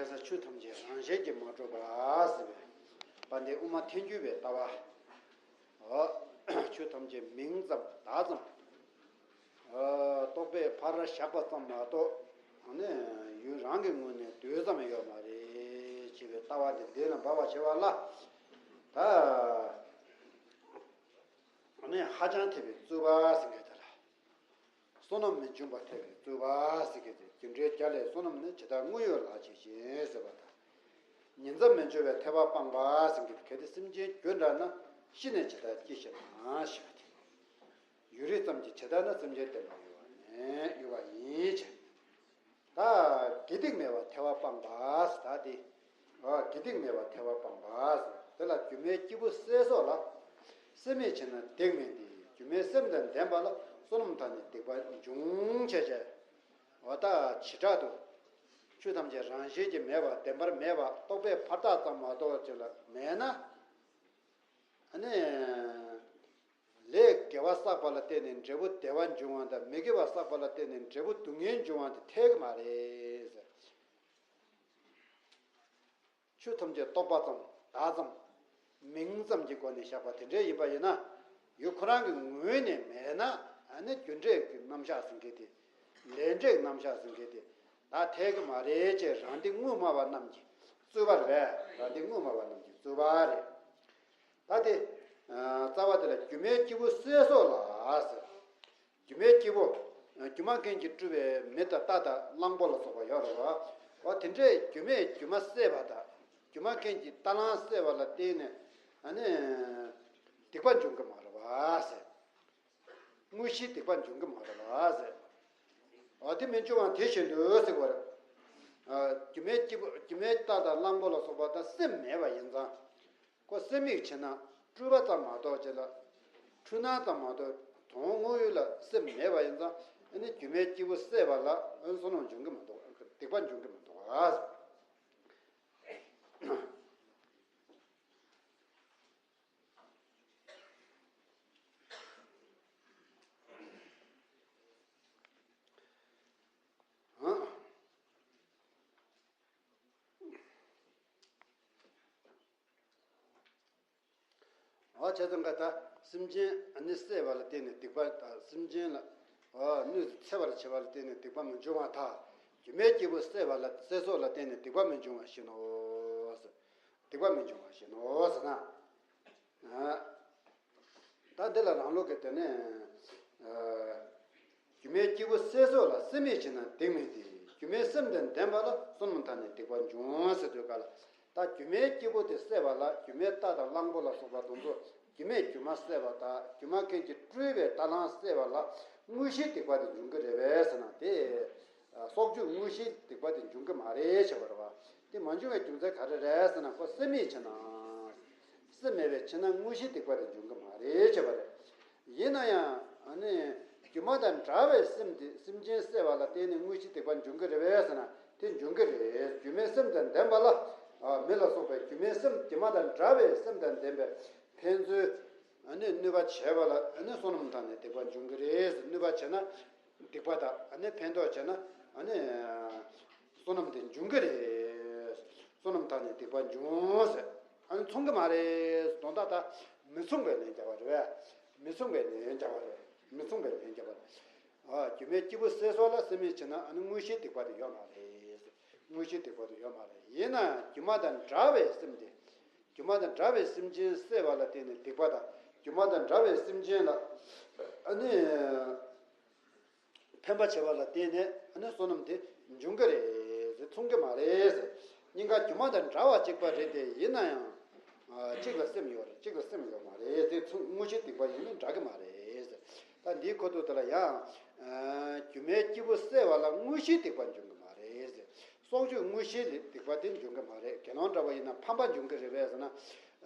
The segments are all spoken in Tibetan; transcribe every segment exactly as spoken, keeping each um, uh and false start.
ས་ཆོས་ཐམས་ཅད་རང་བཞིན་གྱིས་མ་གྲུབ་པ་ཟེར་བའི་བ་འདི་དབུ་མ་ཐལ་འགྱུར་བའི་ལྟ་བ། འོ། ཆོས་ཐམས་ཅད་མིང་ཙམ་བརྡ་ཙམ། འོ། རྟོག་པས་ཕར་བཞག་པ་ཙམ་མ་གཏོགས། ཨ་ནི་ཡུལ་རང་གི་ངོས་ནས་དུས་ཙམ་ཡོད་མ་རེད་ཅེས་པའི་ལྟ་བ་འདི་འདི་ལ་འབབ་པ་བྱེད་པ་ལ། ད་ཨ་ནི་ཧ་ཅང་ཐལ་བའི་རྩོད་པ་ཟེར་མཁན་དེ་ལ། བསོད་ནམས་མི་འབྱུང་བར་ཐལ་བའི་རྩོད་པ་ཟེར་མཁན་དེ། རྒྱུ་འབྲས་བརྒྱ་ལས་བསོད་ནམས་ནི། ཇི་ལྟར་དངོས་ཡོད་ལག་བཅས་བཞིན་ཟེར་བ་དང་། ཉིང་མཚམས་མི་འཆོལ་བའི་ཐལ་བ་སྤངས་པ་ཟེར་མཁན་དེ། གལ་ཏེ་སེམས་ཅན་རྒྱུ་འདྲ་ན། ཤི་ནས་ཇི་ལྟར་སྐྱེ་ཞིག་ན་ཞེས་པ་དེ། ཡུན་རིང་ཙམ་གྱི་ཇི་ལྟར་ན་སེམས་ཅན་བདེན་པར་ཡོད་པ་ཡིན་ཡོད་པ་ཡིན་ཅེས། ད་དགེ་སྡིག་མེད་པར་ཐལ་བ་སྤངས་པ་ཟེར། ད་དེ། ཨ། དགེ་སྡིག་མེད་པར་ཐལ་བ་སྤངས་པ་ཟེར། དེ་ལ་སྒྱུ་མའི་སྐྱེས་བུ་བསད་སོགས་ལ། སེམས་མེད་ཕྱིར་ན་སྡིག་མིན་ཏེ། སྒྱུ་མའི་སེམས་དང་ལྡན་པ་ལ། བསོད་ནམས་དག་ནི་སྡིག་པ་འབྱུང་། བྱས་བྱས། འོ་ད་བྱེ་བྲག་ཏུ། ཆོས་ཐམས་ཅད་རང་བཞིན་གྱིས་མེད་པ། བདེན་པར་མེད་པ། རྟོག་པས་ཕར་བཏགས་ཙམ་མ་གཏོགས་ཅིག་ལ་མེད་ན། ཨ་ནི། ལས་དགེ་བ་བསགས་པ་ལ་བརྟེན་ནས་འབྲས་བུ་བདེ་བ་འབྱུང་བ་དང་། མི་དགེ་བ་བསགས་པ་ལ་བརྟེན་ནས་འབྲས་བུ་སྡུག་བསྔལ་འབྱུང་བ་དེ་འཐད་ཀྱི་མ་རེད། ཆོས་ཐམས་ཅད་རྟོག་པ་ཙམ་བརྡ་ཙམ་མིང་ཙམ་གྱི་སྒོ་ནས་བཞག་པ་དེ་འདྲ་ཡིན་པ་ཡིན་ན། ཡུལ་ཁོ་རང་གི་ངོས་ནས་མེད་ན། ཨ་ནི་རྒྱུ་འབྲས་ཀྱི་རྣམ་གཞག་ཟེར་མཁན་དེ། ལས་འབྲས་ཀྱི་རྣམ་གཞག་ཟེར་མཁན་དེ། ད་འཐད་ཀྱི་མ་རེད་ཅེས། རང་སྡེ་དངོས་སྨྲ་བ་རྣམས་ཀྱི་རྩོད་པ་རེད། རང་སྡེ་དངོས་སྨྲ་བ་རྣམས་ཀྱི་རྩོད་པ་རེད། ད་དེ། ཨ། རྩ་བ་དེ་ལ་སྒྱུ་མའི་སྐྱེས་བུ་བསད་སོགས་ལ་ཟེར། སྒྱུ་མའི་སྐྱེས་བུ། སྒྱུ་མ་མཁན་གྱིས་སྤྲུལ་པའི་མེ་དང་རྟ་དང་གླང་པོ་ལ་སོགས་པ་ཡོད་རེད་བ། འོ་དེ་འདྲའི་སྒྱུ་མས་སྒྱུ་མ་བསད་པ་དང་། སྒྱུ་མ་མཁན་གྱིས་རྟ་གླང་བསད་པ་ལ་བརྟེན་ནས། ཨ་ནི། སྡིག་པ་འབྱུང་གི་མ་རེད་བ་ཟེར། དངོས་གཞིའི་སྡིག་པ་འབྱུང་གི་མ་རེད་བ་ཟེར། འོ་དེ་མི་འབྱུང་བ་དེ་བཞིན་དུ་ཟེར་བ་རེད། ཨ། སྒྱུ་མའི་སྐྱེས་བུ། སྒྱུ་མའི་རྟ་དང་གླང་པོ་ལ་སོགས་པ་དང་སེམས་མེད་པ་ཡིན་ཙང་། ཁོ་སེམས་མེད་ཕྱིར་ན་སྤྲུལ་པ་ཙམ་མ་གཏོགས་ཅིག་ལ། འཁྲུལ་སྣང་ཙམ་མ་གཏོགས་དོན་དངོས་ཡུལ་ལ་སེམས་མེད་པ་ཡིན་ཙང་། ཨ་ནི་སྒྱུ་མའི་སྐྱེས་བུ་བསད་པ་ལ། ཨ། བསོད་ནམས་འབྱུང་གི་མི་འདུག་སྡིག་པ་འབྱུང་གི་མི་འདུག་ཨ། འོ་བྱས་ཙང་ཀ་ད་སེམས་ཅན་ཨ་ནི་བསད་པ་ལ་བརྟེན་ནས་སྡིག་པ་དང་། སེམས་ཅན་ལ། འོ་གནོད་འཚེ་བར་བྱེད་པ་ལ་བརྟེན་ནས་སྡིག་པ་མི་འབྱུང་བ་དང་། སྒྱུ་མའི་སྐྱེས་བུ་བསད་པ་ལ། བསད་སོགས་ལ་བརྟེན་ནས་སྡིག་པ་མི་འབྱུང་བ་བཞིན་ནོ། སྡིག་པ་མི་འབྱུང་བ་བཞིན་ནོ་ཟེར་ན། ཨ། ད་འདི་ལ་རང་ལུགས་ཀྱི་དེ་ནས། ཨ། སྒྱུ་མའི་སྐྱེས་བུ་བསད་སོགས་ལ། སེམས་མེད་ཕྱིར་ན་སྡིག་མིན་ཏེ། སྒྱུ་མའི་སེམས་དང་ལྡན་པ་ལ། བསོད་ནམས་དག་ནི་སྡིག་པ་འབྱུང་ཟེར་དུས་སྐབས་ལ། ད་སྒྱུ་མའི་སྐྱེས་བུ་དེ་བསད་པ་ལ། སྒྱུ་མའི་རྟ་དང་གླང་པོ་ལ་སོགས་པ་དེ་ཚོ་སྒྱུ་མས་སྒྱུ་མ་བསད་པ་དང་། སྒྱུ་མ་མཁན་གྱིས་སྤྲུལ་པའི་རྟ་གླང་བསད་པ་ལ་དངོས་གཞིའི་སྡིག་པ་དེ་འབྱུང་གི་རེད་པས་ཟེར་ན། དེ་སྲོག་གཅོད་དངོས་གཞིའི་སྡིག་པ་དེ་འབྱུང་གི་མ་རེད་ཟེར་བ་རེད་བ། དེ་མ་འབྱུང་བའི་རྒྱུ་མཚན་ག་རེ་རེད་ཟེར་ན། ཁོ་སེམས་མེད་ཕྱིར་ན། སེམས་མེད་པའི་ཕྱིར་ན་དངོས་གཞིའི་སྡིག་པ་དེ་འབྱུང་གི་མ་རེད་ཅེས་པ་རེད། ཡིན་ན་ཡང་ཨ་ནི་སྒྱུ་མ་དང་འདྲ་བའི་སེམས་དེ། སེམས་ཅན་བསད་པ་ལ་བརྟེན་ནས་དངོས་གཞིའི་སྡིག་པ་འབྱུང་གི་རེད་པས་ཟེར་ན། དེ་འབྱུང་གི་རེད། སྒྱུ་མའི་སེམས་དང་ལྡན་པ་ལ། ཨ། མེ་ལ་སོགས་པའི་སྒྱུ་མའི་སེམས། སྒྱུ་མ་དང་འདྲ་བའི་སེམས་དང་ལྡན་པས་ཕན་ཚུན་ཨ་ནི་གནོད་པ་བྱས་པ་ལ། ཨ་ནི་བསོད་ནམས་དག་ནི་སྡིག་པ་འབྱུང་གི་རེད། གནོད་པ་བྱས་ན་སྡིག་པ་དང་། ཨ་ནི་ཕན་ཐོགས་བྱས་ན་ཨ་ནི་བསོད་ནམས་དེ་འབྱུང་གི་རེད། བསོད་ནམས་དག་ནི་སྡིག་པ་འབྱུང་ཟེར། ཨ་ནི་མཚུངས་ཀྱི་མ་རེད། དོན་དག་ད་མི་མཚུངས་པའི་ལན་རྒྱག་པ་རེད་པས། མི་མཚུངས་པའི་ལན་རྒྱག་པ་རེད། མི་མཚུངས་པའི་ལན་རྒྱག་པ་རེད། ཨ། སྒྱུ་མའི་སྐྱེས་བུ་བསད་སོགས་ལ། སེམས་མེད་ཕྱིར་ན། ཨ་ནི་དངོས་གཞིའི་སྡིག་པ་དེ་ཡོད་མ་རེད། དངོས་གཞིའི་སྡིག་པ་དེ་ཡོད་མ་རེད། ཡིན་ན་ཡང་སྒྱུ་མ་དང་འདྲ་བའི་སེམས་དེ། སྒྱུ་མ་དང་འདྲ་བའི་སེམས་ཅན་བསད་པ་ལ་བརྟེན་ནས་སྡིག་པ་དང་། སྒྱུ་མ་དང་འདྲ་བའི་སེམས་ཅན་ལ་ཨ་ནི་ཕན་པ་བྱེད་པ་ལ་བརྟེན་ནས་ཨ་ནི་བསོད་ནམས་དེ་འབྱུང་གི་རེད་ཟེར། མཚུངས་ཀྱི་མ་རེད་ཟེར། གཉིས་ཀ་སྒྱུ་མ་དང་འདྲ་བ་གཅིག་པ་རེད་དེ། ཡིན་ན་ཡང་། ཨ། གཅིག་ལ་སེམས་ཡོད་རེད། གཅིག་ལ་སེམས་ཡོད་མ་རེད་ཟེར། མཚུངས། དངོས་གཞིའི་སྡིག་པ་ཡིན་ནི་འདྲ་གི་མ་རེད་ཟེར། ད་འདིའི་ཁ་ཐུག་དེ་ལ་ཡང་། ཨ། སྒྱུ་མའི་སྐྱེས་བུ་བསད་པ་ལ་དངོས་གཞིའི་སྡིག་པ་འབྱུང་གི་མ་རེད་ཟེར། སྲོག་གཅོད་དངོས་གཞིའི་སྡིག་པ་དེ་འབྱུང་གི་མ་རེད། དགེ་སློང་འདྲ་བ་ཡིན་ན་ཕམ་པ་འབྱུང་གི་རེད་པས་ཟེར་ན།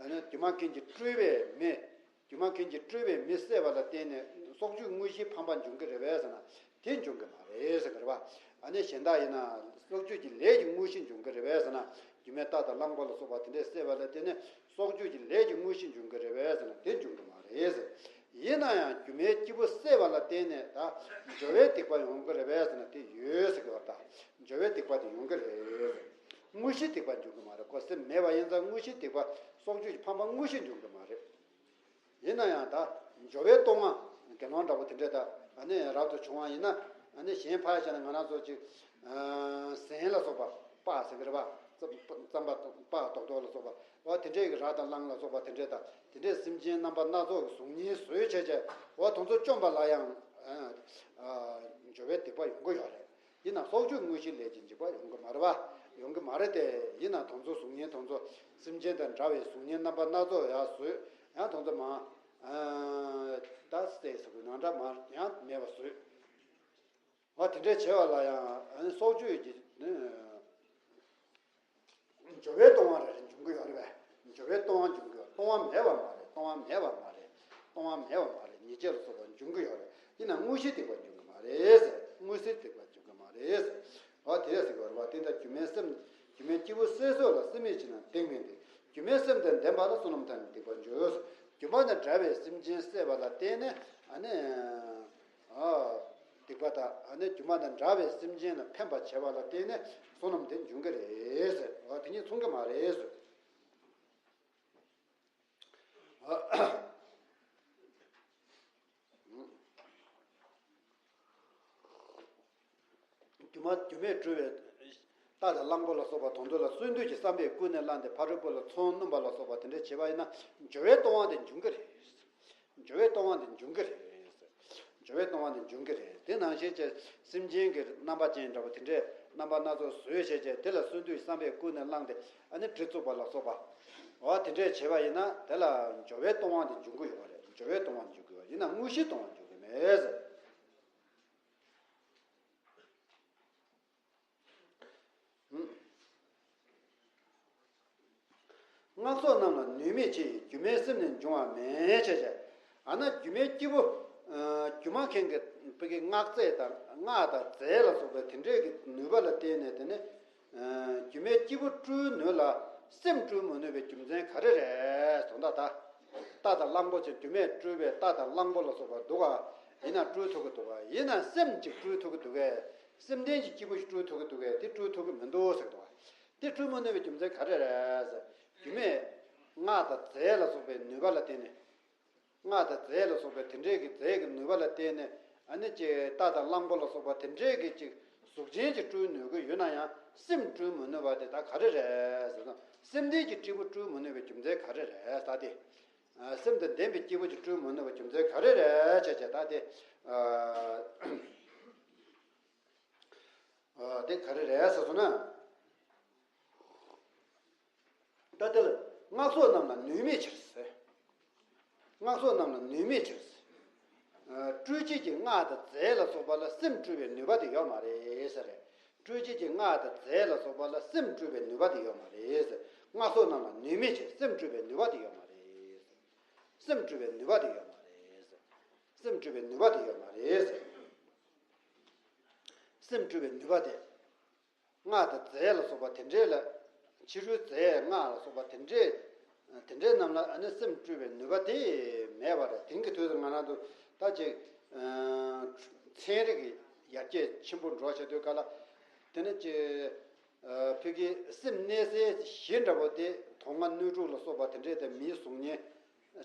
ཨ་ནི་སྒྱུ་མ་མཁན་གྱིས་སྤྲུལ་པའི་མེ། སྒྱུ་མ་མཁན་གྱིས་སྤྲུལ་པའི་མེ་བསད་པ་ལ་བརྟེན་ནས་སྲོག་གཅོད་དངོས་གཞིའི་ཕམ་པ་འབྱུང་གི་རེད་པས་ཟེར་ན། དེ་འབྱུང་གི་མ་རེད་ཟེར་གི་རེད་པ། ཨ་ནི་གཞན་དག་ཡིན་ན་སྲོག་གཅོད་ཀྱི་ལས་ཀྱི་དངོས་གཞི་འབྱུང་གི་རེད་པས་ཟེར་ན། སྒྱུ་མའི་རྟ་དང་གླང་པོ་ལ་སོགས་པ་དེ་འདྲས་བསད་པ་ལ་བརྟེན་ནས་སྲོག་གཅོད་ཀྱི་ལས་ཀྱི་དངོས་གཞི་འབྱུང་གི་རེད་པས་ཟེར་ན། དེ་འབྱུང་གི་མ་རེད་ཟེར། ཡིན་ན་ཡང་སྒྱུ་མའི་སྐྱེས་བུ་བསད་པ་ལ་བརྟེན་ནས་ད་འབྱོར་བའི་སྡིག་པ་ཡོང་གི་རེད་པས་ཟེར་ན། དེ་ཡོད་ཟེར་གི་རེད་པ། ད་འབྱོར་བའི་སྡིག་པ་དེ་ཡོང་གི་རེད། དངོས་གཞི་སྡིག་པ་འབྱུང་གི་མ་རེད། ཁོ་སེམས་མེད་པ་ཡིན་ཙང་དངོས་གཞི་སྡིག་པ་སྲོག་གཅོད་ཀྱི་ཕན་པ་དངོས་གཞི་འབྱུང་གི་མ་རེད། ཡིན་ན་ཡང་ད་སྦྱོར་བའི་ལྟུང་བ་དགེ་སློང་འདྲ་པོ་དེ་འདྲས་ད་ཨ་ནི་རབ་ཏུ་བྱུང་བ་ཡིན་ན་ཨ་ནི་གཞན་ཕར་བཞག་ན་ང་རང་ཚོ་ཅིག་ཟན་ལ་སོགས་པ་སྤགས་ཟེར་གི་རེད་པ། རྩམ་པ་སྤགས་རྡོག་རྡོག་ལ་སོགས་པ་འོ་དེ་འདྲས་ཀྱི་ར་དང་གླང་ལ་སོགས་པ་དེ་འདྲས་ད་དེ་འདྲས་སེམས་ཅན་རྣམ་པ་སྣ་ཚོགས་ཀྱི་གཟུགས་བརྙན་བཟོས་བྱས་བྱས་འོ་དེ་ཚོ་བཅོམ་པ་ལ་ཡང་སྦྱོར་བའི་སྡིག་པ་ཡོང་གི་ཡོད་རེད། ཡིན་ན་སྲོག་གཅོད་དངོས་གཞིའི་ལས་ཀྱི་འཇིགས་པ་ཡོང་གི་མ་རེད་པ། ཡོང་གི་མ་རེད་དེ། ཡིན་ན་དེ་ཚོ་གཟུགས་བརྙན་དེ་ཚོ་སེམས་ཅན་དང་འདྲ་བའི་གཟུགས་བརྙན་རྣམ་པ་སྣ་ཚོགས་ཡང་བཟོས་ཡང་དེ་ཚོ་མ་ད་བསད་ཟེར་དགོས་ནང་འདྲ་མ་ཡང་མེད་པ་བཟོས། འོ་དེ་འདྲས་བྱས་པ་ལ་ཡང་སྲོག་གཅོད་ཀྱི་སྦྱོར་བའི་ལྟུང་བ་རེ་རེ་འབྱུང་གི་ཡོད་རེད་པས། སྦྱོར་བའི་ལྟུང་བ་འབྱུང་གི་ཡོད། ལྟུང་བ་མེད་པ་མ་རེད། ལྟུང་བ་མེད་པ་མ་རེད། ལྟུང་བ་མེད་པ་མ་རེད། ཉེས་བྱས་ལ་སོགས་པ་འབྱུང་གི་ཡོད་རེད། ཡིན་ན་དངོས་གཞི་སྡིག་པ་འབྱུང་གི་མ་རེད་ཟེར། དངོས་གཞི་སྡིག་པ་འབྱུང་གི་མ་རེད་ཟེར། འོ་དེ་ཟེར་གི་ཡོད་རེད་པ། དེ་འདྲ་སྒྱུ་མའི་སེམས་སྒྱུ་མའི་སྐྱེས་བུ་བསད་གསོད་ལ་སེམས་མེད་ཕྱིར་ན་སྡིག་མིན་ཏེ། སྒྱུ་མའི་སེམས་དང་ལྡན་པ་ལ་བསོད་ནམས་དང་སྡིག་པ་འབྱུང་། སྒྱུ་མ་དང་བྲལ་བའི་སེམས་ཅན་བསད་པ་ལ་བརྟེན་ནས་ཨ་ནི། ཨ། སྡིག་པ་དང་ཨ་ནི་སྒྱུ་མ་དང་འདྲ་བའི་སེམས་ཅན་ལ་ཕན་པ་བྱས་པ་ལ་བརྟེན་ནས་བསོད་ནམས་དེ་འབྱུང་གི་རེད་ཟེར། ཨ། དེ་གཉིས་མཚུངས་ཀྱི་མ་རེད་ཟེར། ཨ། སྒྱུ་མ་སྒྱུ་མས་སྤྲུལ་བའི་རྟ་དང་གླང་པོ་ལ་སོགས་པ་དེ་ཚོ་ལ་གསོན་དུས་ཀྱི་བསམ་པས་ཀུན་ནས་བསླངས་ཏེ་ཕ་རོལ་པོ་ལ་ཚོགས་བསྣུན་པ་ལ་སོགས་པ་དེ་འདྲ་བྱས་པ་ཡིན་ན་སྦྱོར་བའི་ལྟུང་བ་དེ་འབྱུང་གི་རེད། སྦྱོར་བའི་ལྟུང་བ་དེ་འབྱུང་གི་རེད། སྦྱོར་བའི་ལྟུང་བ་དེ་འབྱུང་གི་རེད། དེ་ནང་བཞིན་གྱི་སེམས་ཅན་གྱི་རྣམ་པ་ཅན་འདྲ་བོ་དེ་འདྲས་རྣམ་པ་སྣ་ཚོགས་བཟོས་བྱས་བྱས་དེ་ལ་གསོན་དུས་བསམ་པས་ཀུན་ནས་བསླངས་ཏེ་ཨ་ནི་གྲི་བཙུགས་པ་ལ་སོགས་པ། འོ་དེ་འདྲས་བྱས་པ་ཡིན་ན་དེ་ལ་སྦྱོར་བའི་ལྟུང་བ་དེ་འབྱུང་གི་ཡོད་རེད། སྦྱོར་བའི་ལྟུང་བ་འབྱུང་གི་ཡོད་ཡིན་ན་དངོས་གཞིའི་ལྟུང་བ་འབྱུང་གི་མེད་ཟེར། སྔགས་སོགས་རྣམས་ལ་ནུས་མེད་ཕྱིར། སྒྱུ་མའི་སེམས་ནི་འབྱུང་བ་མེད་ཅེས་བྱ། ཨ་ན་སྒྱུ་མའི་སྐྱེས་བུ། ཨ། སྒྱུ་མ་མཁན་གྱི་བུ་གའི་སྔགས་རྫས་དང་སྔགས་དང་རྫས་ལ་སོགས་པའི་དེ་འདྲའི་གི་ནུས་པ་ལ་བརྟེན་ནས་དེ་ནི། ཨ། སྒྱུ་མའི་སྐྱེས་བུ་སྤྲུལ་ནུས་ལ་སེམས་སྤྲུལ་མི་ནུས་པའི་རྒྱུ་མཚན་ག་རེ་རེད། དོན་དག་ད། རྟ་དང་གླང་པོ་ཅིག་སྒྱུ་མས་སྤྲུལ་པའི་རྟ་དང་གླང་པོ་ལ་སོགས་པ་འདུག་ག་ཡིན་ན་སྤྲུལ་ཐུབ་ཀྱི་འདུག་ག་ཡིན་ན་སེམས་ཅིག་སྤྲུལ་ཐུབ་ཀྱི་འདུག་གས། སེམས་ལྡན་གྱི་སྐྱེས་བུ་ཞིག་སྤྲུལ་ཐུབ་ཀྱི་འདུག་གས། དེ་སྤྲུལ་ཐུབ་ཀྱི་མི་འདུག་ཟེར་གྱི་འདུག་ག་དེ་སྤྲུལ་མི་ནུས་པའི་རྒྱུ་མཚན་ག་རེ་རེད་ཟེར། སྒྱུ་མས་སྔགས་དང་རྫས་ལ་སོགས་པའི་ནུས་པ་ལ་བརྟེན་ནས། སྔགས་དང་རྫས་ལ་སོགས་པའི་དེ་འདྲའི་གི་རྫས་ཀྱི་ནུས་པ་ལ་བརྟེན་ནས་ཨ་ནི་ཅིག་རྟ་དང་གླང་པོ་ལ་སོགས་པ་དེ་འདྲའི་གི་ཅིག་གཟུགས་ཅན་ཅིག་སྤྲུལ་ནུས་ཀྱི་ཡོད་ན་ཡང་སེམས་སྤྲུལ་མི་ནུས་པ་དེ་ད་ག་རེ་རེད་ཟེར་ན། སེམས་ལྡན་གྱི་སྐྱེས་བུ་སྤྲུལ་མི་ནུས་པའི་རྒྱུ་མཚན་ག་རེ་རེད་ད་དེ། ཨ། སེམས་དང་ལྡན་པའི་སྐྱེས་བུ་ཅིག་སྤྲུལ་མི་ནུས་པའི་རྒྱུ་མཚན་ག་རེ་རེད་ཅེས་བྱས་ད་དེ། ཨ། ཨ། དེ་ག་རེ་རེད་ཟེར་སོང་ན། ད་དེ་ལ་སྔགས་སོགས་རྣམས་ལ་ནུས་མེད་ཕྱིར་ཟེར། སྔགས་སོགས་རྣམས་ལ་ནུས་མེད་ཕྱིར་ཟེར། ཨ། སྤྲུལ་བྱེད་ཀྱི་སྔགས་དང་རྫས་ལ་སོགས་པ་ལ་སེམས་སྤྲུལ་བའི་ནུས་པ་དེ་ཡོད་མ་རེད་ཟེར། སྤྲུལ་བྱེད་ཀྱི་སྔགས་དང་རྫས་ལ་སོགས་པ་ལ་སེམས་སྤྲུལ་བའི་ནུས་པ་དེ་ཡོད་མ་རེད་ཟེར། སྔགས་སོགས་རྣམས་ལ་ནུས་མེད་ཕྱིར་སེམས་སྤྲུལ་བའི་ནུས་པ་དེ་ཡོད་མ་རེད་ཟེར། སེམས་སྤྲུལ་བའི་ནུས་པ་དེ་ཡོད་མ་རེད་ཟེར། སེམས་སྤྲུལ་བའི་ནུས་པ་དེ་ཡོད་མ་རེད་ཟེར། སེམས་སྤྲུལ་བའི་ནུས་པ་དེ། སྔགས་དང་རྫས་ལ་སོགས་པ་དེ་འདྲས་ལ། ཕྱི་རོལ་རྫས་སྔགས་ལ་སོགས་པ་དེ་འདྲས། དེ་འདྲས་རྣམས་ལ་ཨ་ནི་སེམས་སྤྲུལ་བའི་ནུས་པ་དེ་མེད་པ་རེད། དེང་གི་དུས་སུ་ང་རང་ཚོ་ད་ཅིག་ཨ། ཚན་རིག་གི་ཡར་རྒྱས་ཆེན་པོ་འགྲོ་བྱེད་དུས་ག་ལ། དེ་ནི་ཅིག་ཨ། བོད་ཀྱི་སེམས་གནས་སའི་གཞི་འདྲ་པོ་དེ་དོན་ལྔ་སྣོད་དྲུག་ལ་སོགས་པ་དེ་འདྲས་དེ་མིའི་གཟུགས་བརྙན་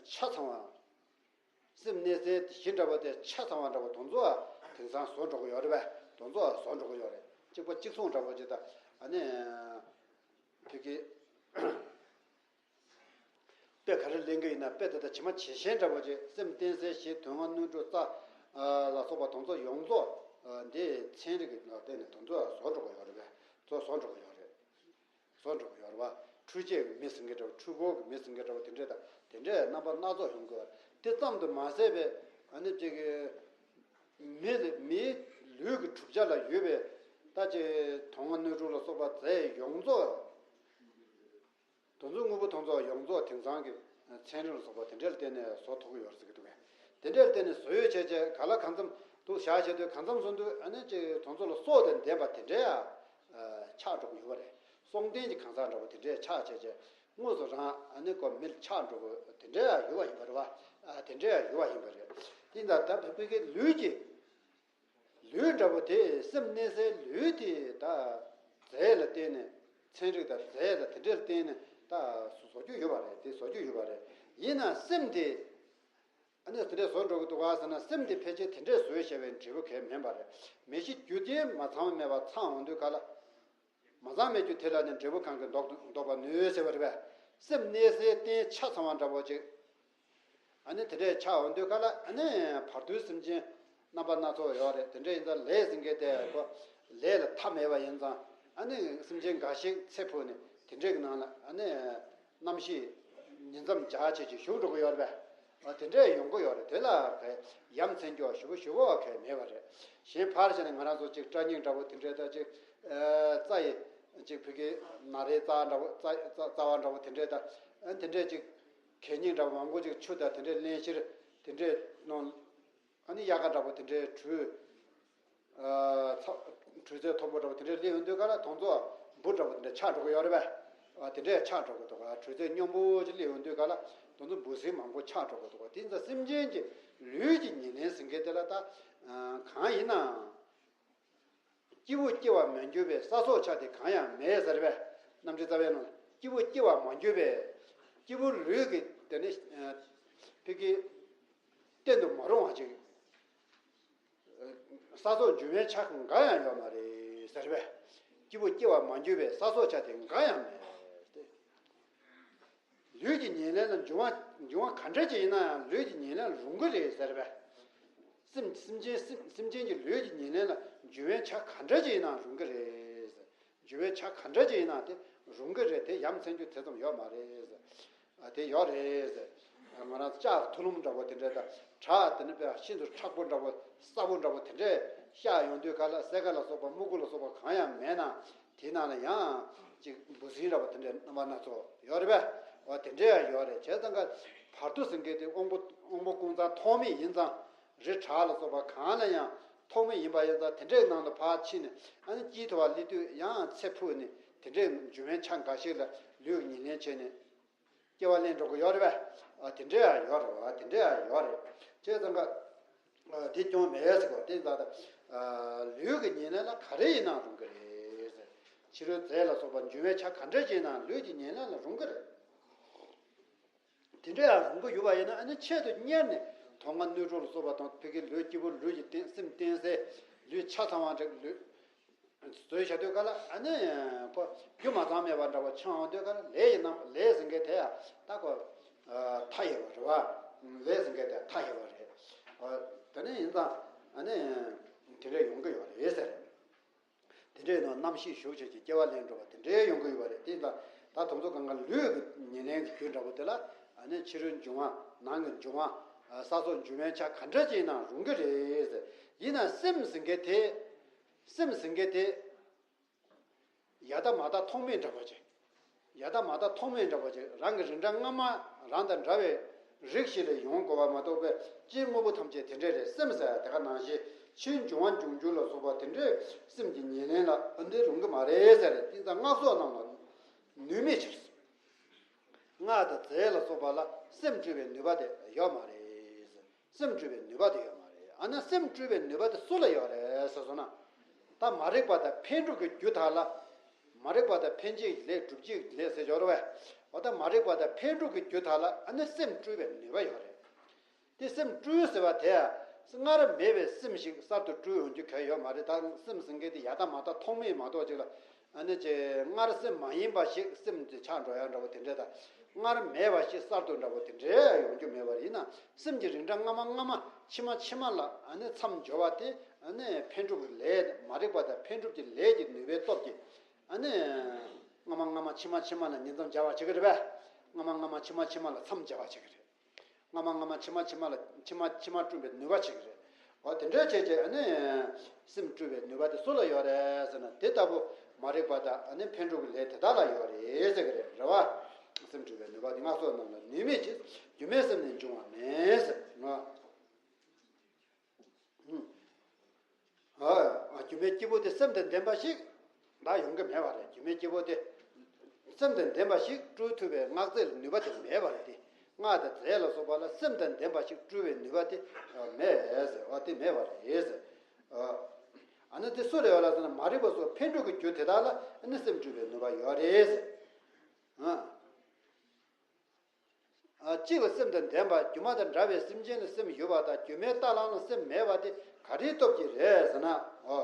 ཆ་ཚང་བ། སེམས་གནས་སའི་གཞི་འདྲ་པོ་དེ་ཆ་ཚང་བ་འདྲ་པོ་དེ་ཚོ་དེང་སང་བཟོ་འགྲོ་གི་ཡོད་རེད་པས། དེ་ཚོ་བཟོ་འགྲོ་གི་ཡོད་རེད། གཅིག་པ་གཅིག་མཚུངས་འདྲ་པོ་ཅིག་ད་ཨ་ནི་དེ་གི་དཔེ་ག་རེ་ལེན་གི་ཡིན་ན། དཔེ་དེ་ད་ཇི་མ་ཇི་བཞིན་འདྲ་པོ་ཅིག་སེམས་གཏན་སའི་གཞི་དོན་ལྔ་སྣོད་དྲུག་རྩ་ལ་སོགས་པ་དེ་ཚོ་ཡོངས་རྫོགས་འདི་ཚན་རིག་གི་ལ་བརྟེན་ནས་དེ་ཚོ་བཟོ་འགྲོ་གི་ཡོད་རེད་པས། ཚོ་བཟོ་འགྲོ་གི་ཡོད་རེད། བཟོ་འགྲོ་གི་ཡོད་རེད་བ། འཕྲུལ་ཆས་ཀྱི་མི་ཟིན་གྱི་འདྲ་བ། འཕྲུལ་འཁོར་གྱི་མི་ཟིན་གྱི་འདྲ་བ། དེ་འདྲས་དང་དེ་འདྲས་རྣམ་པ་སྣ་ཚོགས་ཡོང་གི་ཡོད་རེད། དེ་ཙམ་དུ་མ་ཟད་པའི་ཨ་ནི་ཅིག་གི་མི་ལ་མིའི་ལུས་ཀྱི་གྲུབ་ཆ་ལ་ཡོད་པའི་ད་ཅིག་དོན་ལྔ་སྣོད་དྲུག་ལ་སོགས་པ་རྫས་ཡོངས་རྫོགས། དེ་ཚོ་དངོས་པོ་དེ་ཚོ་ཡོངས་རྫོགས་དེང་སང་གི་ཚན་རིག་ལ་སོགས་པ་དེ་འདྲས་ལ་བརྟེན་ནས་བཟོ་ཐུབ་ཀྱི་ཡོད་རེད་ཟེར་གྱི་འདུག་གས། དེ་འདྲས་ལ་བརྟེན་ནས་བཟོས་ཡོད་བྱས་བྱས་ག་ལ་གང་འཚམ་འདུག་བཞག་བྱས་དུས་གང་འཚམ་སོང་དུས་ཨ་ནི་ཅིག་དེ་ཚོ་ལ་སྲོག་དང་ལྡན་པ་དེ་འདྲས་ཡ། ཆགས་འགྲོ་གི་ཡོད་པ་རེད། སྲོག་ལྡན་གྱི་གང་ཟག་འདྲ་པོ་དེ་འདྲས་ཆགས་བྱས་བྱས་དངོས་སུ་རང་ཨ་ནི་ཀོ་མི་ལ་ཆགས་འགྲོ་གི་དེ་འདྲས་ཡ་ཡོད་པ་ཡིན་པ་རེད་བ། ཨ་དེ་འདྲས་ཡ་ཡོད་པ་ཡིན་པ་རེད། དེ་ཡིན་ད་ད་བོད་ཀྱི་ལུས་ཀྱི་ལུས་འདྲ་པོ་དེ་སེམས་གནས་སའི་ལུས་དེ་ད་རྫས་ལ་བརྟེན་ནས་ ཚན་རིག་དང་རྫས་དང་དེ་འདྲར་བརྟེན་ནས་ད་བཟོ་རྒྱུ་ཡོད་པ་རེད། དེ་བཟོ་རྒྱུ་ཡོད་པ་རེད། ཡིན་ན་སེམས་དེ་ཨ་ནི་དེ་འདྲས་བཟོ་འགྲོ་གི་འདུག་ག་ཟེར་ན། སེམས་དེ་ཕལ་ཆེར་དེ་འདྲས་བཟོས་བྱས་པའི་འབྲས་བུ་གང་ཡང་མིན་པ་རེད། མེ་ཤིང་རྒྱུ་རྐྱེན་མ་ཚང་བ་མེད་པར་ཚང་འོང་དུས་ག་ལ། མ་ཚང་མེད་རྒྱུ་དེ་ལ་ནི་འབྲས་བུ་གང་གིས་ལྡོག་ལྡོག་པར་ནུས་ཟེར་བ་རེད་པས། སེམས་གནས་སའི་རྟེན་ཆ་ཚང་བ་འདྲ་པོ་ཅིག་ཨ་ནི་དེ་འདྲས་ཆགས་འོང་དུས་ག་ལ། ཨ་ནི་བར་དོའི་སེམས་ཅན་རྣམ་པ་སྣ་ཚོགས་ཡོད་རེད། དེ་འདྲས་ཡིན་ཙང་ལས་ཟེར་མཁན་དེ་ཁོ་ལས་ལ་མཐའ་མེད་པ་ཡིན་ཙང་། ཨ་ནི་སེམས་ཅན་འགའ་ཞིག་ཚེ་འཕོས་ནས་དེ་འདྲས་ཀྱི་ནང་ལ་ཨ་ནི་རྣམ་ཤེས་ཉིང་མཚམས་སྦྱར་བྱས་ཀྱི་ཞུགས་འགྲོ་གི་ཡོད་རེད་པས། ཨ་དེ་འདྲས་ཡོང་གི་ཡོད་རེད། དེ་ལ་ག་ཡ་མཚན་སྐྱོ་ཞེ་པོ་ཞེ་པོ་ག་མེད་པ་རེད། གཞན་ཕར་བཞག་ནས་ང་རང་ཚོ་ཅིག་སྐྲ་སྙིང་འདྲ་པོ་དེ་འདྲས་དང་ཅིག་ཨ་རྩ་ཡི་ཅིག་ཕ་གི་ན་རེ་རྩ་འདྲ་པོ་རྩ་རྩ་རྩ་བ་འདྲ་པོ་དེ་འདྲས་དང་། ཨ་དེ་འདྲས་ཅིག་གད་སྙིགས་འདྲ་པོ་མང་པོ་ཅིག་ཆུ་དང་དེ་འདྲས་བརླན་གཤེར་དེ་འདྲས་གནང་། ཨ་ནི་དབྱར་ཁ་འདྲ་པོ་དེ་འདྲའི་དྲོད། ཨ་ཚ་དྲོད་ཚད་མཐོ་པོ་འདྲ་པོ་དེ་འདྲའི་སླེབས་ཡོང་དུས་ག་ལ་དེ་ཚོ་འབུ་འདྲ་པོ་དེ་འདྲ་ཆགས་འགྲོ་གི་ཡོད་རེད་པས། ཨ་དེ་འདྲས་ཆགས་འགྲོ་གི་འདུག་ག་དྲོད་ཚད་སྙོམས་པོ་ཅིག་སླེབས་ཡོང་དུས་ག་ལ་དེ་ཚོ་འབུ་སྲིན་མང་པོ་ཆགས་འགྲོ་གི་འདུག་ག་དེ་ཡིན་ཙང་སེམས་ཅན་གྱི་ལུས་ཀྱི་ཉེར་ལེན་ཟེར་མཁན་དེ་ལ་ད་གང་ཡིན་ནའང་། སྐྱེས་བུ་སྐྱེ་བར་མ་གྱུར་པའི་ས་སྲོག་ཆགས་དེ་གང་ཡང་མེད་ཟེར་བས། རྣམ་འགྲེལ་རྩ་བའི་ནང་ལ་སྐྱེས་བུ་སྐྱེ་བར་མ་གྱུར་པའི། སྐྱེས་བུ་ལུས་ཀྱི་དེ་ནི་ཕ་གི་གཏན་དུ་མ་རུང་བ་ཅིག་ས་སྲོག་འབྱུང་བའི་ཆ་འགའ་ཡང་ཡོད་མ་རེད་ཟེར་བས། སྐྱེས་བུ་སྐྱེ་བར་མ་གྱུར་པའི་ས་སྲོག་ཆགས་དེ་འགའ་ཡང་མེད་དེ། ལུས་ཀྱི་ཉེར་ལེན་ལ་འབྱུང་བ་འབྱུང་བ་ག་འདྲ་ཅིག་ཡིན་ན་ཡང་ལུས་ཀྱི་ཉེར་ལེན་ལ་རུང་གི་རེད་ཟེར་བས། སེམས་སེམས་ཅན་སེམས་སེམས་ཅན་གྱི་ལུས་ཀྱི་ཉེར་ལེན་ལ་འབྱུང་བའི་ཆ་ག་འདྲ་ཅིག་ཡིན་ན་རུང་གི་རེད་ཟེར། འབྱུང་བའི་ཆ་ག་འདྲ་ཅིག་ཡིན་ན་དེ་རུང་གི་རེད། དེ་ཡ་མཚན་རྒྱུ་དེ་ཙམ་ཡོད་མ་རེད་ཟེར། ཨ་དེ་ཡོད་རེད་ཟེར། ང་རང་ལྕགས་ཐུ་ལུམ་འདྲ་པོ་དེ་འདྲ་དང་བྲག་དེ་ནི་དཔེ་ཤིན་ཏུ་མཁྲེགས་པོ་འདྲ་པོ་སྲབ་པོ་འདྲ་པོ་དེ་འདྲས་བཤགས་ཡོང་དུས་ག་ལ་སེར་ཀ་ལ་སོགས་པ་སྨུ་གུ་ལ་སོགས་པ་གང་ཡང་མེད་ན། དེའི་ནང་ལ་ཡང་ཅིག་འབུ་སྲིན་འདྲ་པོ་དེ་འདྲའི་རྣམ་པ་སྣ་ཚོགས་ཡོད་རེད་པས། འོ་དེ་འདྲ་ཡང་ཡོད་རེད། བྱས་ཙང་ཀ་བར་དོ་ཟེར་མཁན་དེ་དབང་པོ་དབང་པོ་ཀུན་ཚང་ཐོགས་མེད་ཡིན་ཙང་། རི་བྲག་ལ་སོགས་པ་གང་ལ་ཡང་ཐོགས་མེད་ཡིན་པ་ཡིན་ཙང་དེ་འདྲའི་ནང་དུ་ཕར་ཕྱིན་ནས་ཨ་ནི་དཀྱིལ་དུ་བ་སླེབས་དུས་ཡང་ཚེ་འཕོས་ནས་དེ་འདྲའི་འབྱུང་བའི་ཆ་འགའ་ཞིག་ལ་ལུས་ཉེར་ལེན་བྱས་ནས་སྐྱེ་བ་ལེན་འགྲོ་གི་ཡོད་རེད་པས། ཨ་དེ་འདྲ་ཡང་ཡོད་རེད་པ། དེ་འདྲ་ཡང་ཡོད་རེད། བྱས་ཙང་ཀ་ཨ་དེ་སྐྱོན་མེད་ཟེར་གོ། དེ་ད་ལྟ་ཨ་ལུས་ཀྱི་ཉེར་ལེན་ལ་ག་རེ་ཡིན་ན་རུང་གི་རེད་ཟེར། ཕྱི་རོལ་རྫས་ལ་སོགས་པ་འབྱུང་བའི་ཆ་ག་འདྲ་ཅིག་ཡིན་ན་ལུས་ཀྱི་ཉེར་ལེན་ལ་རུང་གི་རེད། དེ་འདྲ་ཡང་རུང་གི་ཡོད་པ་ཡིན་ན་ཨ་ནི་ཆེད་དུ་གཉེར་ནས་དོན་ལྔ་སྣོད་དྲུག་ལ་སོགས་པ་དང་ཕ་གི་ལུས་སྐྱེས་བུ་ལུས་ཀྱི་རྟེན་སེམས་རྟེན་སའི་ལུས་ཆ་ཚང་བ་འདྲ་ལུས། བཟོས་བྱ་དུས་ག་ལ་ཨ་ནི་ཁོ་རྒྱུ་མ་ཚང་མེད་པ་འདྲ་པོ་ཆགས་འོང་དུས་ག་ལ་ལས་ཡི་རྣམ་ལས་ཟེར་མཁན་དེ་ཡང་ད་ཁོ་མཐའ་ཡས་པ་རེད་པ། ལས་ཟེར་མཁན་དེ་མཐའ་ཡས་པ་རེད། དེ་ནས་ཡིན་ཙང་ཨ་ནི་དེ་འདྲ་ཡོང་གི་ཡོད་རེད་ཟེར། དེ་འདྲའི་ནང་རྣམ་ཤེས་ཞུགས་བྱས་ཀྱི་སྐྱེ་བ་ལེན་འགྲོ་བ་དེ་འདྲའི་ཡོང་གི་ཡོད་པ་རེད། དེ་ལ་ད་དེ་ཚོ་གང་ག་ལུས་ཀྱི་ཉེར་ལེན་གྱི་རྒྱུ་འདྲ་པོ་དེ་ལ་ཨ་ནི་ཕྱི་རོལ་འབྱུང་བ་ནང་གི་འབྱུང་བ་ས་སོགས་འབྱུང་བའི་ཆ་ག་འདྲ་ཅིག་ཡིན་ན་རུང་གི་རེད་ཟེར། ཡིན་ན་སེམས་ཟེར་མཁན་དེ། སེམས་ཟེར་མཁན་དེ་ཡ་ད་མ་ད་ཐོགས་མེད་འདྲ་པོ་ཅིག་ཡ་ད་མ་ད་ཐོགས་མེད་འདྲ་པོ་ཅིག་རང་གི་རིགས་འདྲ་སྔ་མ་རང་དང་འདྲ་བའི་རིགས་ཤིག་ལས་ཡོང་དགོས་པ་མ་གཏོགས་པའི་སྤྱིའི་དངོས་པོ་ཐམས་ཅད་དེ་འདྲ་རེད་སེམས་ཟེར་ཡ་དེ་ག་ནང་བཞིན་ཕྱིའི་འབྱུང་བ་འབྱུང་འགྱུར་ལ་སོགས་པ་དེ་འདྲའི་སེམས་ཀྱི་ཉེར་ལེན་ལ་ཨ་འདི་རུང་གི་མ་རེད་ཟེར་རེད། དེ་ཙང་སྔགས་སོགས་རྣམས་ལ་ནུས་མེད་ཕྱིར། སྔགས་དང་རྫས་ལ་སོགས་པ་ལ་སེམས་སྤྲུལ་པའི་ནུས་པ་དེ་ཡོད་མ་རེད། སེམས་སྤྲུལ་པའི་ནུས་པ་དེ་ཡོད་མ་རེད། ཨ་ན་སེམས་སྤྲུལ་པའི་ནུས་པ་དེ་སུ་ལ་ཡོད་རེད་ཟེར་སོང་ན། ད་མ་རིག་པ་དང་འཕེན་འགྲོ་གི་རྒྱུ་དག་ལ། མ་རིག་པ་དང་འཕེན་བྱེད་ཀྱི་ལས་སྒྲུབ་བྱེད་ཀྱི་ལས་ཟེར་སྦྱོར་བས། འོ་ད་མ་རིག་པ་དང་འཕེན་འགྲོ་གི་རྒྱུ་དག་ལ་ཨ་ནི་སེམས་སྤྲུལ་པའི་ནུས་པ་ཡོད་རེད། དེ་སེམས་སྤྲུལ་ཟེར་བ་དེ་སྔར་མེད་པའི་སེམས་ཤིག་གསར་དུ་སྤྲུལ་ཡོང་རྒྱུ་གལ་ཡོད་མ་རེད། ད་སེམས་ཟེར་མཁན་དེ་ཡ་ད་མ་ད་ཐོགས་མེད་མ་གཏོགས་ཅིག་ལ། ཨ་ནི་ཅེ་སྔར་སེམས་མ་ཡིན་པ་ཞིག་སེམས་དེ་ཆགས་འགྲོ་ཡ་འདྲ་བོ་དེ་འདྲས་དང་། སྔར་མེད་པ་ཞིག་གསར་དུ་འདྲ་བོ་དེ་འདྲས་ཡོང་རྒྱུ་མེད་པ་རེད། ཡིན་ན་སེམས་ཀྱི་རིགས་འདྲ་སྔ་མ་སྔ་མ་ཕྱི་མ་ཕྱི་མ་ལ་ཨ་ནི་མཚམས་སྦྱོར་བ་དེ་ཨ་ནི་འཕེན་སྒྲུབ་ཀྱི་ལས་མ་རིག་པ་དང་འཕེན་སྒྲུབ་ཀྱི་ལས་ཀྱི་ནུས་པའི་སྟོབས་ཀྱིས་ཨ་ནི་སྔ་མ་སྔ་མ་ཕྱི་མ་ཕྱི་མ་ལ་ཉིང་མཚམས་སྦྱར་བ་བྱེད་ཀྱི་རེད་པས། སྔ་མ་སྔ་མ་ཕྱི་མ་ཕྱི་མ་ལ་མཚམས་སྦྱར་བ་བྱེད་ཀྱི་རེད། སྔ་མ་སྔ་མ་ཕྱི་མ་ཕྱི་མ་ལ་ཕྱི་མ་ཕྱི་མ་བསྐྲུན་པའི་ནུས་པ་ཆེ་གི་རེད། འོ་དེ་འདྲའི་བྱས་རྗེས་ཨ་ནི་སེམས་སྤྲུལ་པའི་ནུས་པ་དེ་སུ་ལ་ཡོད་རེད་ཟེར་ན། དེ་ལྟ་བུ་མ་རིག་པ་དང་ཨ་ནི་འཕེན་སྒྲུབ་ཀྱི་ལས་དེ་དག་ལ་ཡོད་རེད་ཟེར་གི་རེད། རེད་བ། སེམས་སྤྲུལ་པའི་ནུས་པ་དེ་སྔགས་སོགས་རྣམས་ལ་ནུས་མེད་ཅིང་སྒྱུ་མའི་སེམས་ནི་འབྱུང་བ་མེད་ཟེར་ནོ། ཨ། སྒྱུ་མའི་སྐྱེས་བུ་དེ་སེམས་དང་ལྡན་པ་ཞིག་ད་ཡོང་གི་མེད་པ་རེད། སྒྱུ་མའི་སྐྱེས་བུ་དེ་སེམས་དང་ལྡན་པ་ཞིག་སྤྲུལ་ཐུབ་པའི་སྔགས་རྫས་ལ་ནུས་པ་དེ་མེད་པ་རེད་དེ། སྔགས་དང་རྫས་ལ་སོགས་པ་ལ་སེམས་དང་ལྡན་པ་ཞིག་སྤྲུལ་བའི་ནུས་པ་དེ་མེད་ཟེར་བ་དེ་མེད་པ་རེད་ཟེར། ཨ་ནི་དེ་སུ་རེད་ཡོད་ལ་ཟེར་ན། མ་རིག་པ་སོགས་འཕེལ་འགྲིབ་ཀྱི་རྒྱུ་དེ་དག་ལ་ཨ་ནི་སེམས་སྤྲུལ་པའི་ནུས་པ་ཡོད་རེད་ཟེར། ཨ། ཨ། གཅིག་ལ་སེམས་དང་ལྡན་པ་སྒྱུ་མ་དང་འདྲ་བའི་སེམས་ཅན་ལ་སེམས་ཡོད་པ་དང་། སྒྱུ་མའི་རྟ་གླང་ལ་སེམས་མེད་པ་དེ་ག་རེའི་སྟོབས་ཀྱིས་རེད་ཟེར་ན། འོ།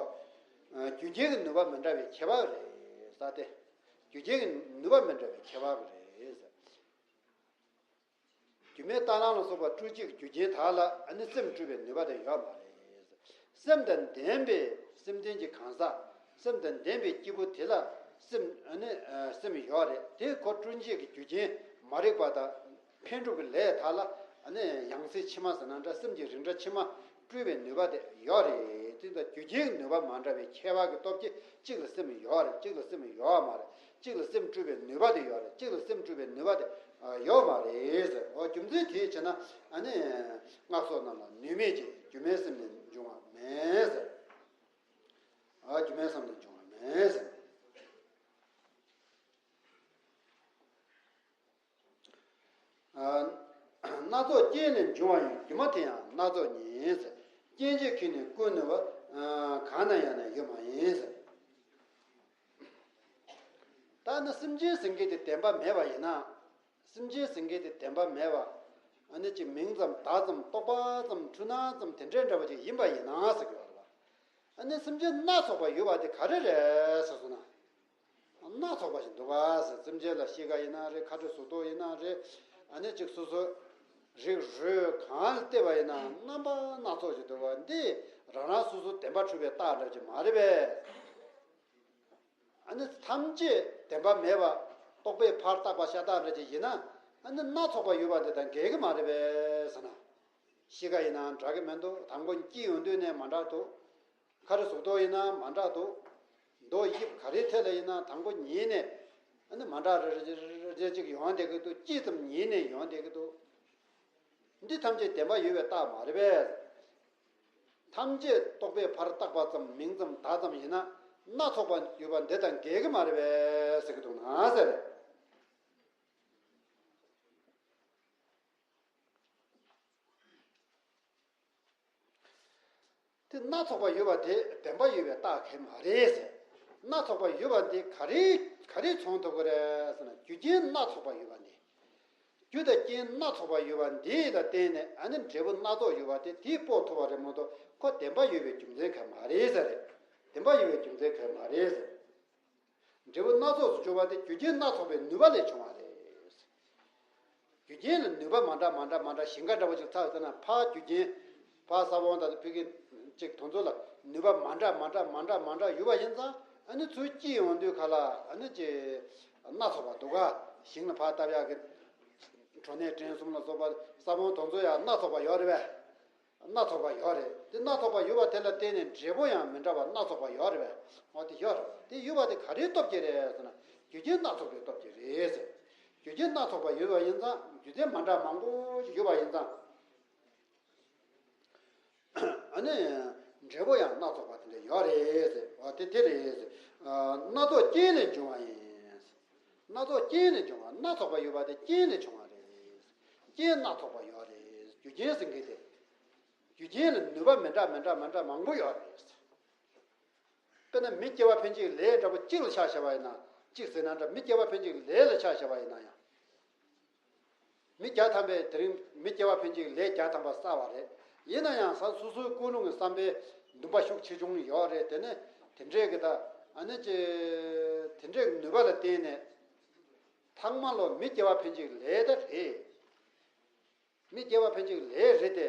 ཨ། རྒྱུ་རྐྱེན་གྱི་ནུས་པ་མི་འདྲ་བའི་ཁྱད་པར་རེད་ཟེར་ཏེ། རྒྱུ་རྐྱེན་གྱི་ནུས་པ་མི་འདྲ་བའི་ཁྱད་པར་རེད་ཟེར། སྒྱུ་མའི་རྟ་གླང་ལ་སོགས་པ་སྤྲུལ་བྱེད་ཀྱི་རྒྱུ་རྐྱེན་དག་ལ་ཨ་ནི་སེམས་སྤྲུལ་པའི་ནུས་པ་དེ་ཡོད་མ་རེད། སེམས་དང་ལྡན་པའི་སེམས་ལྡན་གྱི་གང་ཟག་སེམས་དང་ལྡན་པའི་སྐྱེས་བུ་དེ་ལ་སེམས་ཨ་ནི་ཨ་སེམས་ཡོད་རེད། དེ་ཁོ་སྤྲུལ་བྱེད་ཀྱི་རྒྱུ་རྐྱེན་མ་རིག་པ་དང་འཕེལ་འགྲིབ་ཀྱི་ལས་དག་ལ་ཨ་ནི་ཡང་སྲིད་ཕྱི་མ་ཟེར་ན་འདྲ། སེམས་ཀྱི་རིགས་འདྲ་ཕྱི་མ་སྤྲུལ་བའི་ནུས་པ་དེ་ཡོད་རེད། དེ་ལྟར་རྒྱུ་རྐྱེན་གྱི་ནུས་པ་མ་འདྲ་བའི་ཁྱད་པར་གྱི་སྟོབས་ཀྱིས་གཅིག་ལ་སེམས་ཡོད་རེད། གཅིག་ལ་སེམས་ཡོད་མ་རེད། གཅིག་ལ་སེམས་སྤྲུལ་པའི་ནུས་པ་དེ་ཡོད་རེད། གཅིག་ལ་སེམས་སྤྲུལ་པའི་ནུས་པ་དེ་ཡོད་མ་རེད་ཟེར། འོ། རྒྱུ་མཚན་དེའི་ཕྱིར་ན་ཨ་ནི་སྔགས་སོགས་རྣམས་ལ་ནུས་མེད་ཅིང་། སྒྱུ་མའི་སེམས་ནི་འབྱུང་བ་མེད་ཟེར། འོ། སྒྱུ་མའི་སེམས་ནི་འབྱུང་བ་མེད་ཟེར། ཨ། སྣ་ཚོགས་རྐྱེན་ལས་འབྱུང་བ་ཡིན། སྒྱུ་མ་དེ་ཡང་སྣ་ཚོགས་ཉིད་ཟེར། རྐྱེན་གྱིས་ཁེགས་ནས་ཀུན་ནུས་པ། ཨ། གང་ན་ཡང་ན་ཡོད་མ་ཡིན་ཟེར། ད་ནི་སེམས་ཅན་ཟེར་མཁན་དེ་བདེན་པ་མེད་པ་ཡིན་ན། སེམས་ཅན་ཟེར་མཁན་དེ་བདེན་པ་མེད་པ། ཨ་ནི་ཅིག་མིང་ཙམ་བརྡ་ཙམ་རྟོག་པ་ཙམ་འཁྲུལ་སྣང་ཙམ་དེ་འདྲའི་འདྲ་བ་ཅིག་ཡིན་པ་ཡིན་ན་ཟེར་གྱི་ཡོད་རེད་པ། ཨ་ནི་སེམས་ཅན་སྣ་ཚོགས་པ་ཡོད་པ་དེ་ག་རེ་རེད་ཟེར་སོང་ན། སྣ་ཚོགས་པ་ཞིག་འདུག་ག་ཟེར། སེམས་ཅན་ལ་གཤིས་ཀ་ཡིན་ན་རེད། ཁ་དྲི་གཟུགས་མཐོང་ཡིན་ན་རེད། ཨ་ནི་ཅིག་སོ་སོ་རིགས་རུས་གང་ལ་བལྟས་པ་ཡིན་ན་རྣམ་པ་སྣ་ཚོགས་ཤིག་འདུག་ག། འདི་རང་རང་སོ་སོ་བདེན་པ་གྲུབ་པའི་རྟགས་འདྲ་ཅིག་མ་རེད་པས། ཨ་ནི་ཐམས་ཅད་བདེན་པ་མེད་པ། རྟོག་པས་ཕར་བཏགས་པ་ཤ་སྟག་འདྲ་ཅིག་ཡིན་ན། ཨ་ནི་སྣ་ཚོགས་པ་ཡོད་པ་འདི་དང་འགལ་གྱི་མ་རེད་པས་ཟེར་ན། གཤིས་ཀ་ཡིན་ན་འདྲ་གི་མི་འདུག། དང་པོ་སྐྱེས་ཡོང་དུས་ནས་མ་འདྲ་འདུག། ཁ་དྲི་གཟུགས་མཐོང་ཡིན་ན་མ་འདྲ་འདུག། མདོག་དབྱིབས་ག་རེའི་ཐད་ལ་ཡིན་ན་དང་པོ་ཉིད་ནས་ཨ་ནི་མ་འདྲ་རེ་རེ་རེ་རེ་ཅིག་ཡོང་བསྡད་ཀྱི་འདུག། སྐྱེས་ཙམ་ཉིད་ནས་ཡོང་བསྡད་ཀྱི་འདུག། འདི་ཐམས་ཅད་བདེན་པ་ཡོད་པའི་རྟགས་མ་རེད་པས། ཐམས་ཅད་རྟོག་པས་ཕར་བཏགས་པ་ཙམ་མིང་ཙམ་བརྡ་ཙམ་ཡིན་ན་སྣ་ཚོགས་པ་ཡོད་པ་འདི་དང་འགལ་གྱི་མ་རེད་པས་ཟེར་གྱི་འདུག་ན་ཟེར། དེ་སྣ་ཚོགས་པ་ཡོད་པ་དེ་བདེན་པ་ཡོད་པའི་རྟགས་གང་ཡང་མ་རེད་ཟེར། སྣ་ཚོགས་པ་ཡོད་པ་འདི་ག་རེ་ག་རེས་མཚོན་ཐུབ་ཀྱི་རེད་ཟེར་ན། རྒྱུ་རྐྱེན་སྣ་ཚོགས་པ་ཡོད་པ་འདི། རྒྱུ་དང་རྐྱེན་སྣ་ཚོགས་པ་ཡོད་པ་འདི་ལ་བརྟེན་ནས་ཨ་ནི་འབྲས་བུ་སྣ་ཚོགས་ཡོད་པ་དེ་དེས་དཔོག་ཐུབ་པ་རེད་མ་གཏོགས་ཁོ་བདེན་པ་ཡོད་པའི་རྒྱུ་མཚན་གང་ཡང་མ་རེད་ཟེར། བདེན་པ་ཡོད་པའི་རྒྱུ་མཚན་གང་ཡང་མ་རེད་ཟེར། འབྲས་བུ་སྣ་ཚོགས་སུ་གྱུར་པ་དེ་རྒྱུ་རྐྱེན་སྣ་ཚོགས་པའི་ནུས་པ་ལས་བྱུང་བ་རེད། རྒྱུ་རྐྱེན་ལ་ནུས་པ་མ་འདྲ་མ་འདྲ་མ་འདྲ་ཞིང་ཁ་འདྲ་བོ་ཅིག་ཚར་ཟེར་ན། ཕར་རྒྱུ་རྐྱེན། ཕར་ས་བོན་དང་ཕ་གི་ཅིག་དེ་ཚོ་ལ་ནུས་པ་མ་འདྲ་མ་འདྲ་མ་འདྲ་མ་འདྲ་ཡོད་པ་ཡིན་ཙང་། ཨ་ནི་ཚུར་སྐྱེས་ཡོང་དུས་ག་ལ་ཨ་ནི་ཅིག་སྣ་ཚོགས་པ་འདུག་ག། ཞིང་ལ་ཕར་བཏབ་ཡག་གི་གྲོ་ནས་སྐྲན་གསུམ་ལ་སོགས་པ་ས་བོན་དེ་ཚོ་ཡང་སྣ་ཚོགས་པ་ཡོད་རེད་པས། སྣ་ཚོགས་པ་ཡོད་རེད། དེ་སྣ་ཚོགས་པ་ཡོད་པ་དེ་ལ་བརྟེན་ནས་འབྲས་བུ་ཡང་མི་འདྲ་བ་སྣ་ཚོགས་པ་ཡོད་རེད་པས། འོ་དེ་ཡོད་རེད། དེ་ཡོད་པ་དེ་ག་རེའི་སྟོབས་ཀྱིས་རེད་ཟེར་ན། རྒྱུ་རྐྱེན་སྣ་ཚོགས་པའི་སྟོབས་ཀྱིས་རེད་ཟེར། རྒྱུ་རྐྱེན་སྣ་ཚོགས་པ་ཡོད་པ་ཡིན་ཙང་། རྒྱུ་རྐྱེན་མ་འདྲ་མང་པོ་ཞིག་ཡོད་པ་ཡིན་ཙང་། ཨ་ནི་འབྲས་བུ་ཡང་སྣ་ཚོགས་པ་དེ་འདྲ་ཡོད་རེད་ཟེར། འོ་དེ་དེ་རེད་ཟེར། སྣ་ཚོགས་རྐྱེན་ལས་འབྱུང་བ་ཡིན། སྣ་ཚོགས་རྐྱེན་ལས་བྱུང་བ། སྣ་ཚོགས་པ་ཡོད་པ་དེ་རྐྱེན་ལས་བྱུང་བ་རེད། རྐྱེན་སྣ་ཚོགས་པ་ཡོད་རེད། རྒྱུ་རྐྱེན་ཟེར་མཁན་དེ། རྒྱུ་རྐྱེན་ལ་ནུས་པ་མི་འདྲ་མི་འདྲ་མི་འདྲ་མང་པོ་ཡོད་རེད། དཔེར་ན་མི་སྐྱེ་བ་འཕེན་བྱེད་ཀྱི་ལས་འདྲ་པོ་གཅིག་ལ་ཆ་བཞག་པ་ཡིན་ན། གཅིག་ཟེར་ན་འདྲ། མི་སྐྱེ་བ་འཕེན་བྱེད་ཀྱི་ལས་ལ་ཆ་བཞག་པ་ཡིན་ན་ཡང་། མི་བརྒྱ་ཐམ་པས་དེ་རིང་མི་སྐྱེ་བ་འཕེན་བྱེད་ཀྱི་ལས་བརྒྱ་ཐམ་པ་བསགས་པ་རེད། ཡིན་ན་ཡང་ས་སོ་སོའི་ཀུན་སློང་གི་བསམ་པའི་འདུན་པ་ཤུགས་ཆེ་ཆུང་ཡོད་རེད། དེ་ནས་དེ་འདྲས་ཀྱི་ད་ཨ་ནི་ཅི། དེ་འདྲས་ཀྱི་ནུས་པ་ལ་བརྟེན་ནས། ཐ་མ་ལོ་མི་སྐྱེ་བ་འཕེན་བྱེད་ཀྱི་ལས་ད་རེད། མི་སྐྱེ་བ་འཕེན་བྱེད་ཀྱི་ལས་རེད་དེ།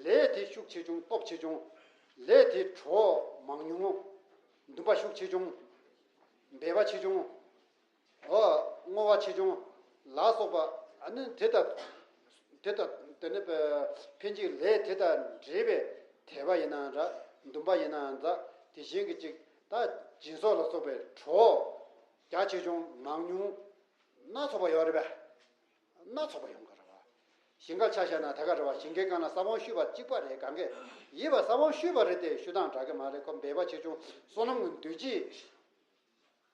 ལས་དེ་ཤུགས་ཆེ་ཆུང་སྟོབས་ཆེ་ཆུང་། ལས་དེ་གྲོགས་མང་ཉུང་། འདུན་པ་ཤུགས་ཆེ་ཆུང་། འབད་པ་ཆེ་ཆུང་། འོ། བསྔོ་བ་ཆེ་ཆུང་ལ་སོགས་པ། ཨ་ནི་དེ་ལྟ། དེ་ལྟ། དེ་ནི་འཕེན་བྱེད་ཀྱི་ལས་དེ་དང་འབྲེལ་བའི་དད་པ་ཡིན་ན་འདྲ། འདུན་པ་ཡིན་ན་འདྲ། དེ་བཞིན་གྱི་ཅིག་ད་སྦྱིན་སོགས་ལ་སོགས་པའི་གྲོགས་རྒྱ་ཆེ་ཆུང་མང་ཉུང་སྣ་ཚོགས་པ་ཡོད་རེད་པས། སྣ་ཚོགས་པ་ཡོང་གི་རེད་བ། ཞིང་ཁ་ཆ་བཞག་ན་དེ་ག་རེད་བ། ཞིང་ཁའི་སྒང་ལ་ས་བོན་བཤུས་པ་གཅིག་པ་རེད། གང་གས་ཡིན་པ། ས་བོན་བཤུས་པ་རེད་དེ་བཤུས་སྟངས་འདྲ་གི་མ་རེད། ཁོ་འབད་པ་ཆེ་ཆུང་བསོད་ནམས་ཀྱི་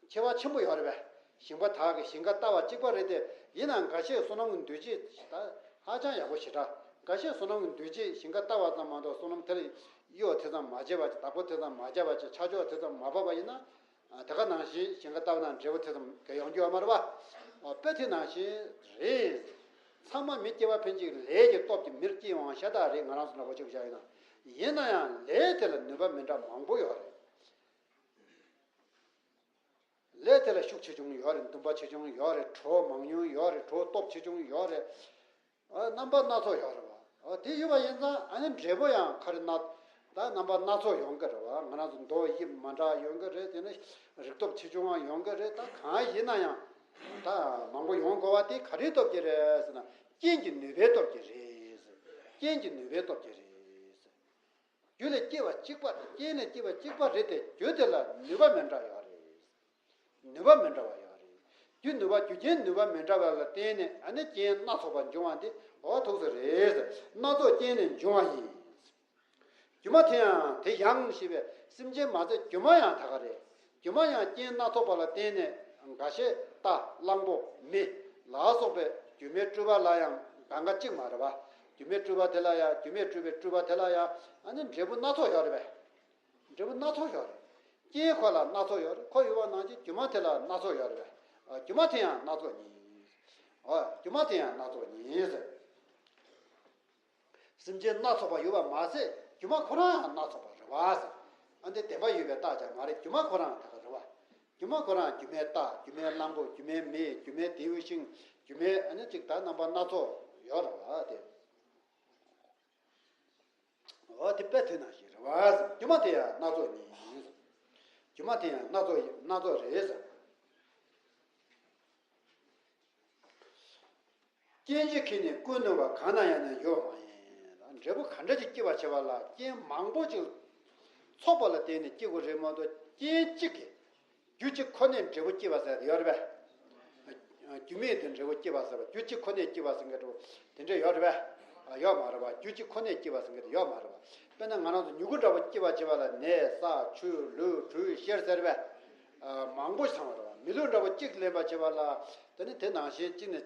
འདུ་བྱེད་ཁྱད་པར་ཆེན་པོ་ཡོད་རེད་བས། ཞིང་པ་དག་གི་ཞིང་ཁ་ལྟ་བ་གཅིག་པ་རེད་དེ། ཡིན་ནའང་འགའ་ཤས་བསོད་ནམས་ཀྱི་འདུ་བྱེད་ད་ཧ་ཅང་ཡག་པོ་ཞེ་དྲག་འགའ་ཤས་བསོད་ནམས་ཀྱི་འདུས་བྱས་ཞིང་ཁ་བལྟ་བ་ཙམ་མ་གཏོགས་བསོད་ནམས་དེ་ལ་གཡོ་དེ་ཙམ་མ་བྱས་པ་ཅིག་བདག་པོ་དེ་ཙམ་མ་བྱས་པ་ཅིག་ཆ་འཇོག་དེ་ཙམ་མ་བབས་པ་ཡིན་ན། དེ་ག་ནང་བཞིན་ཞིང་ཁ་བལྟ་བ་ན་འབྲས་བུ་དེ་ཙམ་ག་ཡོང་རྒྱུ་ཡོད་མ་རེད་པ། དཔེ་དེ་ནང་བཞིན་རེད། ཚང་མ་མི་སྐྱེ་བ་ཕན་ཅིང་ལས་ཀྱི་སྟོབས་ཀྱིས་མིར་སྐྱེ་འོང་ཤ་སྟག་རེད། ང་རང་ཚོ་འདྲ་པོ་ཅིག་བཞག་ཡིན་ན། ཡིན་ན་ཡང་ལས་དེ་ལ་ནུས་པ་མི་འདྲ་མང་པོ་ཡོད་རེད། ལས་དེ་ལ་ཤུགས་ཆེ་ཆུང་ཡོད་རེད། འདུན་པ་ཆེ་ཆུང་ཡོད་རེད། གྲོགས་མང་ཉུང་ཡོད་རེད། གྲོགས་སྟོབས་ཆེ་ཆུང་ཡོད་རེད། ཨ། རྣམ་པ་སྣ་ཚོགས་ཡོད་རེད་བ། ཨ། དེ་ཡོད་པ་ཡིན་ཙང་ཨ་ནི་འབྲས་བུ་ཡང་ག་རེ་ན། ད་རྣམ་པ་སྣ་ཚོགས་ཡོང་གི་རེད་བ། ང་རང་ཚོ་མདོག་དབྱིབས་མ་འདྲ་ཡོང་གི་རེད། དེ་ནི་རིག་སྟོབས་ཆེ་ཆུང་བ་ཡོང་གི་རེད། ད་གང་ཡིན་ན་ཡང་ད་མང་པོ་ཡོང་དགོས་པ་དེ་ག་རེའི་སྟོབས་ཀྱིས་རེད་ཟེར་ན། རྐྱེན་གྱི་ནུས་པའི་སྟོབས་ཀྱིས་རེད་ཟེར། རྐྱེན་གྱི་ནུས་པའི་སྟོབས་ཀྱིས་རེད་ཟེར། རྒྱུ་ལས་སྐྱེ་བ་གཅིག་པ་དང་། རྐྱེན་ལས་སྐྱེ་བ་གཅིག་པ་རེད་དེ། རྒྱུ་དེ་ལ་ནུས་པ་མི་འདྲ་ཡོད་རེད། ནུས་པ་མི་འདྲ་བ་ཡོད་རེད། རྒྱུ་ནུས་པ། རྒྱུ་རྐྱེན་ནུས་པ་མི་འདྲ་བ་ལ་བརྟེན་ནས་ཨ་ནི་རྐྱེན་སྣ་ཚོགས་པ་འབྱུང་བ་འདི་འོ་ཐུགས་སུ་རེད། སྣ་ཚོགས་རྐྱེན་ལས་འབྱུང་བ་ཡིན། སྒྱུ་མ་དེ་ཡང་དེ་ཡང་ཞེས་པས་སེམས་ཅན་མ་ཚད་སྒྱུ་མ་ཡང་ད་ག་རེད། སྒྱུ་མ་ཡང་རྐྱེན་སྣ་ཚོགས་པ་ལ་བརྟེན་ནས། འགའ་ཤས་རྟ་གླང་པོ་མི་ལ་སོགས་པའི་སྒྱུ་མའི་སྤྲུལ་པ་ལ་ཡང་གང་ག་གཅིག་མ་རེད་བ། སྒྱུ་མའི་སྤྲུལ་པ་དེ་ལ་ཡང་། སྒྱུ་མས་སྤྲུལ་པའི་སྤྲུལ་པ་དེ་ལ་ཡང་ཨ་ནི་འབྲས་བུ་སྣ་ཚོགས་ཡོད་རེད་པས། འབྲས་བུ་སྣ་ཚོགས་ཡོད་རེད། རྐྱེན་ཁོ་ལ་སྣ་ཚོགས་ཡོད་རེད། ཁོ་ཡོད་པ་ནང་བཞིན་སྒྱུ་མ་དེ་ལ་སྣ་ཚོགས་ཡོད་རེད་པས། ཨ། སྒྱུ་མ་དེ་ཡང་སྣ་ཚོགས་ཉིད། ཨ། སྒྱུ་མ་དེ་ཡང་སྣ་ཚོགས་ཉིད་ཟེར། སེམས་ཅན་སྣ་ཚོགས་པ་ཡོད་པ་མ་ཟད་སྒྱུ་མ་ཁོ་རང་ཡང་སྣ་ཚོགས་པ་རེད་བ་ཟེར། ཨ། འདི་བདེན་པ་ཡོད་པའི་རྟགས་ཀྱང་མ་རེད། སྒྱུ་མ་ཁོ་རང་ད་ག་རེད་བ། སྒྱུ་མ་ཁོ་རང་སྒྱུ་མའི་རྟ། སྒྱུ་མའི་གླང་པོ། སྒྱུ་མའི་མི། སྒྱུ་མའི་རྡེའུ་ཤིང་། སྒྱུ་མའི་ཨ་ནི་ཅིག་ད་རྣམ་པ་སྣ་ཚོགས་ཡོད་རེད་བ་དེ། འོ་དེ་དཔེ་དེ་ནང་བཞིན་རེད་བ་ཟེར། སྒྱུ་མ་དེ་ཡང་སྣ་ཚོགས་ཉིད་ཟེར། སྒྱུ་མ་དེ་ཡང་སྣ་ཚོགས། སྣ་ཚོགས་རེད་ཟེར། སྐྱེ་འཆི་ཁྱེར་ནས་བཀོལ་ནུས་པ་གང་ན་ཡང་ན་ཡོད་མ་ཡིན། འབྲས་བུ་ག་འདྲ་ཅིག་སྐྱེ་བར་བྱེད་པ་ལ་རྐྱེན་མང་པོ་ཅིག་ཚོགས་པ་ལ་བརྟེན་ནས་སྐྱེ་དགོས་རེད་མ་གཏོགས། རྐྱེན་གཅིག་གིས། རྒྱུ་གཅིག་ཁོ་ནས་འབྲས་བུ་སྐྱེ་བ་ཟེར་ཡོད་རེད་པས། རྒྱུ་མེད་དུ་འབྲས་བུ་སྐྱེ་བ་ཟེར་བ། རྒྱུ་གཅིག་ཁོ་ནས་སྐྱེ་བ་ཟེར་མཁན་འདྲ་བོ་དེ་འདྲ་ཡོད་རེད་པས། ཡོད་མ་རེད་པ། རྒྱུ་གཅིག་ཁོ་ནས་སྐྱེ་བ་ཟེར་མཁན་དེ་ཡོད་མ་རེད་པ། དཔེར་ན་ང་རང་ཚོ་མྱུ་གུ་འདྲ་བོ་སྐྱེ་བར་བྱེད་པ་ལ་ནས་ས་ཆུ་ལུད་གྲུ་གཤེར་ཟེར་བས། མང་པོ་ཞིག་ཚང་བ་རེད་པ། མི་ལུས་འདྲ་བོ་གཅིག་ལེན་པར་བྱེད་པ་ལ། དེ་ནི་དེ་ནང་བཞིན་གཅིག་ནས།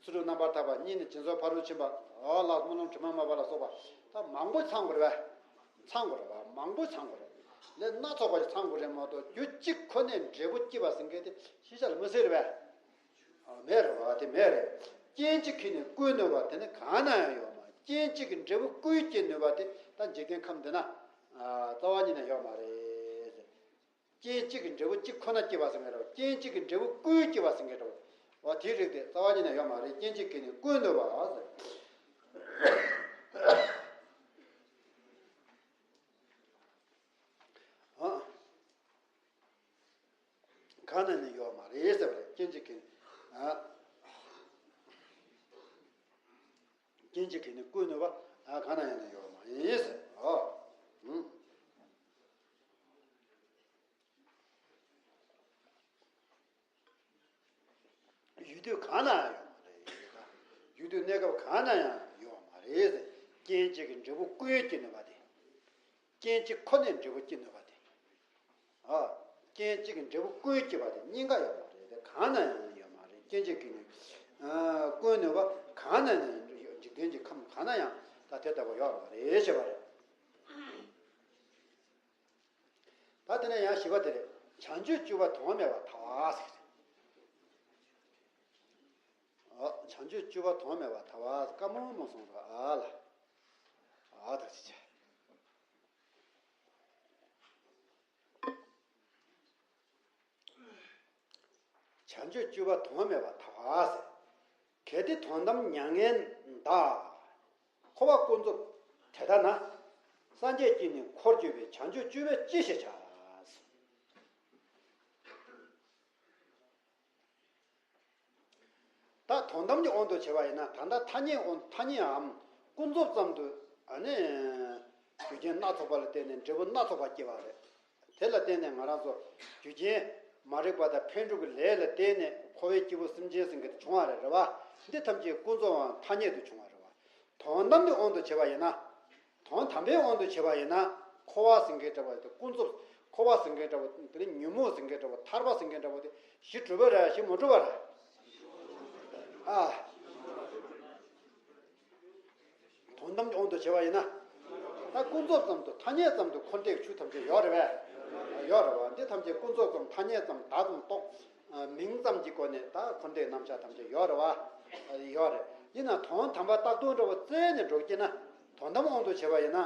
ཚུལ་ཁྲིམས་རྣམ་པར་དག་པ། གཉིས་ནི་སྦྱིན་སོགས་ཕ་རོལ་ཕྱིན་པ། འོ་ལགས་སྨོན་ལམ་དྲི་མ་མེད་པ་ལ་སོགས་པ། ད་མང་པོ་ཚང་དགོས་རེད་པས། ཚང་དགོས་རེད་པ། མང་པོ་ཚང་དགོས་རེད། ལས་སྣ་ཚོགས་པ་ཞིག་ཚང་དགོས་རེད་མ་གཏོགས། རྒྱུ་གཅིག་ཁོ་ནས་འབྲས་བུ་སྐྱེ་བ་ཟེར་མཁན་དེ་ཤེས་བྱ་ལ་མི་སྲིད་རེད་པས། མེད་རེད་པ། དེ་མེད་རེད། རྐྱེན་གཅིག་ཁྱེར་ནས་བཀོལ་ནུས་པ་དེ་ནི་གང་ན་ཡང་ཡོད་མ། རྐྱེན་གཅིག་གིས་འབྲས་བུ་བཀོལ་སྐྱེ་ནུས་པ་དེ་ད་འཇིག་རྟེན་ཁམས་འདི་ན། རྩ་བ་ཉིད་ནས་ཡོད་མ་རེད། རྐྱེན་གཅིག་གིས་འབྲས་བུ་གཅིག་ཁོ་ན་སྐྱེ་བ་ཟེར་མཁན་འདྲ་བོ། རྐྱེན་གཅིག་གིས་འབྲས་བུ་བཀོལ་སྐྱེ་བ་ཟེར་མཁན་འདྲ་བོ། འོ་དེའི་རིགས་དེ་རྩ་བ་ཉིད་ནས་ཡོད་མ་རེད། རྐྱེན་གཅིག་གིས་ནི་བཀོལ་ནུས་པ་ཟེར། ཨ། གང་ན་ནི་ཡོད་མ་རེད་ཟེར་བ་རེད། རྐྱེན་གཅིག་གིས་ནི། ཨ། རྐྱེན་གཅིག་གིས་ནི་བཀོལ་ནུས་པ། ཨ། གང་ན་ཡང་ནི་ཡོད་མ་ཡིན་ཟེར། ཨོ། ཨུམ། ཡུལ་དུས་གང་ན་ཡང་ཡོད་མ་རེད། ཡུལ་དུས་གནས་སྐབས་གང་ན་ཡང་ཡོད་མ་རེད་ཟེར། རྐྱེན་གཅིག་གིས་འབྲས་བུ་བཀོལ་སྐྱེ་ནུས་པ་དེ། རྐྱེན་གཅིག་ཁོ་ནས་འབྲས་བུ་སྐྱེ་ནུས་པ་དེ། ཨ། རྐྱེན་གཅིག་གིས་འབྲས་བུ་བཀོལ་སྐྱེ་བ་དེ་གཉིས་ཀ་ཡོད་མ་རེད་དེ། གང་ན་ཡང་ཡོད་མ་རེད། རྐྱེན་གཅིག་གིས་ནི། ཨ། བཀོལ་ནུས་པ་གང་ན་ནི། འཇིག་རྟེན་གྱི་ཁམས་གང་ན་ཡང་ད་དེ་ལྟ་བུ་ཡོད་མ་རེད་ཞེས་པ་རེད། ད་དེ་ནས་ཡང་བཞི་པ་དེ་རེད། བྱང་ཆུབ་སྤྱོད་པ་དོན་མེད་པར་ཐལ་བ་ཟེར། ཨ། བྱང་ཆུབ་སྤྱོད་པ་དོན་མེད་པར་ཐལ་བ་ཟེར། བཀའ་མོལ་མོལ་སོང་ར། ཨ་ལ། ཨ། ད་ཅི་བྱ། བྱང་ཆུབ་སྤྱོད་པ་དོན་མེད་པར་ཐལ་བ་ཟེར། གལ་ཏེ་དོན་དམ་མྱ་ངན་འདའ། འཁོར་བ་ཀུན་རྫོབ་དེ་ལྟ་ན། སངས་རྒྱས་ཀྱིས་ནི་འཁོར་སྤྱོད་པའི། བྱང་ཆུབ་སྤྱོད་པས་ཅི་ཞིག་བྱ། ད་དོན་དམ་གྱི་དབང་དུ་བྱས་པ་ཡིན་ན། ད་ལྟ་ཐ་སྙད་དབང་། ཐ་སྙད་འམ་ཀུན་རྫོབ་ཙམ་དུ། ཨ་ནི་རྒྱུ་རྐྱེན་སྣ་ཚོགས་པ་ལ་བརྟེན་ནས་འབྲས་བུ་སྣ་ཚོགས་པ་སྐྱེ་བ་རེད། དེ་ལ་བརྟེན་ནས་ང་རང་ཚོ་རྒྱུ་རྐྱེན་མ་རིག་པ་དང་འཕེལ་འགྲིབ་ཀྱི་ལས་ལ་བརྟེན་ནས་འཁོར་བའི་སྐྱེས་བུ་སེམས་ཅན་ཟེར་མཁན་དེ་བྱུང་བ་རེད། རེད་པ། འདི་ཐམས་ཅད་ཀུན་རྫོབ་དབང་། ཐ་སྙད་དུ་བྱུང་བ་རེད་པ། དོན་དམ་གྱི་དབང་དུ་བྱས་པ་ཡིན་ན། དོན་དམ་པའི་དབང་དུ་བྱས་པ་ཡིན་ན། འཁོར་བ་ཟེར་མཁན་འདྲ་བ་དེ་ཀུན་རྫོབ། འཁོར་བ་ཟེར་མཁན་འདྲ་བ་དེ་ནི་ཉོན་མོངས་ཟེར་མཁན་འདྲ་བ། ཐར་པ་ཟེར་མཁན་འདྲ་བ་དེ་གཞི་གྲུབ་པ་རེད། གཞི་མ་གྲུབ་པ་རེད། ཨ། དོན་དམ་གྱི་དབང་དུ་བྱས་པ་ཡིན་ན། ད་ཀུན་རྫོབ་ཙམ་དུ་ཐ་སྙད་ཙམ་དུ་འཁོར་འདས་ཀྱི་ཆོས་ཐམས་ཅད་ཡོད་རེད་པས། ཡོད་རེད་པ། འདི་ཐམས་ཅད་ཀུན་རྫོབ་ཙམ་ཐ་སྙད་ཙམ་བརྡ་ཙམ་རྟོག་མིང་ཙམ་གྱི་སྒོ་ནས་ད་འཁོར་འདས་རྣམ་གཞག་ཐམས་ཅད་ཡོད་རེད་པ། ཡོད་རེད། ཡིན་ན་དོན་དམ་པ་རྟག་ཏུ་འདྲ་བོ་བཙལ་ནས་འགྲོ་གི་ན། དོན་དམ་དབང་དུ་བྱས་པ་ཡིན་ན།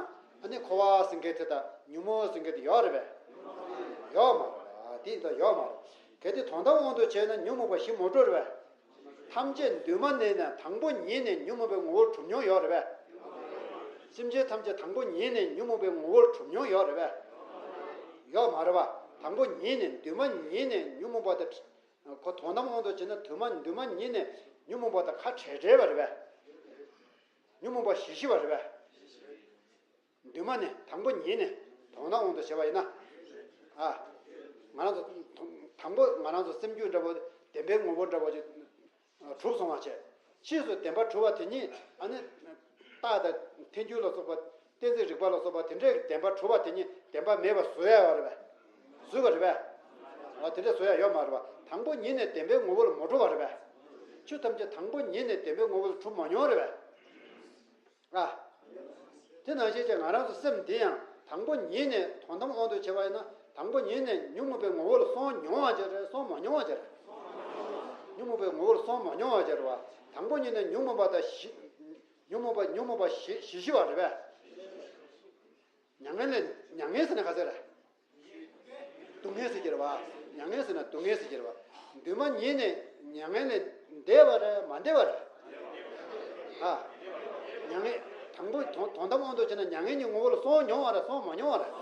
ཨ་ནི་འཁོར་བ་ཟེར་མཁན་དེ་དང་ཉོན་མོངས་ཟེར་མཁན་དེ་ཡོད་རེད་པས། ཡོད་མ་རེད་པ། དེ་ད་ཡོད་མ་རེད། གལ་ཏེ་དོན་དམ་དབང་དུ་བྱས་ན་ཉོན་མོངས་པ་ཞི་མ་འགྲོ་རེད་པས། ཐམས་ཅད་འདུས་མ་ནས་ནས་དང་པོ་ཉིད་ནས་ཉོན་མོངས་པའི་ངོ་བོར་གྲུབ་མྱོང་ཡོད་རེད་པས། སེམས་ཅན་ཐམས་ཅད་དང་པོ་ཉིད་ནས་ཉོན་མོངས་པའི་ངོ་བོར་གྲུབ་མྱོང་ཡོད་རེད་པས། ཡོད་མ་རེད་པ། དང་པོ་ཉིད་ནས་འདུས་མ་ཉིད་ནས་ཉོན་མོངས་པ་དེ། ཁོ་དོན་དམ་དབང་དུ་བྱས་ན་འདུས་མ་འདུས་མ་ཉིད་ནས་ཉོན་མོངས་པ་དང་ཁ་བྲལ་བྲལ་བ་རེད་པས། ཉོན་མོངས་པ་ཞི་ཞི་བ་རེད་པས། འདུས་མ་ནས་དང་པོ་ཉིད་ནས་དོན་དམ་དབང་དུ་བྱས་པ་ཡིན་ན། ཨ། ང་རང་ཚོ་དང་པོ་ང་རང་ཚོ་སེམས་རྒྱུད་འདྲ་པོ་བདེན་པའི་ངོ་བོ་འདྲ་པོ་ཅིག་གྲུབ་སོང་བ་བྱས། ཕྱིས་སུ་བདེན་པ་གྲུབ་པ་དེ་ཉིད་ཨ་ནི། རྟགས་དང་ཐལ་འགྱུར་ལ་སོགས་པ་གཏན་ཚིགས་རིག་པ་ལ་སོགས་པ་དེ་འདྲའི་བདེན་པ་གྲུབ་པ་དེ་ཉིད་བདེན་པ་མེད་པར་བཟོ་ཡ་ཡོད་རེད་པས། བཟོས་པ་རེད་པས། ཨ་དེ་འདྲ་བཟོ་ཡ་ཡོད་མ་རེད་པ། དང་པོ་ཉིད་ནས་བདེན་པའི་ངོ་བོ་ལ་མ་གྲུབ་པ་རེད་པས། ཆོས་ཐམས་ཅད་དང་པོ་ཉིད་ནས་བདེན་པའི་ངོ་བོ་ལ་གྲུབ་མ་མྱོང་རེད་པས། ཨ། དེ་ནང་བཞིན་བྱས་ང་རང་ཚོ་སེམས་འདི་ཡང་དང་པོ་ཉིད་ནས་དོན་དམ་དབང་དུ་བྱས་པ་ཡིན་ན་དང་པོ་ཉིད་ནས་ཉོན་མོངས་པའི་ངོ་བོ་ལ་སོང་མྱོང་བ་ཅིག་རེད། སོང་མ་མྱོང་བ་ཅིག་རེད། ཉོན་མོངས་པའི་ངོ་བོ་ལ་སོང་མ་མྱོང་བ་ཅིག་རེད་པ། དང་པོ་ཉིད་ནས་ཉོན་མོངས་པ་དང་ཞི། ཉོན་མོངས་པ་ཉོན་མོངས་པ་ཞི་ཞི་ཞི་བ་རེད་པས། མྱ་ངན་ལས་མྱ་ངན་ཟེར་ན་ག་ཚོད་རེད། སྡུག་བསྔལ་ཟེར་གྱི་རེད་པ། མྱ་ངན་ཟེར་ན་སྡུག་བསྔལ་ཟེར་གྱི་རེད་པ། འདུས་མ་ཉིད་ནས་མྱ་ངན་ལས་འདས་པ་རེད་མ་འདས་པ་རེད། ཨ། མྱ་ངན་དང་པོ་དོན་དོན་དམ་དབང་དུ་བྱས་ན་མྱ་ངན་གྱི་ངོ་བོ་ལ་སོང་མྱོང་བ་རེད། སོང་མ་མྱོང་བ་རེད།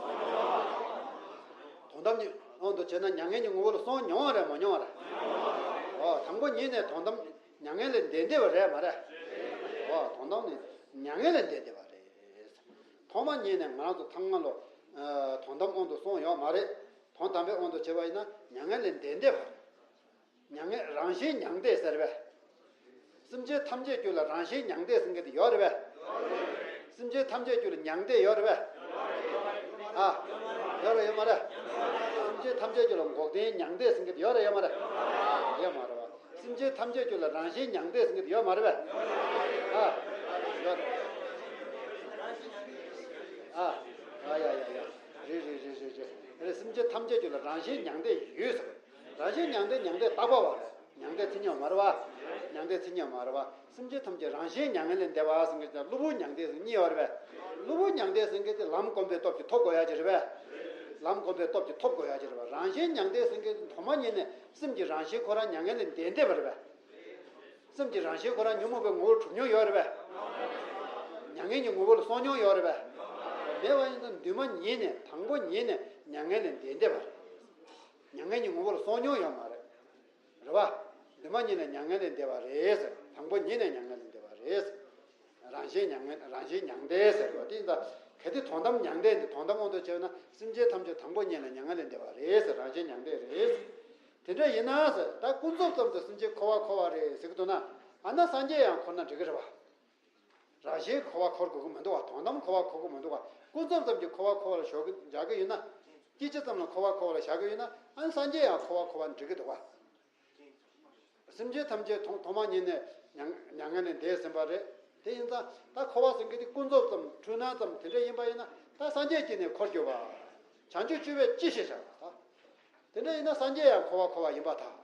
དོན་དམ་གྱི་དབང་དུ་བྱས་ན་མྱ་ངན་གྱི་ངོ་བོ་ལ་སོང་མྱོང་བ་རེད་མ་མྱོང་བ་རེད། ཨོ་དང་པོ་ཉིད་ནས་དོན་དམ་མྱ་ངན་ལས་འདས་འདས་པ་རེད་མ་རེད། ཨོ་དོན་དམ་ནི་མྱ་ངན་ལས་འདས་འདས་པ་རེད། ཐོག་མ་ཉིད་ནས་ང་རང་ཚོ་ཐང་ང་ལོ། དོན་དམ་དབང་དུ་སོང་ཡོད་མ་རེད། དོན་དམ་པའི་དབང་དུ་བྱས་པ་ཡིན་ན་མྱ་ངན་ལས་འདས་འདས་པ་རེད། མྱ་ངན་རང་བཞིན་མྱང་འདས་ཟེར་བས། སེམས་ཅན་ཐམས་ཅད་རྒྱུད་ལ་རང་བཞིན་མྱང་འདས་ཟེར་མཁན་དེ་ཡོད་རེད་པས། སེམས་ཅན་ཐམས་ཅད་རྒྱུད་ལ་མྱང་འདས་ཡོད་རེད་པས། ཨ། ཡོད་རེད་ཡོད་མ་རེད། སེམས་ཅན་ཐམས་ཅད་རྒྱུད་ལ་འགོག་བདེན་མྱང་འདས་ཟེར་མཁན་དེ་ཡོད་རེད་ཡོད་མ་རེད། ཡོད་མ་རེད་པ། སེམས་ཅན་ཐམས་ཅད་རྒྱུད་ལ་རང་བཞིན་མྱང་འདས་ཟེར་མཁན་དེ་ཡོད་མ་རེད་པས། ཨ། ཡོད་རེད། ཨ། ཨ་ཡ་ཡ་ཡ། རེད་རེད་རེད་རེད་རེད། རེད། སེམས་ཅན་ཐམས་ཅད་རྒྱུད་ལ་རང་བཞིན་མྱང་འདས་ཡོད་ཟེར། རང་བཞིན་མྱང་འདས་མྱང་འདས་རྟག་པ་བ་རེད། མྱང་འདས་མཚན་ཉིད་མ་རེད་པ། མྱང་འདས་མཚན་ཉིད་མ་རེད་པ། སེམས་ཅན་ཐམས་ཅད་རང་བཞིན་མྱ་ངན་ལས་འདས་པ་ཟེར་མཁན་དེ་གློ་བུར་མྱང་འདས་ཟེར་གཉིས་ཡོད་རེད་པས། གློ་བུར་མྱང་འདས་ཟེར་མཁན་དེ་ལམ་སྒོམ་པའི་སྟོབས་ཀྱིས་ཐོབ་དགོས་ཡ་ཅིག་རེད་པས། ལམ་སྒོམ་པའི་སྟོབས་ཀྱིས་ཐོབ་དགོས་ཡ་ཅིག་རེད་པས། རང་བཞིན་མྱང་འདས་ཟེར་མཁན་དེ་ཐོག་མ་ཉིད་ནས་སེམས་ཀྱི་རང་བཞིན་ཁོ་རང་མྱ་ངན་ལས་འདས་འདས་པ་རེད་པས། སེམས་ཀྱི་རང་བཞིན་ཁོ་རང་ཉོན་མོངས་པའི་ངོ་བོར་གྲུབ་མྱོང་ཡོད་རེད་པས། མྱ་ངན་གྱི་ངོ་བོ་ལ་སོང་མྱོང་ཡོད་རེད་པས། མེད་པ་ཡིན་ན་འདུས་མ་ཉིད་ནས་དང་པོ་ཉིད་ནས་མྱ་ངན་ལས་འདས་འདས་པ་རེད། མྱ་ངན་གྱི་ངོ་བོ་ལ་སོང་མྱོང་ཡོད་མ་རེད། རེད་པ། འདུས་མ་ཉིད་ནས་མྱ་ངན་ལས་འདས་པ་རེད་ཟེར། དང་པོ་ཉིད་ནས་མྱ་ངན་ལས་འདས་པ་རེད་ཟེར། རང་བཞིན་མྱ་ངན་རང་བཞིན་མྱང་འདས་ཟེར་བ་དེ་ཡིན་ད། གལ་ཏེ་དོན་དམ་མྱང་འདས་འདི་དོན་དམ་དབང་དུ་བྱས་ན་སེམས་ཅན་ཐམས་ཅད་དང་པོ་ཉིད་ལ་མྱ་ངན་ལས་འདས་པ་རེད་ཟེར། རང་བཞིན་མྱང་འདས་རེད་ཟེར། དེ་འདྲ་ཡིན་ན་ཟེར། ད་ཀུན་རྫོབ་ཙམ་དུ་སེམས་ཅན་འཁོར་བ་འཁོར་བ་རེད་ཟེར་གི་འདུག་ན། ཨ་ན་སངས་རྒྱས་ཡང་འཁོར་ན་འགྲིག་གི་རེད་པ། རང་བཞིན་འཁོར་བ་འཁོར་དགོས་ཀྱི་མི་འདུག་པ། དོན་དམ་འཁོར་བ་འཁོར་གྱི་མི་འདུག་པ། ཀུན་རྫོབ་ཙམ་གྱི་འཁོར་བ་འཁོར་བ་ལ་བཞག་གི་བཞག་གི་ཡོད་ན། སྐྱེ་འཆི་ཙམ་ལ་འཁོར་བ་འཁོར་བ་ལ་བཞག་གི་ཡོད་ན། ཨ་ནི་སངས་རྒྱས་ཡང་འཁོར་བ་འཁོར་བ་འགྲིག་གི་འདུག་པ། སེམས་ཅན་ཐམས་ཅད་ཐོག་ཐོག་མ་ཉིད་ནས་མྱ་མྱ་ངན་ལས་འདས་ཟིན་པ་རེད། དེ་ཡིན་ཙང་ད་འཁོར་བ་ཟེར་མཁན་དེ་ཀུན་རྫོབ་ཙམ་འཁྲུལ་སྣང་ཙམ་དེ་འདྲ་ཡིན་པ་ཡིན་ན། ད་སངས་རྒྱས་ཀྱིས་ནི་འཁོར་གྱུར་པ། བྱང་ཆུབ་སྤྱོད་པས་ཅི་ཞིག་བྱ། ད་དེ་འདྲ་ཡིན་ན་སངས་རྒྱས་ཡང་འཁོར་བ་འཁོར་བ་ཡིན་པར་ཐལ།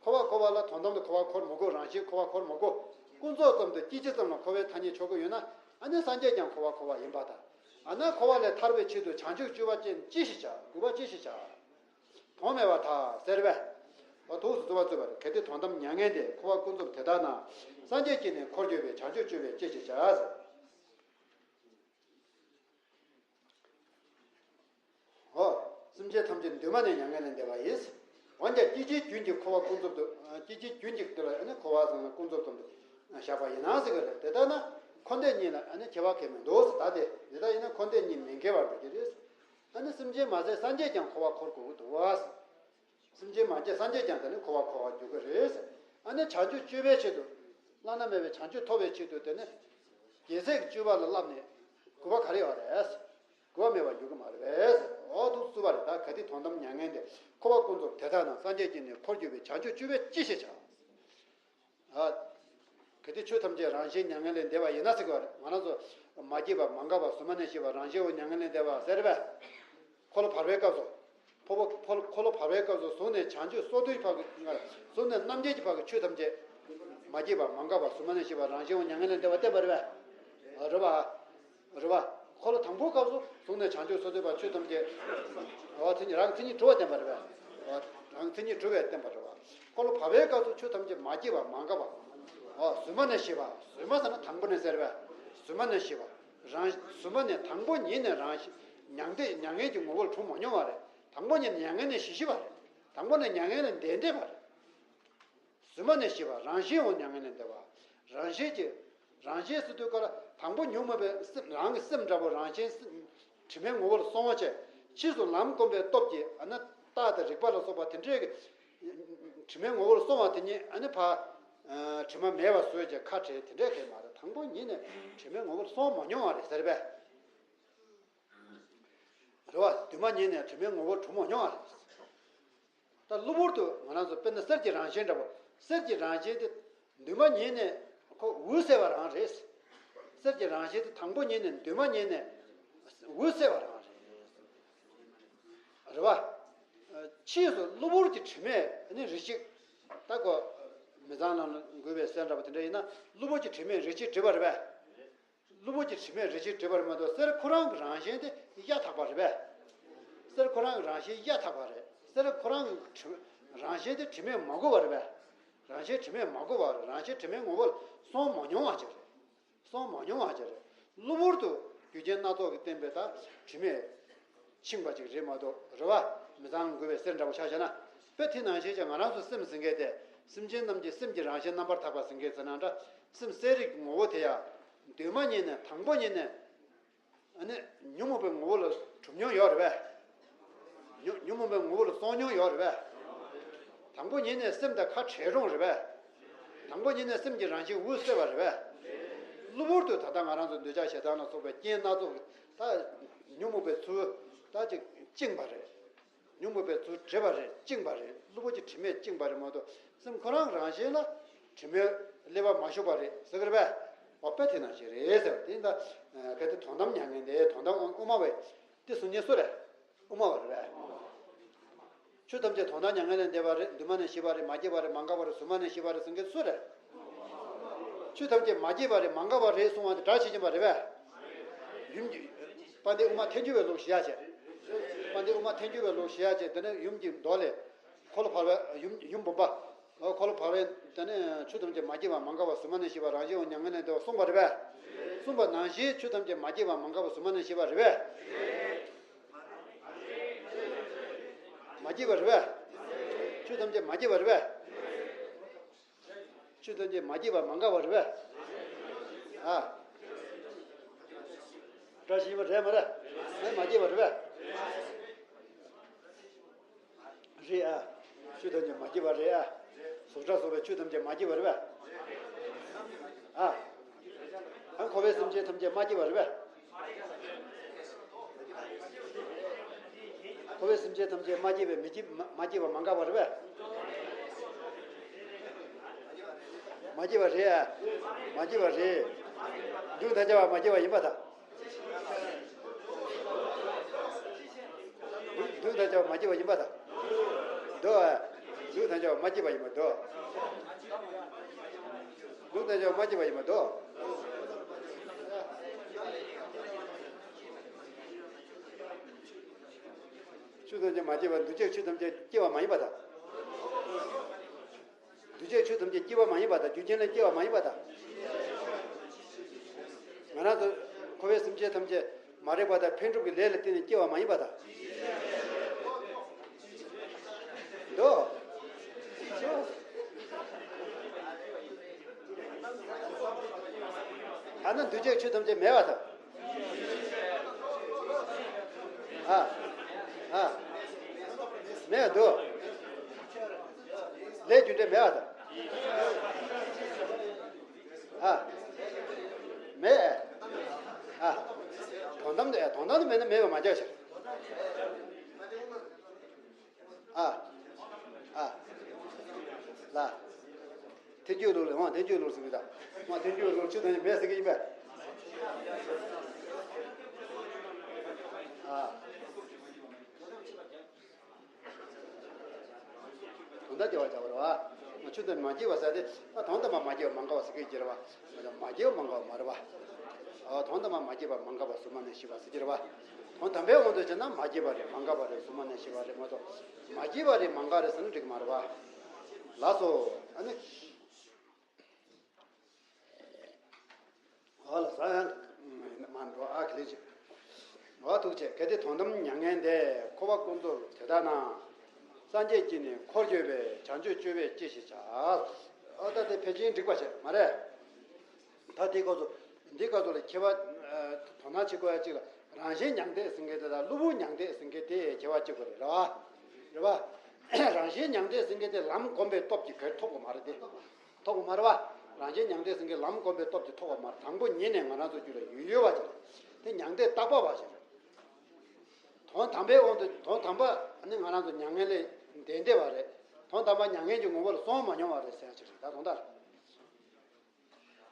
འཁོར་བ་འཁོར་བ་ལ་དོན་དམ་དུ་འཁོར་བ་འཁོར་མི་དགོས། རང་བཞིན་འཁོར་བ་འཁོར་མི་དགོས། ཀུན་རྫོབ་ཙམ་དུ་སྐྱེ་འཆི་ཙམ་ལ་འཁོར་བའི་ཐ་སྙད་ཆོག་གི་ཡོད་ན། ཨ་ནི་སངས་རྒྱས་ཀྱང་འཁོར་བ་འཁོར་བ་ཡིན་པར་ཐལ། ཨ་ན་འཁོར་བ་ལས་ཐར་བའི་ཆེད་དུ་བྱང་ཆུབ་སྤྱོད་པ་ཅན་ཅི་ཞིག་བྱ། དགོས་པ་ཅི་ཞིག་བྱ། དོན་མེད་པར་ཐལ་ཟེར་བས། འོ་ཐུགས་སུ་བརྩི་བ་བརྩི་བ་རེད། གལ་ཏེ་དོན་དམ་མྱ་ངན་འདས། འཁོར་བ་ཀུན་རྫོབ་དེ་ལྟར་ན། སངས་རྒྱས་ཀྱིས་ནི་འཁོར་གྱུར་པའི། བྱང་ཆུབ་སྤྱོད་པས་ཅི་ཞིག་བྱ་ཟེར། འོ། སེམས་ཅན་ཐམས་ཅད་འདུས་མ་ནས་མྱ་ངན་ལས་འདས་པ་ཡིན། འོན་ཀྱང་སྐྱེ་འཆིའི་རྒྱུན་གྱིས་འཁོར་བ་ཀུན་རྫོབ་ཏུ། སྐྱེ་འཆིའི་རྒྱུན་གྱིས་དེ་ལ་ནི་འཁོར་བ་ཟེར་ན་ཀུན་རྫོབ་ཙམ་དུ་བཞག་པ་ཡིན་ན་ཟེར་གི་རེད། དེ་ལྟར་ན་འཁོར་འདས་གཉིས་ལ་ནི་ཁྱད་པར་གང་ཡང་མི་འདུག་ཟེར། ད་དེ་དེ་ལྟར་ཡིན་ན་འཁོར་འདས་གཉིས་མི་འགལ་བར་འགྲོ་གི་རེད། ཨ་ནི་སེམས་ཅན་མ་ཟད་སངས་རྒྱས་ཀྱང་འཁོར་བ་འཁོར་དགོས་ཀྱི་འདུག་བ། སེམས་ཅན་མ་ཟད་སངས་རྒྱས་ཀྱང་དེ་ནི་འཁོར་བ་འཁོར་བར་འགྱུར་གྱི་རེད། ཨ་ནི་བྱང་ཆུབ་སྤྱོད་པའི་ཆེད་དུ། བླ་ན་མེད་པའི་བྱང་ཆུབ་ཐོབ་པའི་ཆེད་དུ་དེ་ནི། རྒྱལ་སྲས་ཀྱི་སྤྱོད་པ་ལ་བསླབས་ནས་དགོས་པ་ག་རེ་ཡོད་རེད། དགོས་པ་མེད་པར་འགྱུར་གྱི་མ་རེད་པས། འོ་ཐུགས་སུ་བརྩི་བ་རེད། ད་གལ་ཏེ་དོན་དམ་མྱ་ངན་འདས། འཁོར་བ་ཀུན་རྫོབ་དེ་ལྟར་ན། སངས་རྒྱས་ཀྱིས་ནི་འཁོར་གྱུར་པའི། བྱང་ཆུབ་སྤྱོད་པས་ཅི་ཞིག་བྱ། ཨ། གལ་ཏེ་ཆོས་ཐམས་ཅད་རང་བཞིན་མྱ་ངན་ལས་འདས་པ་ཡིན་ན་ཟེར་གྱི་ཡོད་རེད། ང་རང་ཚོ་མ་སྐྱེས་པ་མ་འགགས་པ་གཟུགས་མ་ནས་སྐྱེས་པ་རང་བཞིན་འོ་མྱ་ངན་ལས་འདས་པ་ཟེར་བས། འཁོར་ལོ་བར་པའི་སྐབས་སུ། འཁོར་ལོ་འཁོར་ལོ་བར་པའི་སྐབས་སུ་གཟུགས་ནས་བྱང་ཆུབ་སོ་བདུའི་བར་གྱི་གཟུགས་ནས་རྣམ་མཁྱེན་གྱི་བར་གྱི་ཆོས་ཐམས་ཅད། མ་སྐྱེས་པ་མ་འགགས་པ་གཟུགས་མ་ནས་སྐྱེས་པ་རང་བཞིན་འོ་མྱ་ངན་ལས་འདས་པ་བསྟན་པ་རེད་པས། རེད་པ། རེད་པ། འཁོར་ལོ་དང་པོའི་སྐབས་སུ་གཟུགས་ནས་བྱང་ཆུབ་སོ་བདུའི་བར་ཆོས་ཐམས་ཅད། འོ་མཚན་ཉིད་རང་མཚན་ཉིད་གྲུབ་པ་བསྟན་པ་རེད་པས། འོ་རང་མཚན་ཉིད་གྲུབ་པས་བསྟན་པ་རེད་པ། འཁོར་ལོ་བར་པའི་སྐབས་སུ་ཆོས་ཐམས་ཅད་མ་སྐྱེས་པ་མ་འགགས་པ། འོ་གཟུགས་མ་ནས་སྐྱེས་པ། གཟུགས་མ་ཟེར་ན་དང་པོ་ནས་ཟེར་བས། གཟུགས་མ་ནས་སྐྱེས་པ། རང་གཟུགས་མ་ནས་དང་པོ་ཉིད་ནས་རང་བཞིན་མྱང་འདས་མྱ་ངན་གྱི་ངོ་བོར་གྲུབ་མ་མྱོང་བ་རེད། དང་པོ་ཉིད་ནས་མྱ་ངན་ལས་ཞི་ཞི་བ་རེད། དང་པོ་ནས་མྱ་ངན་ལས་འདས་འདས་པ་རེད། གཟུགས་མ་ནས་ཞི་བ་རང་བཞིན་འོ་མྱ་ངན་ལས་འདས་པ། རང་བཞིན་གྱི། རང་བཞིན་ཟེར་དུས་ཀ་ལ་དང་པོ་ཉོན་མོངས་པའི་སེམས་རང་གི་སེམས་འདྲ་པོ་རང་བཞིན་སེམས་དྲི་མའི་ངོ་བོར་སོང་བ་བྱས། ཕྱིས་སུ་ལམ་བསྒོམས་པའི་སྟོབས་ཀྱིས་ཨ་ནི་རྟགས་དང་རིགས་པ་ལ་སོགས་པ་དེ་འདྲའི་གི་དྲི་མའི་ངོ་བོར་སོང་བ་དེ་ཉིད་ཨ་ནི་ཕ། དྲི་མ་མེད་པ་བཟོས་བྱས་ཁ་བྲལ་དེ་འདྲའི་གི་མ་རེད། དང་པོ་ཉིད་ནས་དྲི་མའི་ངོ་བོར་སོང་མ་མྱོང་བ་རེད་ཟེར་བས། རེད་བ། དུས་མ་ཉིད་ནས་དྲི་མའི་ངོ་བོར་གྲུབ་མ་མྱོང་བ་རེད། ད་གློ་བུར་དུ་ང་རང་ཚོ་དཔེར་ན་གསེར་གྱི་རང་བཞིན་འདྲ་པོ། གསེར་གྱི་རང་བཞིན་དེ་དུས་མ་ཉིད་ནས་ཁོ་འོད་གསལ་བ་རང་རེད། གསེར་གྱི་རང་བཞིན་དེ་དང་པོ་ཉིད་ནས་དུས་མ་ཉིད་ནས་འོད་གསལ་བ་རང་རེད། རེད་བ། ཕྱིས་སུ་གློ་བུར་གྱི་དྲི་མས་ནི་རེ་ཞིག་ད་ཁོ་མི་ཚང་ནང་ལ་འགོས་པའི་གསེར་འདྲ་པོ་དེ་འདྲ་ཡིན་ན་གློ་བུར་གྱི་དྲི་མས་རེ་ཞིག་བསྒྲིབས་པ་རེད་པས། གློ་བུར་གྱི་དྲི་མས་རེ་ཞིག་བསྒྲིབས་པ་རེད་མ་གཏོགས་གསེར་ཁོ་རང་གི་རང་བཞིན་དེ་གཡའ་དག་པ་རེད་པས། གསེར་ཁོ་རང་གི་རང་བཞིན་གཡའ་དག་པ་རེད། གསེར་ཁོ་རང་གི་དྲི་རང་བཞིན་དེ་དྲི་མས་མ་གོས་པ་རེད་པས། རང་བཞིན་དྲི་མས་མ་གོས་པ་རེད། རང་བཞིན་དྲི་མའི་ངོ་བོ་ལ་སོང་མ་མྱོང་བ་ཅིག་རེད། སོང་མ་མྱོང་བ་ཅིག་རེད། གློ་བུར་དུ་རྒྱུ་རྐྱེན་སྣ་ཚོགས་ཀྱིས་བརྟེན་པའི་ད་དྲི་མས་འཆིང་བ་ཅིག་རེད་མ་གཏོགས་རེད་བ། མི་ཚང་འགོས་པའི་གསེར་འདྲ་པོ་ཆ་བཞག་ན། དཔེ་དེ་ནང་བཞིན་ཅིག་ང་རང་ཚོ་སེམས་ཟེར་མཁན་དེ་སེམས་ཅན་རྣམས་ཀྱི་སེམས་ཀྱི་རང་བཞིན་རྣམ་པར་དག་པ་ཟེར་མཁན་ཟེར་ན་འདྲ། སེམས་གསལ་རིག་གི་ངོ་བོ་དེ་ཡང་དུས་མ་ཉིད་ནས་དང་པོ་ཉིད་ནས། ཨ་ནི་ཉོན་མོངས་པའི་ངོ་བོ་ལ་གྲུབ་མྱོང་ཡོད་རེད་པས། ཉོན་ཉོན་མོངས་པའི་ངོ་བོ་ལ་སོང་མྱོང་ཡོད་རེད་པས། དང་པོ་ཉིད་ནས་སེམས་དང་ཁ་བྲལ་རུང་རེད་པས། དང་པོ་ཉིད་ནས་སེམས་ཀྱི་རང་བཞིན་འོད་གསལ་བ་རེད་པས། གློ་བུར་དུ་ད་ལྟ་ང་རང་ཚོ་འདོད་ཆགས་ཞེ་སྡང་ལ་སོགས་པའི་རྐྱེན་སྣ་ཚོགས་ཀྱིས་ད་ཉོན་མོངས་པའི་ཚུལ་ད་ཅིག་བཅིངས་པ་རེད། ཉོན་མོངས་པའི་ཚུལ་བསྒྲིབས་པ་རེད། བཅིངས་པ་རེད། གློ་བུར་གྱི་དྲི་མས་བཅིངས་པ་རེད་མ་གཏོགས་སེམས་ཁོ་རང་རང་བཞིན་ལ་དྲི་མས་བསླད་པ་མ་ཞུགས་པ་རེད་ཟེར་གི་རེད་པས། འོ་དཔེ་དེ་ནང་བཞིན་རེད་ཟེར་བ་དེ་ཡིན་ད། གལ་ཏེ་དོན་དམ་མྱ་ངན་འདས། དོན་དམ་དབུ་མ་བས་དེ་གསུང་མཁན་སུ་རེད། དབུ་མ་བ་རེད་པས། ཆོས་ཐམས་ཅད་དོན་དམ་མྱ་ངན་ལས་འདས་པ་རེད། དུས་མ་ནས་ཞི་བ་རེད། མ་སྐྱེས་པ་རེད། མ་འགགས་པ་རེད། གཟུགས་མ་ནས་ཞི་བ་རེད་ཟེར་མཁན་སུ་རེད། ཆོས་ཐམས་ཅད་མ་སྐྱེས་པ་རེད། མ་འགགས་པ་རེད་གསུང་བ་དེ་སྒྲ་ཇི་བཞིན་པ་རེད་པས། ཡུམ་གྱི། དཔལ་ལྡན་དབུ་མ་ཐལ་འགྱུར་བའི་ལུགས་ཞུ་ཡ་བྱས། དཔལ་ལྡན་དབུ་མ་ཐལ་འགྱུར་བའི་ལུགས་ཞུ་ཡ་བྱས། དེ་ནས་ཡུམ་གྱི་མདོ་ལས། འཁོར་ལོ་བར་པའི་ཡུམ་ཡུམ་བུམ་པ། འཁོར་ལོ་བར་པའི་དེ་ནས་ཆོས་ཐམས་ཅད་མ་སྐྱེས་པ་མ་འགགས་པ་གཟུགས་མ་ནས་ཞི་བ་རང་བཞིན་འོ་མྱ་ངན་ལས་འདས་པ་གསུངས་པ་རེད་པས། གསུངས་པ་ནང་བཞིན་ཆོས་ཐམས་ཅད་མ་སྐྱེས་པ་མ་འགགས་པ་གཟུགས་མ་ནས་ཞི་བ་རེད་པས། མ་སྐྱེས་པ་རེད་པས། ཆོས་ཐམས་ཅད་མ་སྐྱེས་པ་རེད་པས། ཆོས་ཐམས་ཅད་མ་སྐྱེས་པ་མ་འགགས་པ་རེད་པས། ཨ། བཀྲ་ཤིས་པ་རེད་མ་རེད། ཨ་མ་སྐྱེས་པ་རེད་པས། རེད་ཨ། ཆོས་ཐམས་ཅད་མ་སྐྱེས་པ་རེད་ཨ། གཟུགས་སྒྲ་སོགས་པའི་ཆོས་ཐམས་ཅད་མ་སྐྱེས་པ་རེད་པས། ཨ། ཨ་འཁོར་བའི་སེམས་ཅན་ཐམས་ཅད་མ་སྐྱེས་པ་རེད་པས། འཁོར་བའི་སེམས་ཅན་ཐམས་ཅད་མ་སྐྱེས་པའི་མི་སྐྱེ་མ་མ་སྐྱེས་པ་མ་འགགས་པ་རེད་པས། མ་སྐྱེས་པ་རེད་ཨ། མ་སྐྱེས་པ་རེད། མདུན་དང་བྱ་བ་མ་སྐྱེས་པ་ཡིན་པར་ཐལ། མདུན་དང་བྱ་བ་མ་སྐྱེས་པ་ཡིན་པར་ཐལ། འདོད། མདུན་དང་བྱ་བ་མ་སྐྱེས་པ་ཡིན་པར་འདོད། མདུན་དང་བྱ་བ་མ་སྐྱེས་པ་ཡིན་པར་འདོད། ཆོས་ཐམས་ཅད་མ་སྐྱེས་པ་འདུས་བྱས་ཆོས་ཐམས་ཅད་སྐྱེ་བ་མ་ཡིན་པར་ཐལ། འདུས་བྱས་ཆོས་ཐམས་ཅད་སྐྱེ་བ་མ་ཡིན་པར་ཐལ། རྒྱུ་རྐྱེན་ལས་སྐྱེ་བ་མ་ཡིན་པར་ཐལ། ང་རང་ཚོ་འཁོར་བའི་སེམས་ཅན་ཐམས་ཅད་མ་རིག་པ་དང་འཕེལ་འགྲིབ་ཀྱི་ལས་ལ་བརྟེན་ནས་སྐྱེ་བ་མ་ཡིན་པར་ཐལ། འདོད། ཐ་ན་འདུས་བྱས་ཆོས་ཐམས་ཅད་མེད་པར་ཐལ། ཨ། ཨ། མེད་པར་འདོད། ལས་རྒྱུ་འབྲས་མེད་པར་ཐལ། ཨ། མེད། ཨ། དོན་དམ་དེ་དོན་དམ་དུ་མེད་ན་མེད་པར་མ་ཆགས་ཤིང་། ཨ། ཨ། ལ། ཐལ་འགྱུར་ལུགས་ལ་མ་ཐལ་འགྱུར་ལུགས་ཟེར་གི་ད། མ་ཐལ་འགྱུར་ལུགས་ཆོས་ཐམས་ཅད་མེད་ཟེར་གི་ཡིན་པས། ཨ། དོན་དམ་སྐྱེ་བར་བྱ་བ་རེད་བ། ཆོས་ཐམས་ཅད་མ་སྐྱེས་པ་ཟེར་ཏེ། ཨ། དོན་དམ་པར་མ་སྐྱེས་པ་མ་འགགས་པ་ཟེར་གི་ཡོད་རེད་བ། མ་སྐྱེས་པ་མ་འགགས་པ་མ་རེད་བ། ཨ། དོན་དམ་པར་མ་སྐྱེས་པ་མ་འགགས་པ་གཟུགས་མ་ནས་ཤེས་པ་ཟེར་གི་རེད་བ། དོན་དམ་པའི་དབང་དུ་བྱས་ན་མ་སྐྱེས་པ་རེད་མ་འགགས་པ་རེད་གཟུགས་མ་ནས་ཤེས་པ་རེད་མ་གཏོགས། མ་སྐྱེས་པ་རེད་མ་འགགས་རེད་ཟེར་ན་འགྲིག་གི་མ་རེད་བ། ལགས་སོ། ཨ་ནི། འོ་ལ་ས་ཡང་མ་འགྲོ་ཨ་ག་ལེ་ཅིག་འོ་ཐུགས་རྗེ་ཆེ། གལ་ཏེ་དོན་དམ་མྱ་ངན་འདས། འཁོར་བ་ཀུན་རྫོབ་དེ་ལྟ་ན། སངས་རྒྱས་ཀྱིས་ནི་འཁོར་བསྐྱོད་པའི། བྱང་ཆུབ་སྤྱོད་པས་ཅི་ཞིག་བྱ། འོ་ད་དེ་ཕལ་ཆེར་འགྲིག་པ་བྱས་མ་རེད། ད་དེའི་སྐབས་སུ་འདིའི་སྐབས་སུ་ལ་ཁྱད་པར། དོ་སྣང་བྱེད་དགོས་ཡ་གཅིག་ལ་རང་གཞན་མྱང་འདས་ཟེར་མཁན་དེ་དང་གློ་བུར་མྱང་འདས་ཟེར་མཁན་དེ་ཁྱད་པར་གཅིག་པ་རེད་རེད་བ། རེད་བ། རང་གཞན་མྱང་འདས་ཟེར་མཁན་དེ་ལམ་བསྒོམས་པའི་སྟོབས་ཀྱིས་ག་རེ་ཐོབ་དགོས་མ་རེད་དེ། ཐོབ་དགོས་མ་རེད་བ། རང་གཞན་མྱང་འདས་ཟེར་མཁན་ལམ་བསྒོམས་པའི་སྟོབས་ཀྱིས་ཐོབ་པ་མ་རེད། དང་པོ་ཉིད་ནས་ང་རང་ཚོ་རྒྱུད་ལ་ཡོད་ཡོད་པ་ཅིག་རེད། དེ་མྱང་འདས་རྟག་པ་བ་ཞིག་རེད། དོན་དམ་པའི་དབང་དུ་དོན་དམ་པ་ནི་ང་རང་ཚོ་མྱ་ངན་ལས་འདས་འདས་པ་རེད། དོན་དམ་པ་མྱ་ངན་གྱི་ངོ་བོ་ལ་སོང་མ་མྱོང་བ་རེད་ཟེར་ཡ་ཅིག་རེད་ད་དོན་དག་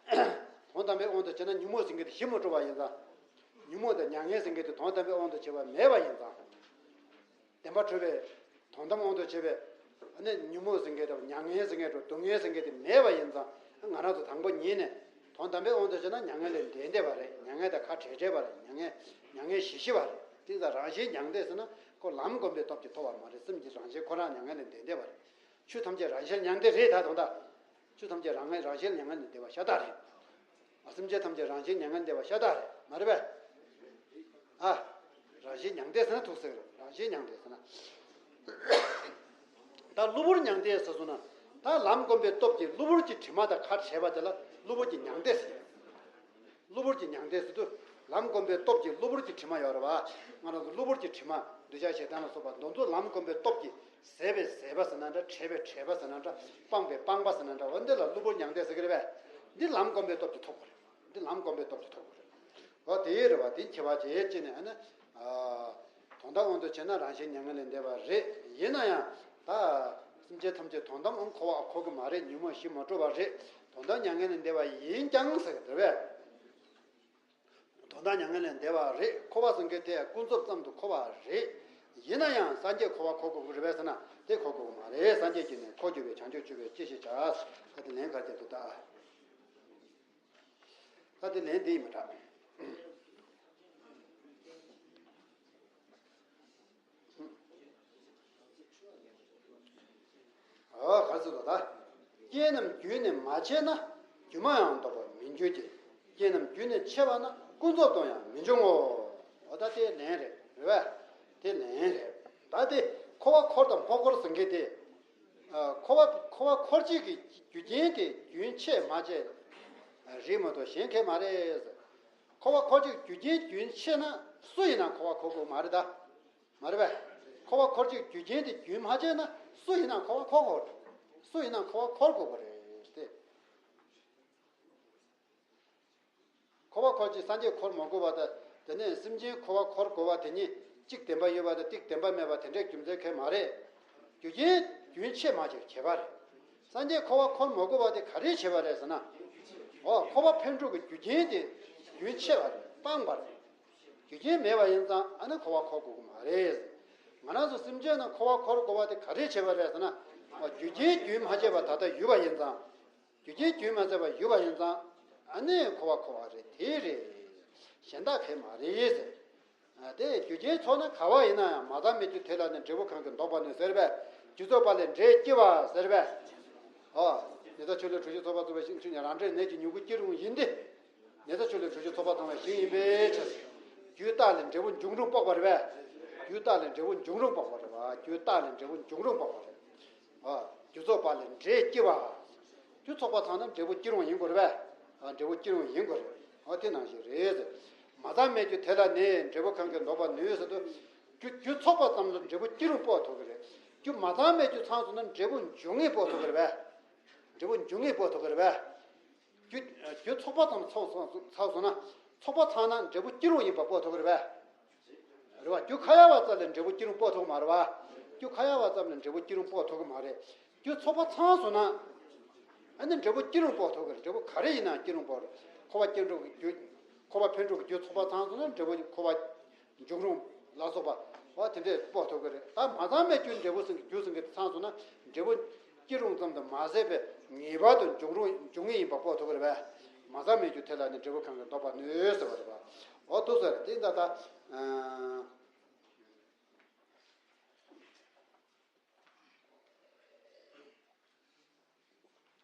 རེད། དོན་དམ་པའི་དབང་དུ་བྱས་ན་ཉོན་མོངས་ཟེར་མཁན་དེ་གཞི་མ་གྲུབ་པ་ཡིན་ཙང་། ཉོན་མོངས་དང་མྱ་ངན་ཟེར་མཁན་དེ་དོན་དམ་པའི་དབང་དུ་བྱས་པ་མེད་པ་ཡིན་ཙང་། བདེན་པར་གྲུབ་པའི་དོན་དམ་དབང་དུ་བྱས་པའི་ཨ་ནི་ཉོན་མོངས་ཟེར་མཁན་དང་མྱ་ངན་ཟེར་མཁན་དང་སྡུག་བསྔལ་ཟེར་མཁན་དེ་མེད་པ་ཡིན་ཙང་། ང་རང་ཚོ་དང་པོ་ཉིད་ནས་དོན་དམ་པའི་དབང་དུ་བྱས་ན་མྱ་ངན་ལས་འདས་འདས་པ་རེད། མྱ་ངན་དང་ཁ་བྲལ་བྲལ་བ་རེད། མྱ་ངན་མྱ་ངན་ཞི་ཞི་བ་རེད། དེ་ཙང་རང་གཞན་མྱང་འདས་ཟེར་ན་ཁོ་ལམ་བསྒོམས་པའི་སྟོབས་ཀྱིས་ཐོབ་པ་མ་རེད། སེམས་ཀྱི་རང་གཞན་ཁོ་རང་མྱ་ངན་ལས་འདས་འདས་པ་རེད། ཆོས་ཐམས་ཅད་རང་གཞན་མྱང་འདས་རེད་ད་དོན་དག་ཆོས་ཐམས་ཅད་རང་ངན་རང་གཞན་མྱ་ངན་ལས་འདས་པ་ཤ་སྟག་རེད། ཨ། སེམས་ཅན་ཐམས་ཅད་རང་གཞན་མྱ་ངན་འདས་པ་ཤ་སྟག་རེད་མ་རེད་པས། ཨ། རང་གཞན་མྱང་འདས་ཟེར་ན་ཐུག་ཟེར་རང་གཞན་མྱང་འདས་ཟེར་ན། ད་གློ་བུར་མྱང་འདས་ཟེར་སོང་ན། ད་ལམ་བསྒོམས་པའི་སྟོབས་ཀྱིས་གློ་བུར་གྱི་དྲི་མ་དང་ཁ་བྲལ་བ་དེ་ལ་གློ་བུར་གྱི་མྱང་འདས་ཟེར། གློ་བུར་གྱི་མྱང་འདས་ཟེར་དུས། ལམ་བསྒོམས་པའི་སྟོབས་ཀྱིས་གློ་བུར་གྱི་དྲི་མ་ཡོད་རེད་བ། ང་རང་ཚོ་གློ་བུར་གྱི་དྲི་མ་འདོད་ཆགས་ཞེ་སྡང་ལ་སོགས་པ་འདི་ཚོ་ལམ་བསྒོམས་པའི་སྟོབས་ཀྱིས་ཟད་པའི་ཟད་པ་ཟེར་ན་འདྲ། བྲལ་བའི་བྲལ་བ་ཟེར་ན་འདྲ། སྤངས་པའི་སྤངས་པ་ཟེར་ན་འདྲ། འོ་འདི་ལ་གློ་བུར་མྱང་འདས་ཟེར་གི་རེད་པས། འདི་ལམ་བསྒོམས་པའི་སྟོབས་ཀྱིས་ཐོབ་དགོས་རེད། འདི་ལམ་བསྒོམས་པའི་སྟོབས་ཀྱིས་ཐོབ་དགོས་རེད། འོ་དེ་རེད་བ། དེ་ཁྱད་པར་བྱས་ཅི་ནས་ཨ་ནི། ཨ། དོན་དམ་དབང་དུ་བྱས་ན་རང་གཞན་མྱ་ངན་ལས་འདས་པ་རེད། ཡིན་ན་ཡང་ད་སེམས་ཅན་ཐམས་ཅད་དོན་དམ་འཁོར་བ་འཁོར་གི་མ་རེད། ཉོན་མོངས་གཞི་མ་གྲུབ་པ་རེད། དོན་དམ་མྱ་ངན་ལས་འདས་པ་ཡིན་ཀྱང་ཟེར་གི་རེད་པས། དོན་དམ་མྱ་ངན་ལས་འདས་པ་རེད། འཁོར་བ་ཟེར་མཁན་དེ་ཀུན་རྫོབ་ཙམ་དུ་འཁོར་བ་རེད། ཡིན་ན་ཡང་སངས་རྒྱས་འཁོར་བ་འཁོར་དགོས་ཀྱི་རེད་པས་ཟེར་ན་དེ་འཁོར་དགོས་ཀྱི་མ་རེད། སངས་རྒྱས་ཀྱིས་ནི་འཁོར་བསྐྱོད་པའི་བྱང་ཆུབ་སྤྱོད་པས་ཅི་ཞིག་བྱ། ད་དེ་ལན་ག་རེ་བྱེད་འདུག་ད། ད་དེ་ལན་འདི་ཡིན་པ་འདྲ། ཨོ་ག་ཚོད་དོ་ད། རྐྱེན་རྣམས་རྒྱུན་ནི་མ་ཆད་ན། སྒྱུ་མ་ཡང་ལྡོག་པར་མི་འགྱུར་གྱི། རྐྱེན་རྣམས་རྒྱུན་ནི་ཆད་པ་ན། ཀུན་རྫོབ་ཏུ་ཡང་མི་འབྱུང་ངོ་། ཨོ་ད་དེ་ལན་རེད་རེད་པས། དེ་ལན་རེད། ད་དེ་འཁོར་བ་འཁོར་དང་མ་འཁོར་ཟེར་མཁན་དེ། ཨ། འཁོར་བ་འཁོར་བ་འཁོར་བྱེད་ཀྱི་རྒྱུ་རྐྱེན་དེ་རྒྱུན་ཆད་མ་ཆད་རེད་མ་གཏོགས་གཞན་གང་མ་རེད། འཁོར་བ་འཁོར་བྱེད་ཀྱི་རྒྱུ་རྐྱེན་རྒྱུན་ཆད་ན་སུ་ཡིན་ན་འཁོར་བ་འཁོར་དགོས་མ་རེད་ད། མ་རེད་པས། འཁོར་བ་འཁོར་བྱེད་ཀྱི་རྒྱུ་རྐྱེན་དེ་རྒྱུན་མ་ཆད་ན་སུ་ཡིན་ན་འཁོར་བ་འཁོར་དགོས། སུ་ཡིན་ན་འཁོར་བ་འཁོར་དགོས་པ་རེད་དེ། འཁོར་བ་འཁོར་བྱེད་སངས་རྒྱས་འཁོར་མ་དགོས་པ་དང་། དེ་ནས་སེམས་ཅན་འཁོར་བ་འཁོར་དགོས་པ་དེ་གཉིས་གཅིག་བདེན་པ་ཡོད་པ་དང་གཅིག་བདེན་པ་མེད་པ་དེ་འདྲའི་རྒྱུ་མཚན་གང་ཡང་མ་རེད། རྒྱུ་རྐྱེན་རྒྱུན་ཆད་མ་ཆད་བྱས་པ་རེད། སངས་རྒྱས་འཁོར་བ་འཁོར་མ་དགོས་པ་དེ་ག་རེ་བྱས་པ་རེད་ཟེར་ན། འོ་འཁོར་བ་འཕེལ་འགྲོ་གི་རྒྱུ་རྐྱེན་དེ་རྒྱུན་ཆད་པ་རེད། སྤངས་པ་རེད། རྒྱུ་རྐྱེན་མེད་པ་ཡིན་ཙང་ཨ་ནི་འཁོར་བ་འཁོར་དགོས་ཀྱི་མ་རེད། ང་རང་ཚོ་སེམས་ཅན་རྣམས་འཁོར་བ་འཁོར་དགོས་པ་དེ་ག་རེ་བྱས་པ་རེད་ཟེར་ན། འོ་རྒྱུ་རྐྱེན་རྒྱུན་མ་ཆད་པ་ད་ལྟ་ཡོད་པ་ཡིན་ཙང་། རྒྱུ་རྐྱེན་རྒྱུན་མ་ཆད་པ་ཡོད་པ་ཡིན་ཙང་། ཨ་ནི་འཁོར་བ་འཁོར་བ་རེད། དེ་རེད། གཞན་དག་གང་ཡང་མ་རེད་ཟེར། ཨ། དེ་རྒྱུ་རྐྱེན་ཚོགས་ན་ག་བ་ཡིན་ན་ཡང་། མ་བརྟགས་མི་འགྱུར་དེ་ལ་ནི། འབྲས་བུ་གང་གིས་བཟློག་པར་ནུས་ཟེར་བས། རྒྱུ་ཚོགས་པ་ལས་འབྲས་སྐྱེ་བ་ཟེར་བས། ཨོ། ཉན་ཐོས་ཆོས་ལས་གྲོལ་ཕྱིར་ཚོགས་པ་ཚང་བའི་ཞིང་། ཆོས་ཉིད་རང་འབྲས་ནད་ཀྱི་མྱུ་གུ་སྐྱེ་རུང་ཡིན་ཏེ། ཉན་ཐོས་ཆོས་ལས་གྲོལ་ཕྱིར་ཚོགས་པ་ཚང་བའི་ཞིང་ཡིན་པའི་ཕྱིར། རྒྱུ་རྟགས་ལས་འབྲས་བུ་འབྱུང་རུང་དཔོག་པ་རེད་པས། རྒྱུ་རྟགས་ལས་འབྲས་བུ་འབྱུང་རུང་དཔོག་པ་རེད་པ། རྒྱུ་རྟགས་ལས་འབྲས་བུ་འབྱུང་རུང་དཔོག་པ་རེད། ཨ། རྒྱུ་ཚོགས་པ་ལས་འབྲས་སྐྱེ་བ། རྒྱུ་ཚོགས་པ་ཚང་ན་འབྲས་བུ་སྐྱེ་རུང་ཡིན་དགོས་རེད་པས། ཨ། འབྲས་བུ་སྐྱེ་རུང་ཡིན་དགོས་རེད། ཨ། དེ་ནང་བཞིན་རེད་ཟེར། མ་བརྟགས་མི་འགྱུར་དེ་ལ་ནི། འབྲས་བུ་གང་གིས་བཟློག་པར་ནུས་ཟེར་དུས། རྒྱུ་རྒྱུ་ཚོགས་པ་ཙམ་ལ་འབྲས་བུ་སྐྱེ་རུང་དཔོག་ཐུབ་ཀྱི་རེད། རྒྱུ་མ་བརྟགས་མི་འགྱུར་ཚང་སོང་ན་འབྲས་བུ་འབྱུང་ངེས་དཔོག་ཐུབ་ཀྱི་རེད་པས། འབྲས་བུ་འབྱུང་ངེས་དཔོག་ཐུབ་ཀྱི་རེད་པས། རྒྱུ་རྒྱུ་ཚོགས་པ་ཙམ་ཚང་སོང་ཚང་སོང་ན། ཚོགས་པ་ཚང་ན་འབྲས་བུ་སྐྱེ་རུང་ཡིན་པ་དཔོག་ཐུབ་ཀྱི་རེད་པས། རེད་བ། རྒྱུ་ཁ་ཡ་བ་ཙམ་ལས་འབྲས་བུ་སྐྱེ་རུང་དཔོག་ཐུབ་ཀྱི་མ་རེད་བ། རྒྱུ་ཁ་ཡ་བ་ཙམ་ལས་འབྲས་བུ་སྐྱེ་རུང་དཔོག་ཐུབ་ཀྱི་མ་རེད། རྒྱུ་ཚོགས་པ་ཚང་སོང་ན། ཨ་ནི་འབྲས་བུ་སྐྱེ་རུང་དཔོག་ཐུབ་ཀྱི་རེད། འབྲས་བུ་ག་རེ་ཡིན་ན་སྐྱེ་རུང་དཔོག་རེད། འཁོར་བ་སྐྱེ་འགྲོ་གི་རྒྱུ། འཁོར་བ་འཕེལ་འགྲོ་གི་རྒྱུ་ཚོགས་པ་ཚང་སོང་ན་འབྲས་བུ་འཁོར་བ་འབྱུང་རུང་ལ་སོགས་པ། འོ་དེ་འདྲས་དཔོག་ཐུབ་ཀྱི་རེད། ད་མ་ཚང་མའི་རྒྱུ་འབྲས་བུ་ཟེར་གི་རྒྱུ་ཟེར་གི་དེ་ཚང་སོང་ན་འབྲས་བུ་སྐྱེ་རུང་ཙམ་དུ་མ་ཟད་པའི་ངེས་པར་དུ་འབྱུང་རུང་འབྱུང་ངེས་ཡིན་པ་དཔོག་ཐུབ་ཀྱི་རེད་པས། མ་ཚང་མའི་རྒྱུ་དེ་ལ་ནི་འབྲས་བུ་གང་གིས་ལྡོག་པར་ནུས་ཟེར་བ་རེད་པ། འོ་ཐུག་ཟེར་དེ་ད་ལྟ།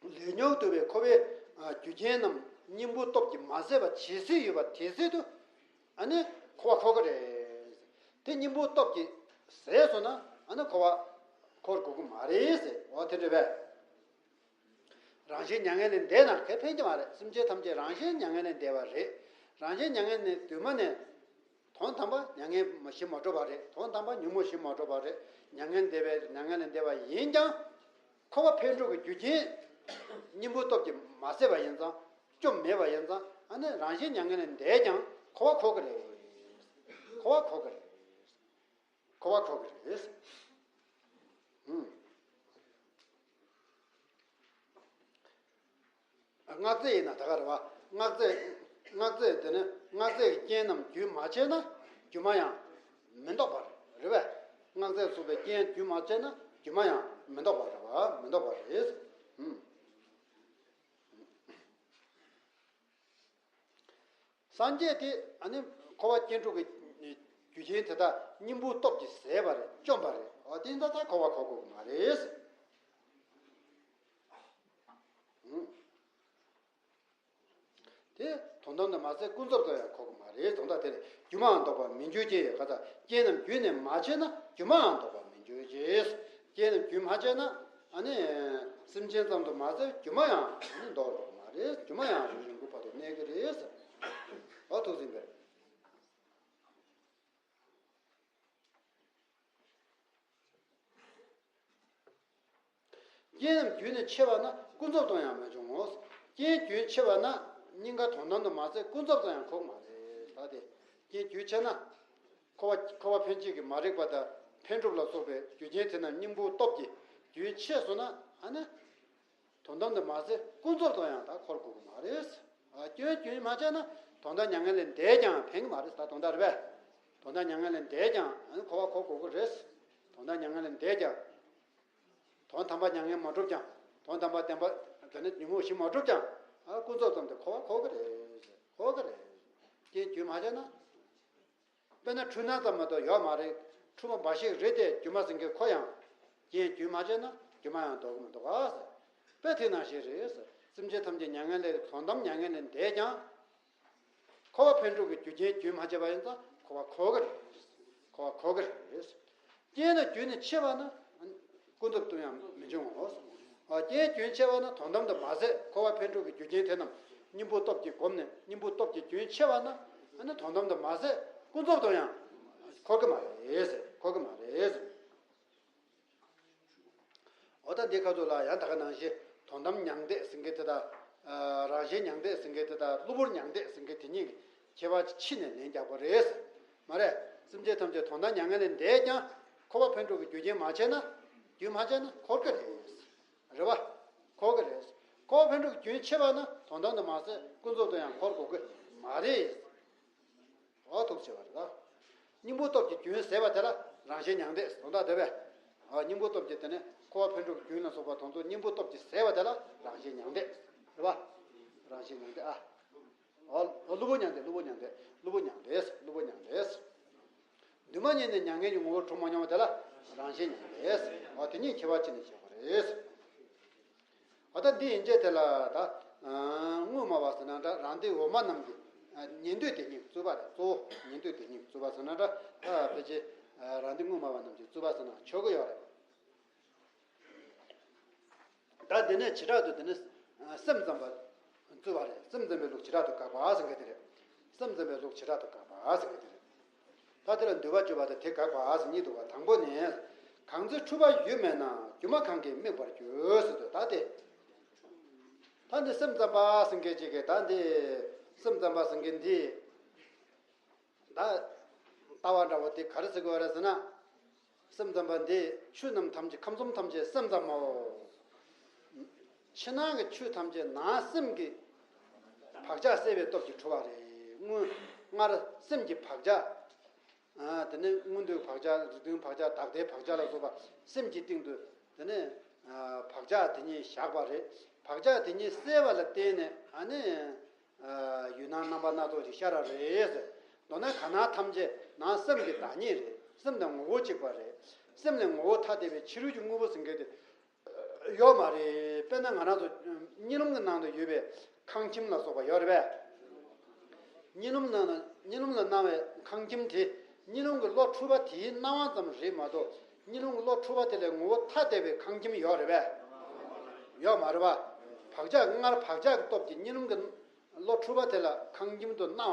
ལས་ཉོན་བསྡུ་བའི་འཁོར་བའི་རྒྱུ་རྐྱེན་རྣམས་གཉེན་པོའི་སྟོབས་ཀྱིས་མ་ཟད་པ་ཇི་སྲིད་ཡོད་པ་དེ་སྲིད་དུ་ཨ་ནི་འཁོར་བ་འཁོར་གྱི་རེད། དེ་གཉེན་པོའི་སྟོབས་ཀྱིས་ཟད་སོང་ན་ཨ་ནི་འཁོར་བ་འཁོར་དགོས་ཀྱི་མ་རེད་ཟེར། འོ་དེ་འདྲ་བས། རང་བཞིན་མྱ་ངན་ལས་འདས་ན་གལ་ཕན་གྱི་མ་རེད། སེམས་ཅན་ཐམས་ཅད་རང་བཞིན་མྱ་ངན་ལས་འདས་པ་རེད། རང་བཞིན་མྱ་ངན་ནི་དུས་མ་ནས། དོན་དམ་པ་མྱ་ངན་ཞི་མ་འགྲོ་བ་རེད། དོན་དམ་པ་ཉོན་མོངས་ཞི་མ་འགྲོ་བ་རེད། མྱ་ངན་འདས་པའི་མྱ་ངན་ལས་འདས་པ་ཡིན་ཀྱང་། འཁོར་བ་འཕེལ་འགྲོ་གི་རྒྱུ་རྐྱེན་གཉེན་པོའི་སྟོབས་ཀྱིས་མ་ཟད་པ་ཡིན་ཙང་། བཅོམ་མེད་པ་ཡིན་ཙང་ཨ་ནི་རང་བཞིན་མྱ་ངན་ལས་འདས་ཀྱང་འཁོར་བ་འཁོར་གི་རེད། འཁོར་བ་འཁོར་གི་རེད། འཁོར་བ་འཁོར་གི་རེད། ཨུམ། སྔགས་རྫས་ཡིན་ན་ད་ག་རེད་བ། སྔགས་རྫས། སྔགས་རྫས་དེ་ནི་སྔགས་རྫས་ཀྱི་རྐྱེན་རྣམས་རྒྱུན་མ་ཆད་ན་སྒྱུ་མ་ཡང་མི་ལྡོག་པ་རེད་པས། སྔགས་རྫས་ཚུགས་པའི་རྐྱེན་རྒྱུན་མ་ཆད་ན་སྒྱུ་མ་ཡང་མི་ལྡོག་པ་རེད་བ། མི་ལྡོག་པ་རེད། ཨུམ། སངས་རྒྱས་དེ་ཨ་ནི་འཁོར་བ་སྐྱེ་འགྲོ་གི་རྒྱུ་རྐྱེན་དེ་དག་གཉེན་པོའི་སྟོབས་ཀྱིས་ཟད་པ་རེད། བཅོམ་པ་རེད། འོ་དེ་ཡིན་ཙང་ད་འཁོར་བ་འཁོར་དགོས་ཀྱི་མ་རེད། ཨུམ། དེ་དོན་དམ་དུ་མ་ཟད་ཀུན་རྫོབ་ཏུ་ཡང་འཁོར་དགོས་མ་རེད། དོན་དག་དེ་ལས་སྒྱུ་མའང་ལྡོག་པར་མི་འགྱུར་གྱི། ག་ད་རྐྱེན་རྣམས་རྒྱུན་ནི་མ་ཆད་ན་སྒྱུ་མའང་ལྡོག་པར་མི་འགྱུར་གྱི། རྐྱེན་རྣམས་རྒྱུན་མ་ཆད་ན་ཨ་ནི་སེམས་ཅན་ཙམ་དུ་མ་ཟད་སྒྱུ་མ་ཡང་ཨ་ནི་ལྡོག་འགྲོ་གི་མ་རེད། སྒྱུ་མ་ཡང་རིང་རིང་པོ་བར་དུ་གནས་ཀྱི་རེད། འོ་ཐུགས་ཟིན་པས། རྐྱེན་རྣམས་རྒྱུན་ནི་ཆད་པ་ན་ཀུན་རྫོབ་ཏུ་ཡང་མི་འབྱུང་ངོ་། རྐྱེན་རྒྱུན་ཆད་པ་ན་སྙིང་ག་དོན་དམ་དུ་མ་ཟད་ཀུན་རྫོབ་ཏུ་ཡང་འཁོར་མ་རེད། ད་དེ་རྐྱེན་རྒྱུན་ཆད་ན། འཁོར་བ་འཁོར་བ་འཕེན་བྱེད་ཀྱི་མ་རིག་པ་དང་འཕེན་གྲུབ་ལ་སོགས་པའི་རྒྱུ་རྐྱེན་དེ་རྣམས་གཉེན་པོའི་སྟོབས་ཀྱིས་རྒྱུན་ཆད་སོང་ན་ཨ་ནི། དོན་དམ་དུ་མ་ཟད་ཀུན་རྫོབ་ཏུ་ཡང་ད་འཁོར་དགོས་ཀྱི་མ་རེད། ཨ་སྐྱོན་རྒྱུན་མ་ཆད་ན་དོན་དམ་མྱ་ངན་ལས་འདས་ཀྱང་ཕན་གྱི་མ་རེད། ད་དོན་དག་རེད་པས། དོན་དམ་མྱ་ངན་ལས་འདས་ཀྱང་ཨ་ནི་འཁོར་བ་འཁོར་དགོས་ཀྱི་རེད། དོན་དམ་མྱ་ངན་ལས་འདས་ཀྱང་། དོན་དམ་པ་མྱ་ངན་མ་གྲུབ་ཀྱང་། དོན་དམ་པ་བདེན་པ་དེ་ནི་ཉོན་མོངས་ཞི་མ་གྲུབ་ཀྱང་། ཨ་ཀུན་རྫོབ་ཙམ་དུ་འཁོར་བ་འཁོར་གྱི་རེད། འཁོར་གྱི་རེད། རྐྱེན་རྒྱུན་མ་ཆད་ན། དཔེར་ན་འཁྲུལ་སྣང་ཙམ་མ་གཏོགས་ཡོད་མ་རེད། འཁྲུལ་པ་འབའ་ཞིག་རེད་དེ་སྒྱུ་མ་ཟེར་མཁན་ཁོ་ཡང་། རྐྱེན་རྒྱུན་མ་ཆད་ན་སྒྱུ་མ་ཡང་ལྡོག་གི་མི་འདུག་ག་ཟེར། དཔེ་དེ་ནང་བཞིན་རེད་ཟེར། སེམས་ཅན་ཐམས་ཅད་མྱ་ངན་ལས་དོན་དམ་མྱ་ངན་ལས་འདས་ཀྱང་། འཁོར་བ་འཕེན་གྲུབ་ཀྱི་རྒྱུ་རྐྱེན་རྒྱུན་མ་ཆད་པ་ཡིན་ཙང་འཁོར་བ་འཁོར་གི་རེད། འཁོར་བ་འཁོར་གི་རེད། རྐྱེན་ནི་རྒྱུན་ནི་ཆད་པ་ན། ཀུན་རྫོབ་ཏུ་ཡང་མི་འབྱུང་ངོ་། རྐྱེན་རྒྱུན་ཆད་པ་ན་དོན་དམ་དུ་མ་ཟད་འཁོར་བ་འཕེན་གྲུབ་ཀྱི་རྒྱུ་རྐྱེན་དེ་རྣམས་གཉེན་པོའི་སྟོབས་ཀྱིས་བསྒོམས་ནས་གཉེན་པོའི་སྟོབས་ཀྱིས་རྒྱུན་ཆད་པ་ན་ཨ་ནི་དོན་དམ་དུ་མ་ཟད་ཀུན་རྫོབ་ཏུ་ཡང་འཁོར་གྱི་མ་རེད་ཟེར། འཁོར་གྱི་མ་རེད་ཟེར། འོ་ད་འདི་ཁ་ཐུག་ལ་ཡང་ད་ག་ནང་བཞིན་དོན་དམ་མྱང་འདས་ཟེར་མཁན་དེ་དང་། རང་བཞིན་མྱང་འདས་ཟེར་མཁན་དེ་དང་གློ་བུར་མྱང་འདས་ཟེར་མཁན་དེ་གཉིས་ཀྱི་ཁྱད་པར་ཕྱེ་ནས་ལན་རྒྱག་པ་རེད། མ་རེད། སེམས་ཅན་ཐམས་ཅད་དོན་དམ་མྱ་ངན་ལས་འདས་ཀྱང་འཁོར་བ་འཕེན་གྲུབ་ཀྱི་རྒྱུ་རྐྱེན་མ་ཆད་ན། རྒྱུན་མ་ཆད་ན་འཁོར་གྱི་རེད། རེད་བ། འཁོར་གྱི་རེད། འཁོར་བ་འཕེན་གྲུབ་ཀྱི་རྒྱུན་ཆད་པ་ན་དོན་དམ་དུ་མ་ཟད་ཀུན་རྫོབ་ཏུ་ཡང་འཁོར་དགོས་ཀྱི་མ་རེད། འོ་ཐུགས་ཆེ་བ་རེད་ད། གཉེན་པོའི་སྟོབས་ཀྱིས་རྒྱུན་ཟད་པ་དེ་ལ་རང་བཞིན་མྱང་འདས་དོན་དག་དེ་བས། འོ་གཉེན་པོའི་སྟོབས་ཀྱིས་དེ་ནི་འཁོར་བ་འཕེན་གྲུབ་ཀྱི་རྒྱུན་ལ་སོགས་པ་དོན་དུ་གཉེན་པོའི་སྟོབས་ཀྱིས་ཟད་པ་དེ་ལ་རང་བཞིན་མྱང་འདས། རེད་བ། རང་བཞིན་མྱང་འདས་ཨ། འོ་གློ་བུར་མྱང་འདས། གློ་བུར་མྱང་འདས། གློ་བུར་མྱང་འདས། གློ་བུར་མྱང་འདས། འདུས་མ་བྱས་ནས་མྱ་ངན་གྱི་ངོ་བོར་གྲུབ་མ་མྱོང་བ་དེ་ལ་རང་བཞིན་མྱང་འདས། འོ་དེ་གཉིས་ཁྱད་པར་ཕྱེ་ནས་བཤད་པ་རེད། འོ་ད་འདི་ཡན་ཆད་དེ་ལ་ད། དངོས་སྨྲ་བ་ཟེར་ན་འདྲ། རང་སྡེའི་འོག་མ་རྣམས་ཀྱི་ཉན་ཐོས་དེ་ཉིད་རྩོད་པ་རེད། གཙོ་བོ་ཉན་ཐོས་དེ་ཉིད་རྩོད་པ་ཟེར་ན་འདྲ། ད་ཕལ་ཆེར་རང་སྡེ་དངོས་སྨྲ་བ་རྣམས་ཀྱི་རྩོད་པ་ཟེར་ན་ཆོག་གི་ཡོད་རེད། ད་འདི་ནས་བྱེ་བྲག་ཏུ་འདི་ནི་སེམས་ཙམ་པ་རྩོད་པ་རེད། སེམས་ཙམ་པའི་ལུགས་བྱེ་བྲག་ཏུ་དགག་པ་ཟེར་མཁན་དེ་རེད། སེམས་ཙམ་པའི་ལུགས་བྱེ་བྲག་ཏུ་དགག་པ་ཟེར་མཁན་དེ་རེད། ད་དེ་ལ་འདུལ་བ་བརྗོད་པ་དང་དེ་དགག་པ་ཟེར་གཉིས་འདུག་པ། དང་པོ་ནི། གང་ཚེ་འཁྲུལ་པ་ཡོད་མེད་ན། སྒྱུ་མ་གང་གིས་དམིགས་པར་འགྱུར་ཟེར་དུས་ད་དེ། ད་འདི་སེམས་ཙམ་པ་ཟེར་མཁན་ཅིག་གིས་ད་འདི་སེམས་ཙམ་པ་ཟེར་མཁན་འདི། ད་ལྟ་བ་འདྲ་བོ་དེ་ག་རེ་ཟེར་དགོས་རེད་ཟེར་ན། སེམས་ཙམ་པ་འདི་ཆོས་རྣམས་ཐམས་ཅད་ཁམས་གསུམ་ཐམས་ཅད་སེམས་ཙམ་མོ། ཕྱི་ནང་གི་ཆོས་ཐམས་ཅད་ནང་སེམས་ཀྱི་བག་ཆགས་སད་པའི་སྟོབས་ཀྱིས་གྲུབ་པ་རེད། སྔོན་སྔར་སེམས་ཀྱི་བག་ཆགས། ཨ། དེ་ནས་སྔོན་དུས་བག་ཆགས། རིགས་མཐུན་བག་ཆགས། བདག་ལྟའི་བག་ཆགས་ལ་སོགས་པ་སེམས་ཀྱི་སྟེང་དུ། དེ་ནས། ཨ། བག་ཆགས་དེ་ཉིད་བཞག་པ་རེད། བག་ཆགས་དེ་ཉིད་སད་པ་ལ་བརྟེན་ནས། ཨ་ནི། ཨ། ཡུལ་སྣང་རྣམ་པ་སྣ་ཚོགས་ཤིག་ཤར་བ་རེད་ཟེར། མདོར་ན་གང་སྣང་ཐམས་ཅད་ནང་སེམས་ཀྱི་བདག་ཉིད་རེད། སེམས་དང་ངོ་བོ་གཅིག་པ་རེད། སེམས་ལས་ངོ་བོ་ཐ་དད་པའི་ཕྱི་རོལ་གྱི་དངོས་པོ་ཟེར་མཁན་དེ་ཡོད་མ་རེད། དཔེར་ན་ང་རང་ཚོ་གཉིད་ལམ་གྱི་ནང་དུ་ཡོད་པའི་ཁང་ཁྱིམ་ལ་སོགས་པ་ཡོད་རེད་པས། གཉིད་ལམ་ནང་ན། གཉིད་ལམ་ལ་སྣང་བའི་ཁང་ཁྱིམ་དེ་གཉིད་ལམ་གྱི་བློ་འཁྲུལ་པ་དེའི་སྣང་བ་ཙམ་རེད་མ་གཏོགས། གཉིད་ལམ་གྱི་བློ་འཁྲུལ་པ་དེ་ལས་ངོ་བོ་ཐ་དད་པའི་ཁང་ཁྱིམ་ཡོད་རེད་པས། ཡོད་མ་རེད་པ། བག་ཆགས། སྔར་བག་ཆགས་ཀྱི་སྟོབས་ཀྱིས་གཉིད་ལམ་གྱི་བློ་འཁྲུལ་པ་དེ་ལ་ཁང་ཁྱིམ་དུ་སྣང་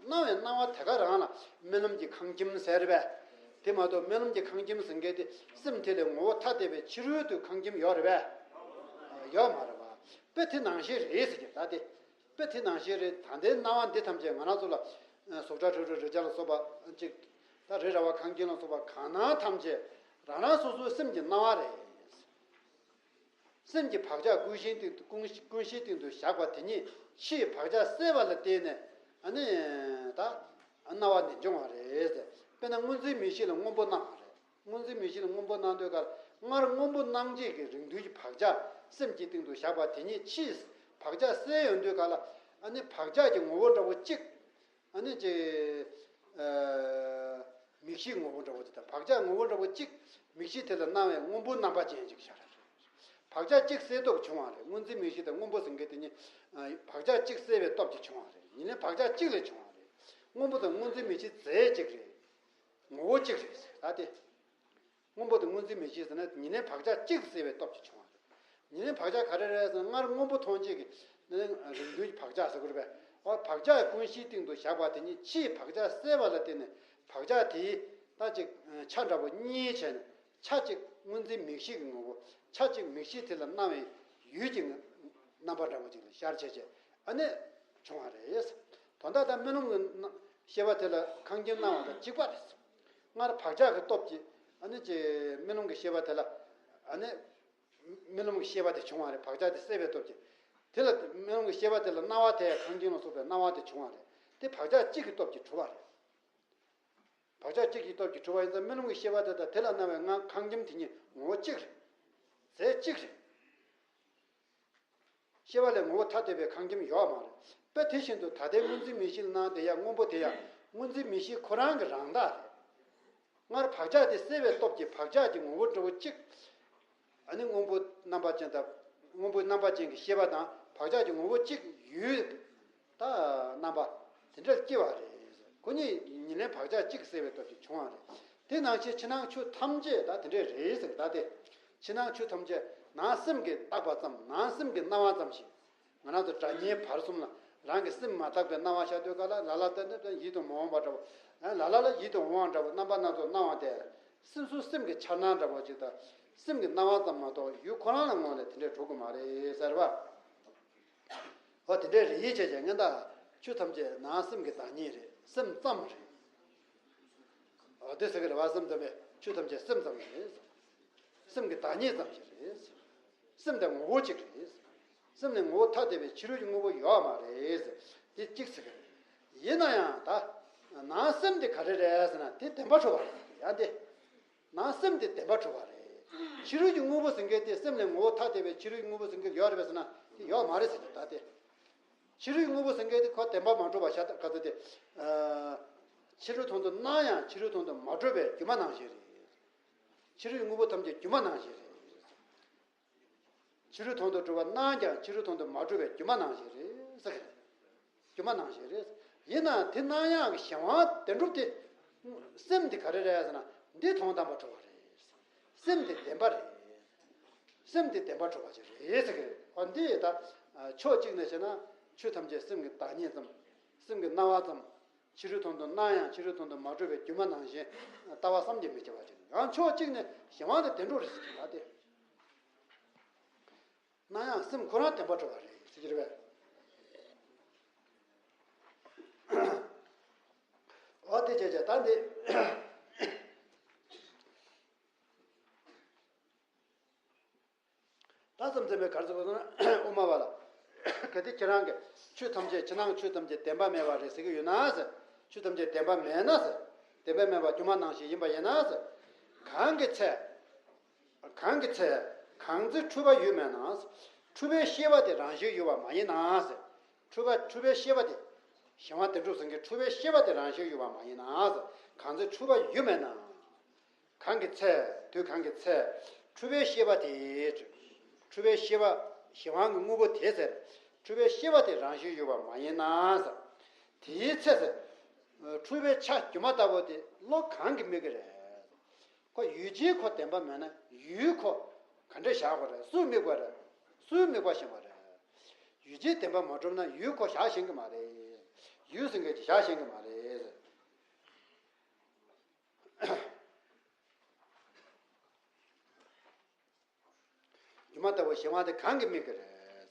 བ་རེད། སྣང་བའི་སྣང་བ་དེ་ག་རང་ལ་རྨི་ལམ་གྱི་ཁང་ཁྱིམ་ཟེར་རེད་པས། དེ་མ་གཏོགས་རྨི་ལམ་གྱི་ཁང་ཁྱིམ་ཟེར་མཁན་དེ་སེམས་དེ་ལས་ངོ་བོ་ཐ་དད་པའི་ཕྱི་རོལ་དུ་ཁང་ཁྱིམ་ཡོད་རེད་པས། ཡོད་མ་རེད་པ། དཔེ་དེ་ནང་བཞིན་རེད་ཟེར་གྱི། ད་དེ་དཔེ་དེ་ནང་བཞིན་རེད། ད་ལྟའི་སྣང་བ་འདི་ཐམས་ཅད་ང་རང་ཚོ་ལ། ཨ། གཟུགས་སྒྲ་དྲི་རོ་རེག་བྱ་ལ་སོགས་པ་གཅིག། ད་རི་ར་བ་ཁང་ཁྱིམ་ལ་སོགས་པ་གང་སྣང་ཐམས་ཅད་རང་རང་སོ་སོའི་སེམས་ཀྱི་སྣང་བ་རེད། སེམས་ཀྱི་བག་ཆགས་ཀུན་གཞིའི་སྟེང་དུ། ཀུན་ཀུན་གཞིའི་སྟེང་དུ་བཞག་པ་དེ་ཉིད་ཕྱིའི་བག་ཆགས་སད་པ་ལ་བརྟེན་ནས། ཨ་ནི། ད་སྣང་བ་འདི་འབྱུང་བ་རེད་ཟེར། དཔེར་ན་སྔོ་འཛིན་མིག་ཤེས་ལ་སྔོན་པོ་སྣང་བ་རེད། སྔོ་འཛིན་མིག་ཤེས་ལ་སྔོན་པོ་སྣང་དུས་ཀར། སྔར་སྔོན་པོ་སྣང་བྱེད་ཀྱི་རིགས་མཐུན་གྱི་བག་ཆགས་སེམས་ཀྱི་སྟེང་དུ་བཞག་པ་དེ་ཉིད་ཕྱིའི་བག་ཆགས་སད་ཡོང་དུས་ཀ་ལ། ཨ་ནི་བག་ཆགས་ཀྱི་ངོ་བོ་འདྲ་བོ་གཅིག། ཨ་ནི་ཅིག། ཨ། མིག་ཤེས་ངོ་བོ་འདྲ་བོ་དེ་དང་། བག་ཆགས་ངོ་བོ་འདྲ་བོ་གཅིག། མིག་ཤེས་དེ་ལ་སྣང་བའི་སྔོན་པོ་རྣམ་པ་ཅན་ཅིག་ཤར་རེད། བག་ཆགས་གཅིག་སད་སྟོབས་བྱུང་བ་རེད། སྔོ་འཛིན་མིག་ཤེས་དང་སྔོན་པོ་ཟེར་མཁན་དེ་གཉིས། ཨ། བག་ཆགས་གཅིག་སད་པའི་སྟོབས་ཀྱིས་བྱུང་བ་རེད། ཉིད་ལེན་བག་ཆགས་གཅིག་ལས་བྱུང་བ་རེད། སྔོན་པོ་དང་སྔོ་འཛིན་མིག་ཤེས་རྫས་གཅིག་རེད། ངོ་བོ་གཅིག་རེད་ཟེར། ད་དེ། སྔོན་པོ་དང་སྔོ་འཛིན་མིག་ཤེས་ཟེར་ན་ཉིད་ལེན་བག་ཆགས་གཅིག་སད་པའི་སྟོབས་ཀྱིས་བྱུང་བ་རེད། ཉིད་ལེན་བག་ཆགས་ག་རེ་རེད་ཟེར་ན། སྔར་སྔོན་པོ་མཐོང་བྱེད་ཀྱི་རིགས་མཐུན་གྱི་བག་ཆགས་ཟེར་དགོས་རེད་པས། འོ། བག་ཆགས་ཀུན་གཞིའི་སྟེང་དུ་བཞག་པ་དེ་ཉིད་ཕྱིའི་བག་ཆགས་སད་པ་ལ་བརྟེན་ནས་བག་ཆགས་དེའི་ད་ཅིག་ཆ་འདྲ་བོ་གཉིས་བྱས་ནས། ཆ་གཅིག་སྔོ་འཛིན་མིག་ཤེས་ཀྱི་ངོ་བོ། ཆ་གཅིག་མིག་ཤེས་དེ་ལ་སྣང་བའི་ཡུལ་གྱི་རྣམ་པ་འདྲ་བོ་ཅིག་ལ་ཤར་བྱས་བྱས། ཨ་ནི་བྱུང་བ་རེད། དོན་དག་ད་རྨི་ལམ་གྱི་སྣང་། ཤེས་པ་དེ་ལ་ཁང་ཁྱིམ་སྣང་བ་དང་གཅིག་པ་རེད། སྔར་བག་ཆགས་ཀྱི་སྟོབས་ཀྱིས། ཨ་ནི་ཅིག་རྨི་ལམ་གྱི་ཤེས་པ་དེ་ལ། ཨ་ནི་རྨི་ལམ་གྱི་ཤེས་པ་དེ་བྱུང་བ་རེད། བག་ཆགས་དེ་སད་པའི་སྟོབས་ཀྱིས། དེ་ལ་རྨི་ལམ་གྱི་ཤེས་པ་དེ་ལ་སྣང་བ་དེ་ཁང་ཁྱིམ་ལ་སོགས་པའི་སྣང་བ་དེ་བྱུང་བ་རེད། དེ་བག་ཆགས་གཅིག་གི་སྟོབས་ཀྱིས་གྲུབ་པ་རེད། བག་ཆགས་གཅིག་གི་སྟོབས་ཀྱིས་གྲུབ་པ་ཡིན་ཙང་། རྨི་ལམ་གྱི་ཤེས་པ་དེ་དང་དེ་ལ་སྣང་བའི་ང་། ཁང་ཁྱིམ་དེ་གཉིས་ངོ་བོ་གཅིག་རེད། རྫས་གཅིག་རེད། ཤེས་པ་ལས་ངོ་བོ་ཐ་དད་པའི་ཁང་ཁྱིམ་ཡོད་མ་རེད། དཔེ་དེ་བཞིན་དུ་ད་ལྟའི་སྔོ་འཛིན་མིག་ཤེས་ལ་སྣང་དེ་ཡང་། སྔོན་པོ་དེ་ཡང་སྔོ་འཛིན་མིག་ཤེས་ཁོ་རང་གི་རང་བདག་རེད། སྔར་བག་ཆགས་དེ་སད་པའི་སྟོབས་ཀྱིས་བག་ཆགས་ཀྱི་ངོ་བོ་འདྲ་བོ་གཅིག། ཨ་ནི་སྔོན་པོ་རྣམ་པ་ཅན་དང་། སྔོན་པོའི་རྣམ་པ་ཅན་གྱི་ཤེས་པ་དང་བག་ཆགས་ཀྱི་ངོ་བོ་གཅིག་ཡུལ། ད་རྣམ་པ་དེ་འདྲར་སྐྱེ་བ་རེད། ཁོ་གཉིས་ཉིད་ལེན་བག་ཆགས་གཅིག་སད་པའི་སྟོབས་ཀྱིས་བྱུང་བ་རེད། དེ་ནང་བཞིན་ཕྱི་ནང་ཆོས་ཐམས་ཅད་ད་དེ་འདྲས་རེད་ཟེར། ད་དེ་ཕྱི་ནང་ཆོས་ཐམས་ཅད་ནང་སེམས་ཀྱིས་བཏགས་པ་ཙམ། ནང་སེམས་ཀྱི་སྣང་བ་ཙམ་ཞིག། ང་རང་ཚོ་སྒྲ་བརྙན་བར་གསུམ་ལ་རང་གི་སེམས་མ་བཏགས་པའི་སྣང་བ་ཤར་དུས་ག་ལ། ལ་ལ་ལྟ་ན་ཡིད་དུ་མི་འོང་བ་འདྲ་བོ། ལ་ལ་ལ་ཡིད་དུ་འོང་བ་འདྲ་བོ། རྣམ་པ་སྣ་ཚོགས་སྣང་བ་དེ་སོ་སོའི་སེམས་ཀྱི་འཆར་སྣང་འདྲ་བོ་ཅིག་དང་། སེམས་ཀྱི་སྣང་བ་ཙམ་མ་གཏོགས་ཡུལ་ཁོ་རང་ལ་དངོས་ནས་དེ་འདྲས་གྲུབ་ཀྱི་མ་རེད་ཟེར་བ། འོ། དེ་འདྲའི་རིགས་ཡིད་བྱེད་ཀྱི་མངོན་རྟོགས། ཆོས་ཐམས་ཅད་ནང་སེམས་ཀྱི་བདག་ཉིད་རེད། སེམས་ཙམ་རེད། འོ། དེ་ཟེར་གི་རེད་བ། སེམས་ཙམ་པས་ཆོས་ཐམས་ཅད་སེམས་ཙམ་རེད། སེམས་ཀྱི་བདག་ཉིད་ཙམ་ཞིག་རེད། སེམས་དེ་ངོ་བོ་གཅིག་རེད། སེམས་ནི་ངོ་བོ་ཐ་དད་པའི་ཕྱི་རོལ་གྱི་དངོས་པོ་ཡོད་མ་རེད། དེ་གཅིག་ཟེར་གི་རེད། ཡིན་ན་ཡང་ད་ནང་སེམས་དེ་ག་རེ་རེད་ཟེར་ན། དེ་བདེན་པར་གྲུབ་པ་རེད། ཡང་དེ། ནང་སེམས་དེ་བདེན་པར་གྲུབ་པ་རེད། ཕྱི་རོལ་གྱི་དངོས་པོ་ཟེར་མཁན་དེ། སེམས་ལས་ངོ་བོ་ཐ་དད་པའི་ཕྱི་རོལ་གྱི་དངོས་པོ་ཟེར་མཁན་ཡོད་རེད་པས་ཟེར་ན། དེ་ཡོད་མ་རེད་ཟེར་གྱི། ད་དེ་ཕྱི་རོལ་གྱི་དངོས་པོ་ཟེར་མཁན་དེ་ཁོ་བདེན་པར་མ་གྲུབ་པ་ཤ་སྟག་ག་ཚོད་དེ། ཨ། ཕྱི་རོལ་དོན་དུ་སྣང་ཡང་ཕྱི་རོལ་དོན་དུ་མ་གྲུབ་པའི་སྒྱུ་མ་རྣམ་བཞིན་རེད། ཕྱི་རོལ་གྱི་དངོས་པོ་ཐམས་ཅད་སྒྱུ་མ་རྣམ་བཞིན་རེད། ཕྱི་རོལ་དོན་དུ་གྲུབ་པ་སྣང་ཀྱང་ཕྱི་རོལ་དོན་དུ་མ་གྲུབ་པའི་སྒྱུ་མ་རྣམ་བཞིན་རེད་ཟེར་གྱི་རེད། སྒྱུ་མ་རྣམ་བཞིན་རེད། ཡིན་ནའང་དེ་སྣང་ཡག་གི་གཞན་དབང་བདེན་གྲུབ་དེ། སེམས་དེ་ག་རེ་རེད་ཟེར་ན། འདི་དོན་དམ་པར་གྲུབ་པ་རེད། སེམས་དེ་བདེན་པ་རེད། སེམས་དེ་བདེན་པར་གྲུབ་པ་ཅིག་རེད་ཟེར་གྱི་རེད། འོ། འདི་ད་ཕྱོགས་གཅིག་ནས་བྱས་ན་ཆོས་ཐམས་ཅད་སེམས་ཀྱི་བདག་ཉིད་ཙམ། སེམས་ཀྱི་སྣང་བ་ཙམ། ཕྱི་རོལ་དོན་དུ་སྣང་ཡང་ཕྱི་རོལ་དོན་དུ་མ་གྲུབ་པའི་སྒྱུ་མ་རྣམ་བཞིན། ལྟ་བ་བསམ་གྱིས་མི་ཁྱབ་པ་ཅིག། ཡང་ཕྱོགས་གཅིག་ནས་གཞན་དབང་དེ་བདེན་གྲུབ་རེད་ཟེར་གྱི་རེད། ད་དེ། སྣང་ཡང་སེམས་ཁོ་རང་བདེན་པར་གྲུབ་པ་རེད་ཟེར་གྱི་རེད་པས། འོ། དེ་བྱས་བྱས་ད་འདི། ད་བསམ་ཚན་པའི་གར་ཟེར་བ་སོང་ན་དབུ་མ་པ་ལ། གལ་ཏེ་ཁྱེད་རང་གིས་ཆོས་ཐམས་ཅད་ཕྱི་ནང་ཆོས་ཐམས་ཅད་བདེན་པ་མེད་པ་རེད་ཟེར་གྱི་ཡོད་ན་ཟེར། ཆོས་ཐམས་ཅད་བདེན་པ་མེད་ན་ཟེར། བདེན་པ་མེད་པ་སྒྱུ་མ་ནང་བཞིན་ཡིན་པ་ཡིན་ན་ཟེར། གང་གི་ཚེ། གང་གི་ཚེ། གང་ཚེ་འཁྲུལ་པ་ཡོད་མེད་ན། འཁྲུལ་པའི་ཤེས་པ་དེ་རང་བཞིན་ཡོད་པ་མ་ཡིན་ན་ཟེར། འཁྲུལ་པ་འཁྲུལ་པའི་ཤེས་པ་དེ། གཞན་དབང་བདེན་གྲུབ་ཟེར་མཁན་འཁྲུལ་པའི་ཤེས་པ་དེ་རང་བཞིན་ཡོད་པ་མ་ཡིན་ན་ཟེར། གང་ཚེ་འཁྲུལ་པ་ཡོད་མེད་ན། གང་གི་ཚེ། དུས་གང་གི་ཚེ། འཁྲུལ་པའི་ཤེས་པ་དེ། འཁྲུལ་པའི་ཤེས་པ། གཞན་དབང་གི་དངོས་པོ་དེ་ཟེར། འཁྲུལ་པའི་ཤེས་པ་དེ་རང་བཞིན་ཡོད་པ་མ་ཡིན་ན་ཟེར། དེའི་ཚེ་ཟེར། འཁྲུལ་པའི་ཆ་སྒྱུ་མ་ལྟ་བུ་དེ་བློ་གང་གིས་དམིགས་ཀྱི་རེད། ཁོ་ཡུལ་ཅན་ཁོ་བདེན་པ་མེད་ན་ཡུལ་ཁོ་ག་འདྲ་བཞག་པ་རེད། སུས་དམིགས་པ་རེད། སུས་དམིགས་པ་བཞིན་པ་རེད། ཡུལ་ཅན་བདེན་པ་མ་གྲུབ་ན་ཡུལ་ཁོ་བཞག་ཤེས་ཀྱི་མ་རེད། ཡུལ་ཟེར་མཁན་ཅིག་བཞག་ཤེས་ཀྱི་མ་རེད། སྒྱུ་མ་ལྟ་བུ་གཞན་དབང་དེ་གང་གིས་དམིགས་ཀྱི་རེད།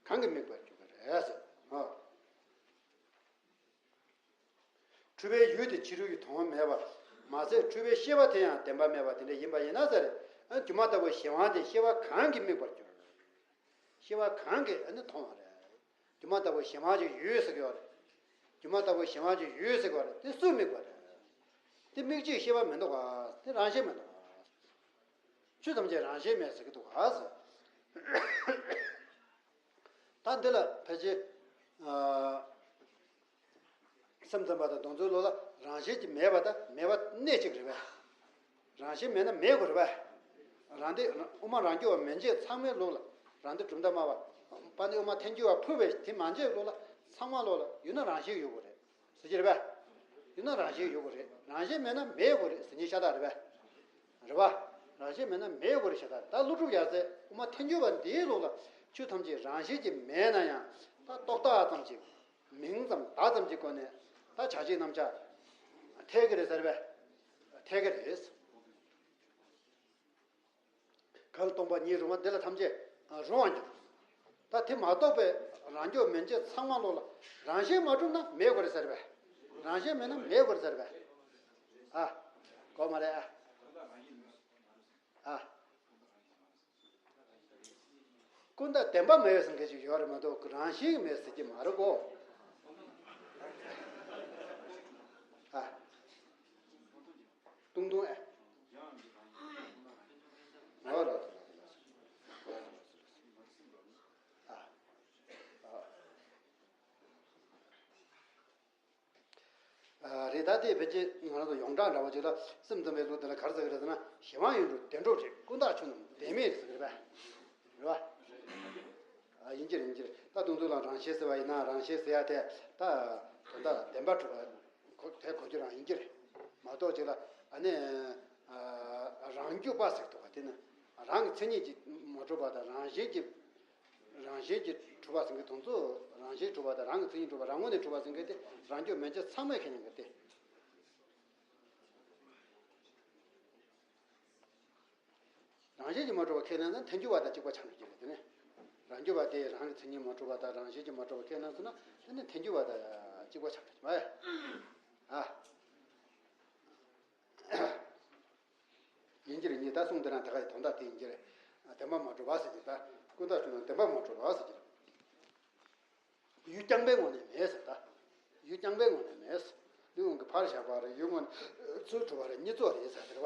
གང་གིས་དམིགས་པར་འགྱུར་གྱི་རེད། ཨོ། འཁྲུལ་པའི་ཡུལ་དེ་ཕྱི་རོལ་གྱི་དོན་མེད་པ། མ་ཟད་འཁྲུལ་པའི་ཤེས་པ་དེ་ཡང་བདེན་པ་མེད་པ་དེ་འདྲ་ཡིན་པ་ཡིན་ན་ཟེར། ཨ། སྒྱུ་མ་ལྟ་བུ་གཞན་དབང་དེ་ཤེས་པ་གང་གིས་དམིགས་པར་འགྱུར། ཤེས་པ་གང་གིས་ཨ་ནི་མཐོང་བ་རེད། སྒྱུ་མ་ལྟ་བུ་གཞན་དབང་ཅིག་ཡོད་ཟེར་གྱི་ཡོད་རེད། སྒྱུ་མ་ལྟ་བུ་གཞན་དབང་ཅིག་ཡོད་ཟེར་གྱི་ཡོད་རེད། དེ་སུས་དམིགས་པ་རེད། དེ་དམིགས་བྱའི་ཤེས་པ་མི་འདུག་ག་དེ་རང་བཞིན་མི་འདུག་ག་ཆོས་ཐམས་ཅད་རང་བཞིན་མེད་ཟེར་གྱི་འདུག་ག་ད་འདི་ལ་ཕལ་ཆེར། ཨ། སེམས་ཙམ་པ་དང་དེ་ཚོའི་བློ་ལ་རང་བཞིན་གྱིས་མེད་པ་དང་མེད་པ་གནས་གཅིག་རེད་པས། རང་བཞིན་མེད་ན་མེད་དགོས་རེད་པས། རང་སྡེ་དབུ་མ་རང་རྒྱུད་པ་མན་ཆད་ཚང་མའི་བློ་ལ། རང་སྡེ་གྲུབ་མཐའ་སྨྲ་བ། དཔལ་ལྡན་དབུ་མ་ཐལ་འགྱུར་བ་ཕུད་པའི་དེ་མན་ཆད་བློ་ལ། ཚང་མ་བློ་ལ་ཡོད་ན་རང་བཞིན་ཡོད་དགོས་རེད། ཟེར་གྱི་རེད་པས། ཡོད་ན་རང་བཞིན་ཡོད་དགོས་རེད། རང་བཞིན་མེད་ན་མེད་དགོས་རེད་ཟེར་མཁན་ཤ་སྟག་རེད་པས། རེད་པ། རང་བཞིན་མེད་ན་མེད་དགོས་རེད་ཤ་སྟག་རེད། ད་ཀླུ་སྒྲུབ་ཡབ་སྲས་དབུ་མ་ཐལ་འགྱུར་བ་འདིའི་ལུགས་ལ་ཆོས་ཐམས་ཅད་རང་བཞིན་གྱིས་མེད་ན་ཡང་ད་རྟོག་བཏགས་ཙམ་གྱིས། མིང་ཙམ་བརྡ་ཙམ་གྱི་སྒོ་ནས་ད་བྱ་བྱེད་རྣམ་གཞག་འཐད་ཀྱི་རེད་ཟེར་པས། འཐད་ཀྱི་རེད། གལ་སྟོང་པ་ཉིད་རུང་བ་འདི་ལ་ཐམས་ཅད་རུང་བར་འགྱུར། ད་དེ་མ་གཏོགས་པའི་རང་རྒྱུད་མན་ཆད་ཚང་མ་བློ་ལ་རང་བཞིན་མ་གྲུབ་ན་མེད་དགོས་རེད་ཟེར་པས། རང་བཞིན་མེད་ན་མེད་དགོས་རེད་ཟེར་པས། ཨ། གོ་མ་རེད་ཨ། ཨ། ཀུན་བཏགས་བདེན་པ་མེད་ཟེར་མཁན་ཅིག་ཡོད་རེད་མ་གཏོགས་རང་བཞིན་མེད་ཟེར་གྱི་མ་རེད་གོ། ཨ། ཏུང་ཏུང་ཨེ། ཨོ་རོ། ཨ། ཨ། ཨ། རེད། ད་དེ་ཕལ་ཆེར་ང་རང་ཚོ་ཡོངས་གྲགས་འདྲ་བོ་ཅིག་ལ་སེམས་ཙམ་པའི་ལུགས་དེ་ལ་ག་རེ་ཟེར་གི་རེད་ཟེར་ན། གཞན་དབང་ཡོད་འགྲོ་བདེན་གྲུབ་རེད། ཀུན་བཏགས་ཆོས་རྣམས་བདེན་མེད་རེད་ཟེར་གི་རེད་པས། རེད་པ། ཨ། ཡིན་གྱི་རེད། ཡིན་གྱི་རེད། ད་དུང་དུ་ལ་རང་བཞིན་ཟེར་བ་ཡིན་ན་རང་བཞིན་ཟེར་ཡ་དེ་ད་དོན་དག་བདེན་པ་གྲུབ་པ་གོ་དེ་གོ་རྒྱུ་རང་ཡིན་གྱི་རེད། མ་གཏོགས་ཅིག་ལ་ཨ་ནི། ཨ། རང་རྒྱུད་པ་ཟེར་གི་འདུག་པ། དེ་ནི་རང་གི་མཚན་ཉིད་ཀྱིས་མ་གྲུབ་པ་དང་རང་བཞིན་གྱིས། རང་བཞིན་གྱིས་གྲུབ་པ་ཟེར་མཁན་དེ་ཚོ། རང་བཞིན་གྲུབ་པ་དང་རང་གི་མཚན་ཉིད་གྲུབ་པ། རང་ངོས་ནས་གྲུབ་པ་ཟེར་མཁན་དེ་རང་རྒྱུད་མན་ཆད་ཚང་མས་ཁས་ལེན་གྱི་སྟེ། རང་བཞིན་གྱིས་མ་གྲུབ་པ་ཁས་ལེན་ན་ཐལ་འགྱུར་བ་དང་གཅིག་པ་ཆགས་འགྲོ་གི་རེད། དེ་ནི་རང་རྒྱུད་པ་དེ་རང་གི་མཚན་ཉིད་མ་གྲུབ་པ་དང་རང་བཞིན་གྱིས་མ་གྲུབ་པ་ཁས་ལེན་སོང་ན་དེ་ནི་ཐལ་འགྱུར་བ་དང་གཅིག་པ་ཆགས་འགྲོ་གི་མ་རེད། ཨ། ཡིན་གྱི་རེད། ངས་ད་གསུངས་དེ་རང་དེ་ག་ཡི་དོན་དག་དེ་ཡིན་གྱི་རེད། བདེན་པ་མ་གྲུབ་པ་ཟེར་གྱི། ད་ཀུན་བཏགས་ཆོས་རྣམས་བདེན་པ་མ་གྲུབ་པ་ཟེར་གྱི་རེད། ཡུལ་རྐྱང་པའི་ངོས་ནས་མེད་ཟེར། ད་ཡུལ་རྐྱང་པའི་ངོས་ནས་མེད་ཟེར། ཡུལ་དངོས་ཀྱི་ཕར་བཞག་པ་རེད། ཡུལ་དངོས་ནས་ཚུར་གྲུབ་པ་རེད། གཉིས་ཚོགས་རེད་ཟེར་དེ་རེད་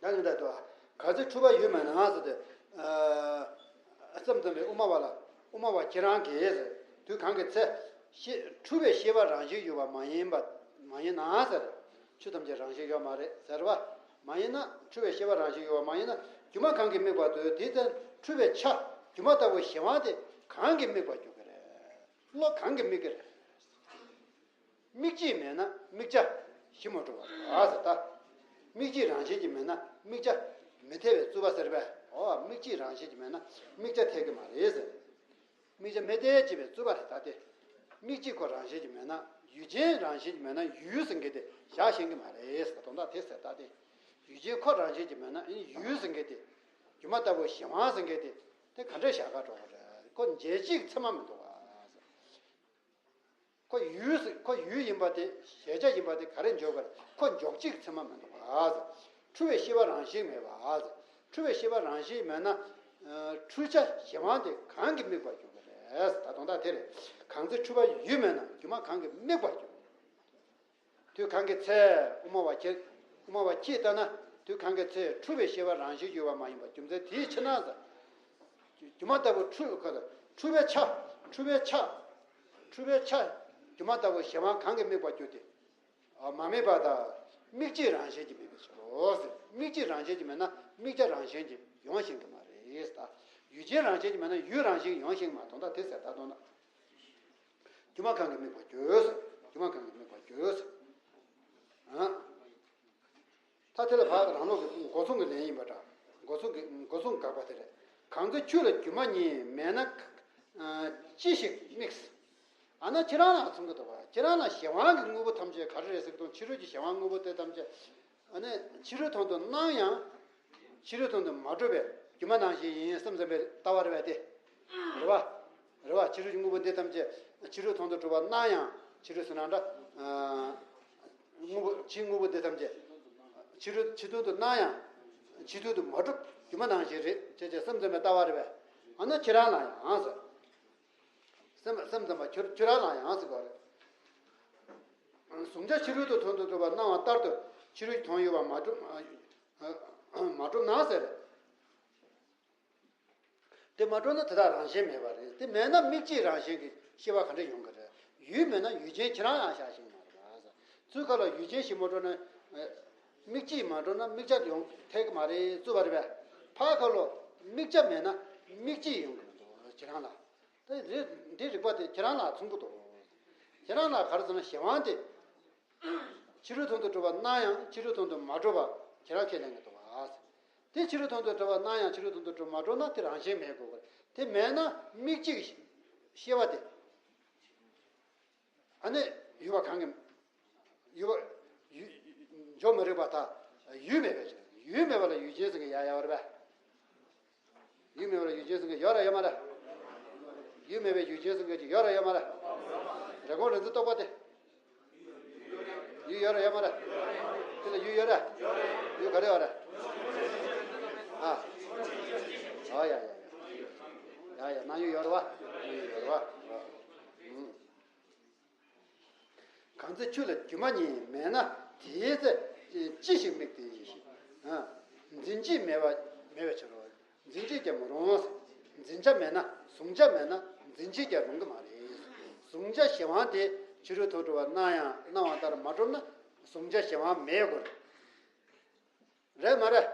པ། ད་ངས་ད་དུ་ག་ཚོད་འཁྲུལ་པ་ཡོད་མེད་ན་ཟེར་ཏེ། ཨ། སེམས་ཙམ་པའི་དབུ་མ་པ་ལ། དབུ་མ་པ་ཁྱེད་རང་གིས་ཟེར། དུས་གང་གི་ཚེ། ཤེས། འཁྲུལ་པའི་ཤེས་པ་རང་བཞིན་ཡོད་པ་མ་ཡིན་པ། མ་ཡིན་ན་ཟེར། ཆོས་ཐམས་ཅད་རང་བཞིན་ཡོད་མ་རེད་ཟེར་བ། མ་ཡིན་ན། འཁྲུལ་པའི་ཤེས་པ་རང་བཞིན་ཡོད་པ་མ་ཡིན་ན། སྒྱུ་མ་གང་གིས་དམིགས་པ་དེ། དེའི་ཚེ་འཁྲུལ་པའི་ཆ། སྒྱུ་མ་ལྟ་བུའི་གཞན་དབང་དེ་གང་གིས་དམིགས་པར་འགྱུར་གྱི་རེད། བློ་གང་གིས་དམིགས་ཀྱི་རེད། དམིགས་བྱེད་མེད་ན་དམིགས་བྱ་གཞི་མ་གྲུབ་པ་རེད་ཟེར་ད། དམིགས་བྱེད་རང་བཞིན་གྱིས་མེད་ན་དམིགས་བྱ་མི་འཐད་པའི་རྩོད་པ་ཟེར་པས། འོ། དམིགས་བྱེད་རང་བཞིན་གྱིས་མེད་ན་དམིགས་བྱ་འཐད་ཀྱི་མ་རེད་ཟེར། དམིགས་བྱ་མི་འཐད་ཅེས་པའི་རྩོད་པ་རེད་ད་དེ། དམིགས་བྱེད་ཁོ་རང་བཞིན་གྱིས་མེད་ན། ཡུལ་ཅན་རང་བཞིན་གྱིས་མེད་ན་ཡུལ་ཟེར་མཁན་དེ་བཞག་ཤེས་ཀྱི་མ་རེད་ཟེར། དོན་དག་དེ་ཟེར་ད་དེ། ཡུལ་ཅན་ཁོ་རང་བཞིན་གྱིས་མེད་ན་ཡུལ་ཟེར་མཁན་དེ། སྒྱུ་མ་ལྟ་བུ་གཞན་དབང་ཟེར་མཁན་དེ། དེ་ག་འདྲས་བཞག་ག་འགྲོ་གི་རེད། ཁོ་འཇལ་བྱེད་ཀྱི་ཚད་མ་མི་འདུག་ག་ཟེར། ཁོ་ཡུལ་ཟེར། ཁོ་ཡུལ་ཡིན་པ་དེ། གཞལ་བྱ་ཡིན་པ་དེ་ག་རེ་འཇོག་གི་རེད། ཁོ་འཇོག་བྱེད་ཀྱི་ཚད་མ་མི་འདུག་ག་ཟེར། འཁྲུལ་པའི་ཤེས་པ་རང་བཞིན་མེད་པ་ཟེར། འཁྲུལ་བའི་ཤེས་པ་རང་བཞིན་མེད་ན། ཨ། འཁྲུལ་བྱ་གཞན་དབང་དེ་གང་གིས་དམིགས་པར་འགྱུར་གྱི་རེད། ད་དོན་དག་དེ་རེད། གང་ཚེ་འཁྲུལ་པ་ཡུལ་མེད་ན། སྒྱུ་མ་གང་གིས་དམིགས་པར་འགྱུར། དུས་གང་གི་ཚེ། དབུ་མ་པ་ཁྱེད། དབུ་མ་པ་ཁྱེད་ལྟར་ན། དུས་གང་གི་ཚེ་འཁྲུལ་པའི་ཤེས་པ་རང་བཞིན་ཡོད་པ་མ་ཡིན་པ། རྒྱུ་མཚན་དེའི་ཕྱིར་ན་ཟེར། སྒྱུ་མ་ལྟ་བུ་འཁྲུལ། འཁྲུལ་པའི་ཆ། འཁྲུལ་པའི་ཆ། འཁྲུལ་པའི་ཆ། སྒྱུ་མ་ལྟ་བུ་གཞན་དབང་གང་གིས་དམིགས་པར་འགྱུར་ཏེ། ཨ། མ་དམིགས་པ་དང་། དམིགས་བྱའི་རང་བཞིན་གྱིས་དམིགས་པའི་ཕྱིར་རོ་ཟེར། དམིགས་བྱའི་རང་བཞིན་གྱིས་མེད་ན་དམིགས་བྱ་རང་བཞིན་གྱིས་ཡོང་ཤེས་ཀྱི་མ་རེད། ད་ཡུལ་ཅན་རང་བཞིན་གྱིས་མེད་ན་ཡུལ་རང་བཞིན་གྱིས་ཡོང་ཤེས་ཀྱི་མ། དོན་དག་དེ་ཟེར། ད་དོན་དག་སྒྱུ་མ་གང་གིས་དམིགས་པར་འགྱུར་ཟེར། སྒྱུ་མ་གང་གིས་དམིགས་པར་འགྱུར་ཟེར། ཨ། ད་དེ་ལ་ཕར་རང་ལུགས་ཀྱི་སྒོ་མཚུངས་ཀྱི་ལན་ཡིན་པ་འདྲ། སྒོ་མཚུངས་ཀྱི། སྒོ་མཚུངས་དགག་པ་དེ་རེད། གང་ཚེ་ཁྱོད་ལ་སྒྱུ་མ་ཉིད། མེད་ན། ཨ། ཅི་ཞིག་དམིགས། ཨ་ན་ཁྱེད་རང་ལ་མཚུངས་ཀྱི་འདུག་པ། ཁྱེད་རང་ལ་གཞན་དབང་གི་དངོས་པོ་ཐམས་ཅད་ག་རེ་རེད་ཟེར་གྱི་འདུག་ཕྱི་རོལ་གྱི་གཞན་དབང་དངོས་པོ་དེ་ཐམས་ཅད། ཨ་ནི་ཕྱི་རོལ་དོན་དུ་སྣང་ཡང་། ཕྱི་རོལ་དོན་དུ་མ་གྲུབ་པའི་སྒྱུ་མ་ནང་བཞིན་ཡིན་སེམས་ཙམ་པའི་ལྟ་བ་རེད་པ་དེ། རེད་པ། རེད་པ། ཕྱི་རོལ་གྱི་དངོས་པོ་འདི་ཐམས་ཅད་ཕྱི་རོལ་དོན་དུ་གྲུབ་པ་སྣང་ཡང་། ཕྱི་རོལ་ཟེར་ན་འདྲ། ཨ། དངོས་པོ། ཕྱིའི་དངོས་པོ་འདི་ཐམས་ཅད་ཕྱི་རོལ། ཕྱི་དོན་དུ་སྣང་ཡང་། ཕྱི་དོན་དུ་མ་གྲུབ། སྒྱུ་མ་ནང་བཞིན་རེད་ཅེས་བྱས་སེམས་ཙམ་པའི་ལྟ་བ་རེད་པས། ཨ་ན་ཁྱེད་རང་ལ་ཡང་ཟེར། སེམས། སེམས་ཙམ་པ་ཁྱོད། ཁྱོད་རང་ལ་ཡང་ཟེར་བ་རེད། གཟུང་བྱ་ཕྱི་རོལ་དུ་དོན་དུ་གྲུབ་པ་སྣང་བ་ལྟར་དུ་ཕྱི་རོལ་གྱི་དོན་ཡོད་པ་མ་གྲུབ། མ་གྲུབ་ན་ཟེར། དེ་མ་གྲུབ་ན་དེ་དག་རང་བཞིན་མེད་པ་རེད། དེ་མེད་ན་དམིགས་བྱའི་རང་བཞིན་གྱི་ཤེས་པ་ག་འདྲ་ཡོང་གི་རེད། ཡུལ་མེད་ན་ཡུལ་ཅན་ཁྱེད་རང་ཡང་བཞག་ཤེས་མ་རེད་ལ། ཚུར་ཁ་ལ་ཡུལ་ཅན་ཞིག་མ་གྲུབ་ན། དམིགས་བྱའི་མ་གྲུབ་ན་དམིགས་བྱ་ཡོང་ཐེག་གི་མ་རེད་བཙུགས་པ་རེད་པས། ཕར་ཁ་ལ་དམིགས་བྱ་མེད་ན་དམིགས་བྱའི་ཡོང་གི་མི་འདུག་ཁྱེད་རང་ལ། དེ་རེད། འདི་རིགས་པ་དེ་ཁྱེད་རང་ལ་མཚུངས་པོ་འདུག་ཁྱེད་རང་ལ་ག་རེ་ཟེར་ན་གཞན་དབང་དེ། ཕྱི་རོལ་དོན་དུ་གྲུབ་པ་སྣང་ཡང་ཕྱི་རོལ་དོན་དུ་མ་གྲུབ་པ་ཁྱེད་རང་ཁས་ལེན་གྱི་འདུག་བ། དེ་ཕྱི་རོལ་དོན་དུ་གྲུབ་པ་སྣང་ཡང་ཕྱི་རོལ་དོན་དུ་གྲུབ་མ་གྲུབ་ན་དེ་རང་བཞིན་མེད་དགོས་པ་རེད། དེ་མེད་ན་དམིགས་བྱའི་ཤེས་པ་དེ། ཨ་ནི་ཡུལ་བ་གང་གི། ཡུལ་བ། ཡུལ། འཇོག་མི་རིགས་པ་དག་ཡུལ་མེད་པའི་ཕྱིར། ཡུལ་མེད་པ་ལ་ཡུལ་ཅན་ཟེར་མཁན་ཡ་ཡ་བ་རེད་པས། ཡུལ་མེད་པ་ལ་ཡུལ་ཅན་ཟེར་མཁན་ཡོད་ར་ཡོད་མ་རེད། ཡུལ་མེད་པའི་ཡུལ་ཅན་ཟེར་མཁན་ཅིག་ཡོད་ར་ཡོད་མ་རེད། རེ་སྐོང་རེ་འཛིན་རྟོག་པ་དེ། ཡུལ་ཡོད་ར་ཡོད་མ་རེད། དེ་ལ་ཡུལ་ཡོད་ར། ཡུལ་ག་རེ་ཡོད་ར། ཨ། ཨ་ཡ་ཡ་ཡ། ཡ་ཡ་སྣང་ཡུལ་ཡོད་ར་བ། སྣང་ཡུལ་ཡོད་ར་བ། ཨུ། གང་ཚེ་ཁྱོད་ལ་སྒྱུ་མ་ཉིད། མེད་ན་དེའི་ཚེ་ཅི་ཞིག་དམིགས་ཏེ། ཨ། འཛིན་བྱེད་མེད་པ་མེད་པའི་ཕྱིར་རོ། འཛིན་བྱེད་ཀྱང་མི་རུང་། འཛིན་བྱ་མེད་ན། གཟུང་བྱ་མེད་ན་འཛིན་བྱེད་ཀྱང་རུང་གི་མ་རེད། གཟུང་བྱ་གཞན་དབང་དེ་ཕྱི་རོལ་དུ་གྲུབ་པ་སྣང་ཡང་སྣང་བ་ལྟར་མ་གྲུབ་ན་གཟུང་བྱ་གཞན་དབང་མེད་དགོས། རེད་མ་རེད།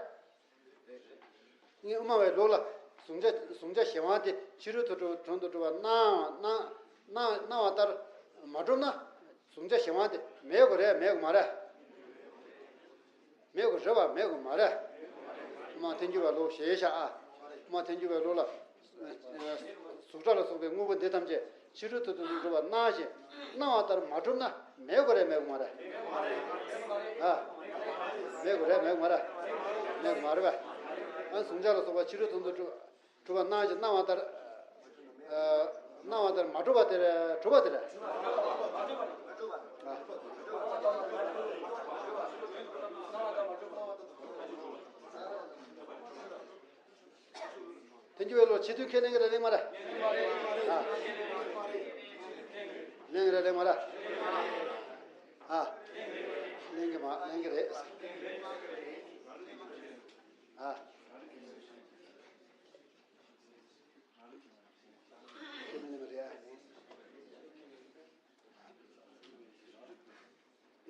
ངས་དབུ་མ་པའི་ལུགས་ལ་གཟུང་བྱ། གཟུང་བྱ་གཞན་དབང་དེ་ཕྱི་རོལ་དུ་གྲུབ། དོན་དུ་གྲུབ་པ་སྣང་། སྣང་། སྣང་། སྣང་བ་ལྟར་མ་གྲུབ་ན་གཟུང་བྱ་གཞན་དབང་དེ་མེད་དགོས་རེད། མེད་དགོས་མ་རེད། མེད་དགོས་རེད་བ། མེད་དགོས་མ་རེད། དབུ་མ་ཐལ་འགྱུར་བའི་ལུགས་ཞེས་བྱ། ཨ། དབུ་མ་ཐལ་འགྱུར་བའི་ལུགས་ལ། གཟུགས་སྒྲ་ལ་སོགས་པའི་དངོས་པོ་འདི་ཐམས་ཅད་ཕྱི་རོལ་དུ་གྲུབ་པ་སྣང་ཞིང་སྣང་བ་ལྟར་མ་གྲུབ་ན་མེད་དགོས་རེད། མེད་དགོས་མ་རེད། ཨ། མེད་དགོས་རེད། མེད་དགོས་མ་རེད། མེད་དགོས་མ་རེད་པས། ཨ། གཟུང་བྱ་ལ་སོགས་པ་ཕྱི་རོལ་དུ་གྲུབ། གྲུབ་པ་སྣང་ཞིང་སྣང་བ་ལྟར། ཨ། སྣང་བ་ལྟར་མ་གྲུབ་པ་དེ་རེད། གྲུབ་པ་དེ་རེད། ཨ། ཐལ་འགྱུར་བའི་ལུགས་ཕྱི་དོན་ཁས་ལེན་གྱི་རེད། ལེན་མ་རེད། ཨ། ལེན་གྱི་རེད། ལེན་མ་རེད། ཨ། ལེན་གྱི་མ། ལེན་གྱི་རེད། ཨ། ཁས་ལེན་གྱི་མ་རེད། ཨ།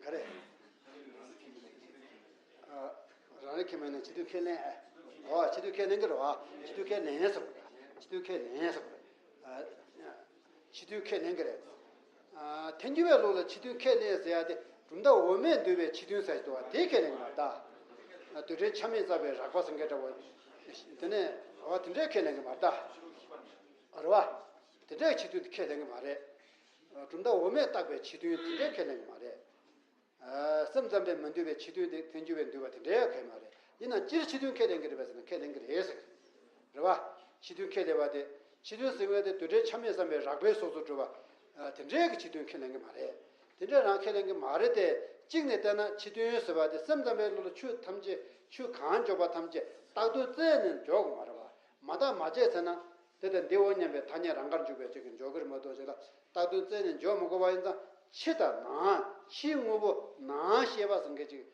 ག་རེ། ཨ། རང་རེ་ཁས་མེད་ན་ཕྱི་དོན་ཁས་ལེན། ཨོ། ཕྱི་དོན་ཁས་ལེན་གྱི་རེད་བ། ཕྱི་དོན་ཁས་ལེན་ཟེར་བ། ཕྱི་དོན་ཁས་ལེན་ཟེར་བ། ཨ། ཕྱི་དོན་ཁས་ལེན་གྱི་རེད། ཨ། ཐལ་འགྱུར་བའི་ལུགས་ལ་ཕྱི་དོན་ཁས་ལེན་ཟེར་ཡ་དེ་གྲུབ་མཐའ་འོག་མས་འདུལ་བའི་ཕྱི་དོན་ཟེར་གྱི་འདུག་བ། དེ་ཁས་ལེན་གྱི་མ་རེད་ད། རྡུལ་ཕྲན་ཆ་མེད་བསགས་པའི་རགས་པ་ཟེར་མཁན་འདྲ་བོ། དེ་ནས་འོ་དེ་འདྲས་ཁས་ལེན་གྱི་མ་རེད་ད། རེད་བ། དེ་འདྲས་ཕྱི་དོན་དེ་ཁས་ལེན་གྱི་མ་རེད། གྲུབ་མཐའ་འོག་མས་བཏགས་པའི་ཕྱི་དོན་དེ་འདྲས་ཁས་ལེན་གྱི་མ་རེད། ཨ། སེམས་ཙམ་པས་མི་འདུལ་བའི་ཕྱི་དོན་དེ་ཐལ་འགྱུར་བས་འདུལ་བ་དེ་འདྲའི་ཡང་གང་ཡང་མ་རེད། ཡིན་ནའང་སྤྱིར་ཕྱི་དོན་ཁས་ལེན་གྱི་རེད་པས་ཟེར་ན་ཁས་ལེན་གྱི་རེད་ཟེར། རེད་བ། ཕྱི་དོན་ཁས་ལེན་པ་དེ། ཕྱི་དོན་ཟེར་བ་དེ་རྡུལ་ཕྲན་ཆ་མེད་བསམ་པའི་རགས་པའི་སོ་སོར་གྲུབ་པ། ཨ། དེ་འདྲའི་གི་ཕྱི་དོན་ཁས་ལེན་གྱི་མ་རེད། དེ་འདྲ་རང་ཁས་ལེན་གྱི་མ་རེད་དེ། གཅིག་ནས་བལྟས་ན་ཕྱི་དོན་ཟེར་བ་དེ་སེམས་ཙམ་པའི་ལུགས་ལ་ཆོས་ཐམས་ཅད། ཆོས་གང་འཇོག་པ་ཐམས་ཅད་ བཏགས་དོན་བཙལ་ནས་འཇོག་དགོས་མ་རེད་བ། མ་བཏགས་མ་དཔྱད་ཟེར་ན། དེ་ལྟར་འདིའོ་སྙམ་པའི་ཐ་སྙད་རང་དགར་འཇུག་པའི་ཅིག་གི་འཇོག་གི་རེད་མ་གཏོགས་ཅིག་ལ་བཏགས་དོན་བཙལ་ནས་འཇོག་མི་དགོས་པ་ཡིན་ཙང་ཕྱི་དང་ནང་ཕྱིའི་དངོས་པོ་ནང་ཤེས་པ་ཟེར་མཁན་ཅིག་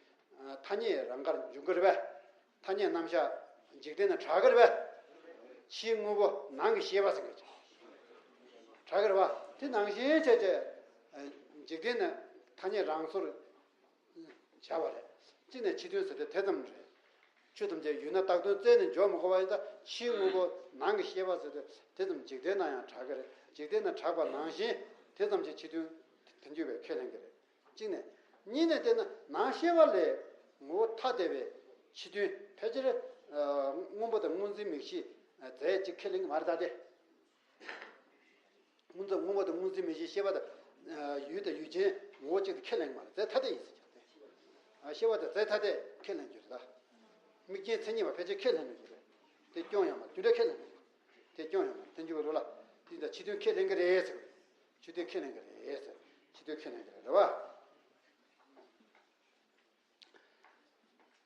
ཐ་སྙད་རང་དགར་འཇུག་གི་རེད་པས། ཐ་སྙད་རྣམ་གཞག་འཇིག་རྟེན་ན་གྲགས་ཀྱི་རེད་པས། ཕྱིའི་དངོས་པོ་ནང་གི་ཤེས་པ་ཟེར་མཁན་ཅིག་གྲགས་ཀྱི་རེད་པ། དེ་ནང་བཞིན་བྱས་བྱས་འཇིག་རྟེན་ན་ཐ་སྙད་རང་སོར་བྱ་བ་རེད། གཅིག་ནས་ཕྱི་དོན་ཟེར་དེ་དེ་ཙམ་རེད། ཆོས་ཐམས་ཅད་ཡོད་ན་བཏགས་དོན་བཙལ་ནས་འཇོག་མི་དགོས་པ་ཡིན་ཙང་ཕྱིའི་དངོས་པོ་ནང་གི་ཤེས་པ་ཟེར་དེ་དེ་ཙམ་འཇིག་རྟེན་ན་ཡང་གྲགས་ཀྱི་རེད། འཇིག་རྟེན་ན་གྲགས་པ་ནང་བཞིན་དེ་ཙམ་གྱིས་ཕྱི་དོན་དེ་འདུས་པས་ཁས་ལེན་གྱི་རེད། གཅིག་ནས། གཉིས་ནས་བལྟས་ན་ནང་ཤེས་པ་ལས་ངོ་བོ་ཐ་དད་པའི་ཕྱི་དོན་ཕལ་ཆེར་ཨ་སྔོན་པོ་དང་སྔོ་འཛིན་མིག་ཤེས་རྫས་གཅིག་ཁས་ལེན་གྱི་མ་རེད་ད་དེ། སྔོན་འཛིན་སྔོན་པོ་དང་སྔོ་འཛིན་མིག་ཤེས་ཤེས་པ་དང་ཨ་ཡུལ་དང་ཡུལ་ཅན་ངོ་བོ་གཅིག་ཏུ་ཁས་ལེན་གྱི་མ་རེད། རྫས་ཐ་དད་ཡིན་ཟེར་གྱི་རེད། ཨ་ཤེས་པ་དང་རྫས་ཐ་དད་ཁས་ལེན་རྒྱུ་རེད་ད། དམིགས་རྐྱེན་མཚན་ཉིད་པ་ཕལ་ཆེར་ཁས་ལེན་རྒྱུ་རེད། དེ་སྐྱོན་ཡོད་མ་རེད། རྒྱུ་འབྲས་ཁས་ལེན་རྒྱུ་རེད། དེ་སྐྱོན་ཡོད་མ་རེད། དེ་འཇུག་པའི་ལུགས་ལ་དེ་ད་ཕྱི་དོན་ཁས་ལེན་གྱི་རེད་ཟེར། ཕྱི་དོན་ཁས་ལེན་གྱི་རེད་ཟེར། ཕྱི་དོན་ཁས་ལེན་གྱི་རེད་རེད་བ།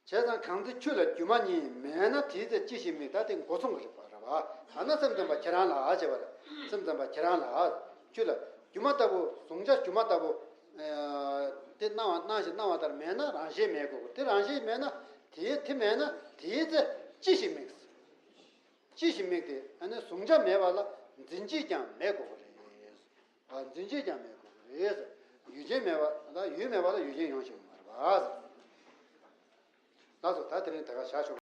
བྱས་ཙང་གང་ཚེ་ཆུ་ལ་རྒྱུ་མ་རྙེད། མེད་ན་དེའི་ཚེ་ཅི་ཞིག་དམིགས། ད་དེ་འགོ་ཚུགས་ཀྱི་རེད་པ་རེད་བ། ད་ན་སེམས་ཙམ་པ་ཁྱེད་རང་ལ་བྱས་པ་རེད། སེམས་ཙམ་པ་ཁྱེད་རང་ལ་ཆུ་ལ་རྒྱུ་མ་ལྟ་བུ་གཟུང་བྱ་རྒྱུ་མ་ལྟ་བུ་ཨ་དེ་སྣང་བ་སྣང་ཞིང་སྣང་བ་ལྟར་མེད་ན་རང་བཞིན་མེད་དགོས། དེ་རང་བཞིན་མེད་ན་དེའི་དེ་མེད་ན་དེའི་ཚེ་ཅི་ཞིག་དམིགས། ཅི་ཞིག་དམིགས་ཏེ་ཨ་ནི་གཟུང་བྱ་མེད་པ་ལ་འཛིན་བྱེད་ཀྱང་མེད་དགོས་པ་རེད། ཨ་འཛིན་བྱེད་ཀྱང་མེད་དགོས་པ་རེད། ཡུལ་ཅན་མེད་པ་ལ་ཡུལ་མེད་པ་ལ་ཡུལ་ཅན་ཡོང་ཞིག་མ་རེད་པ། ལགས་སོ། ད་དེ་རིང་དེ་ག་བཞག་ཆོག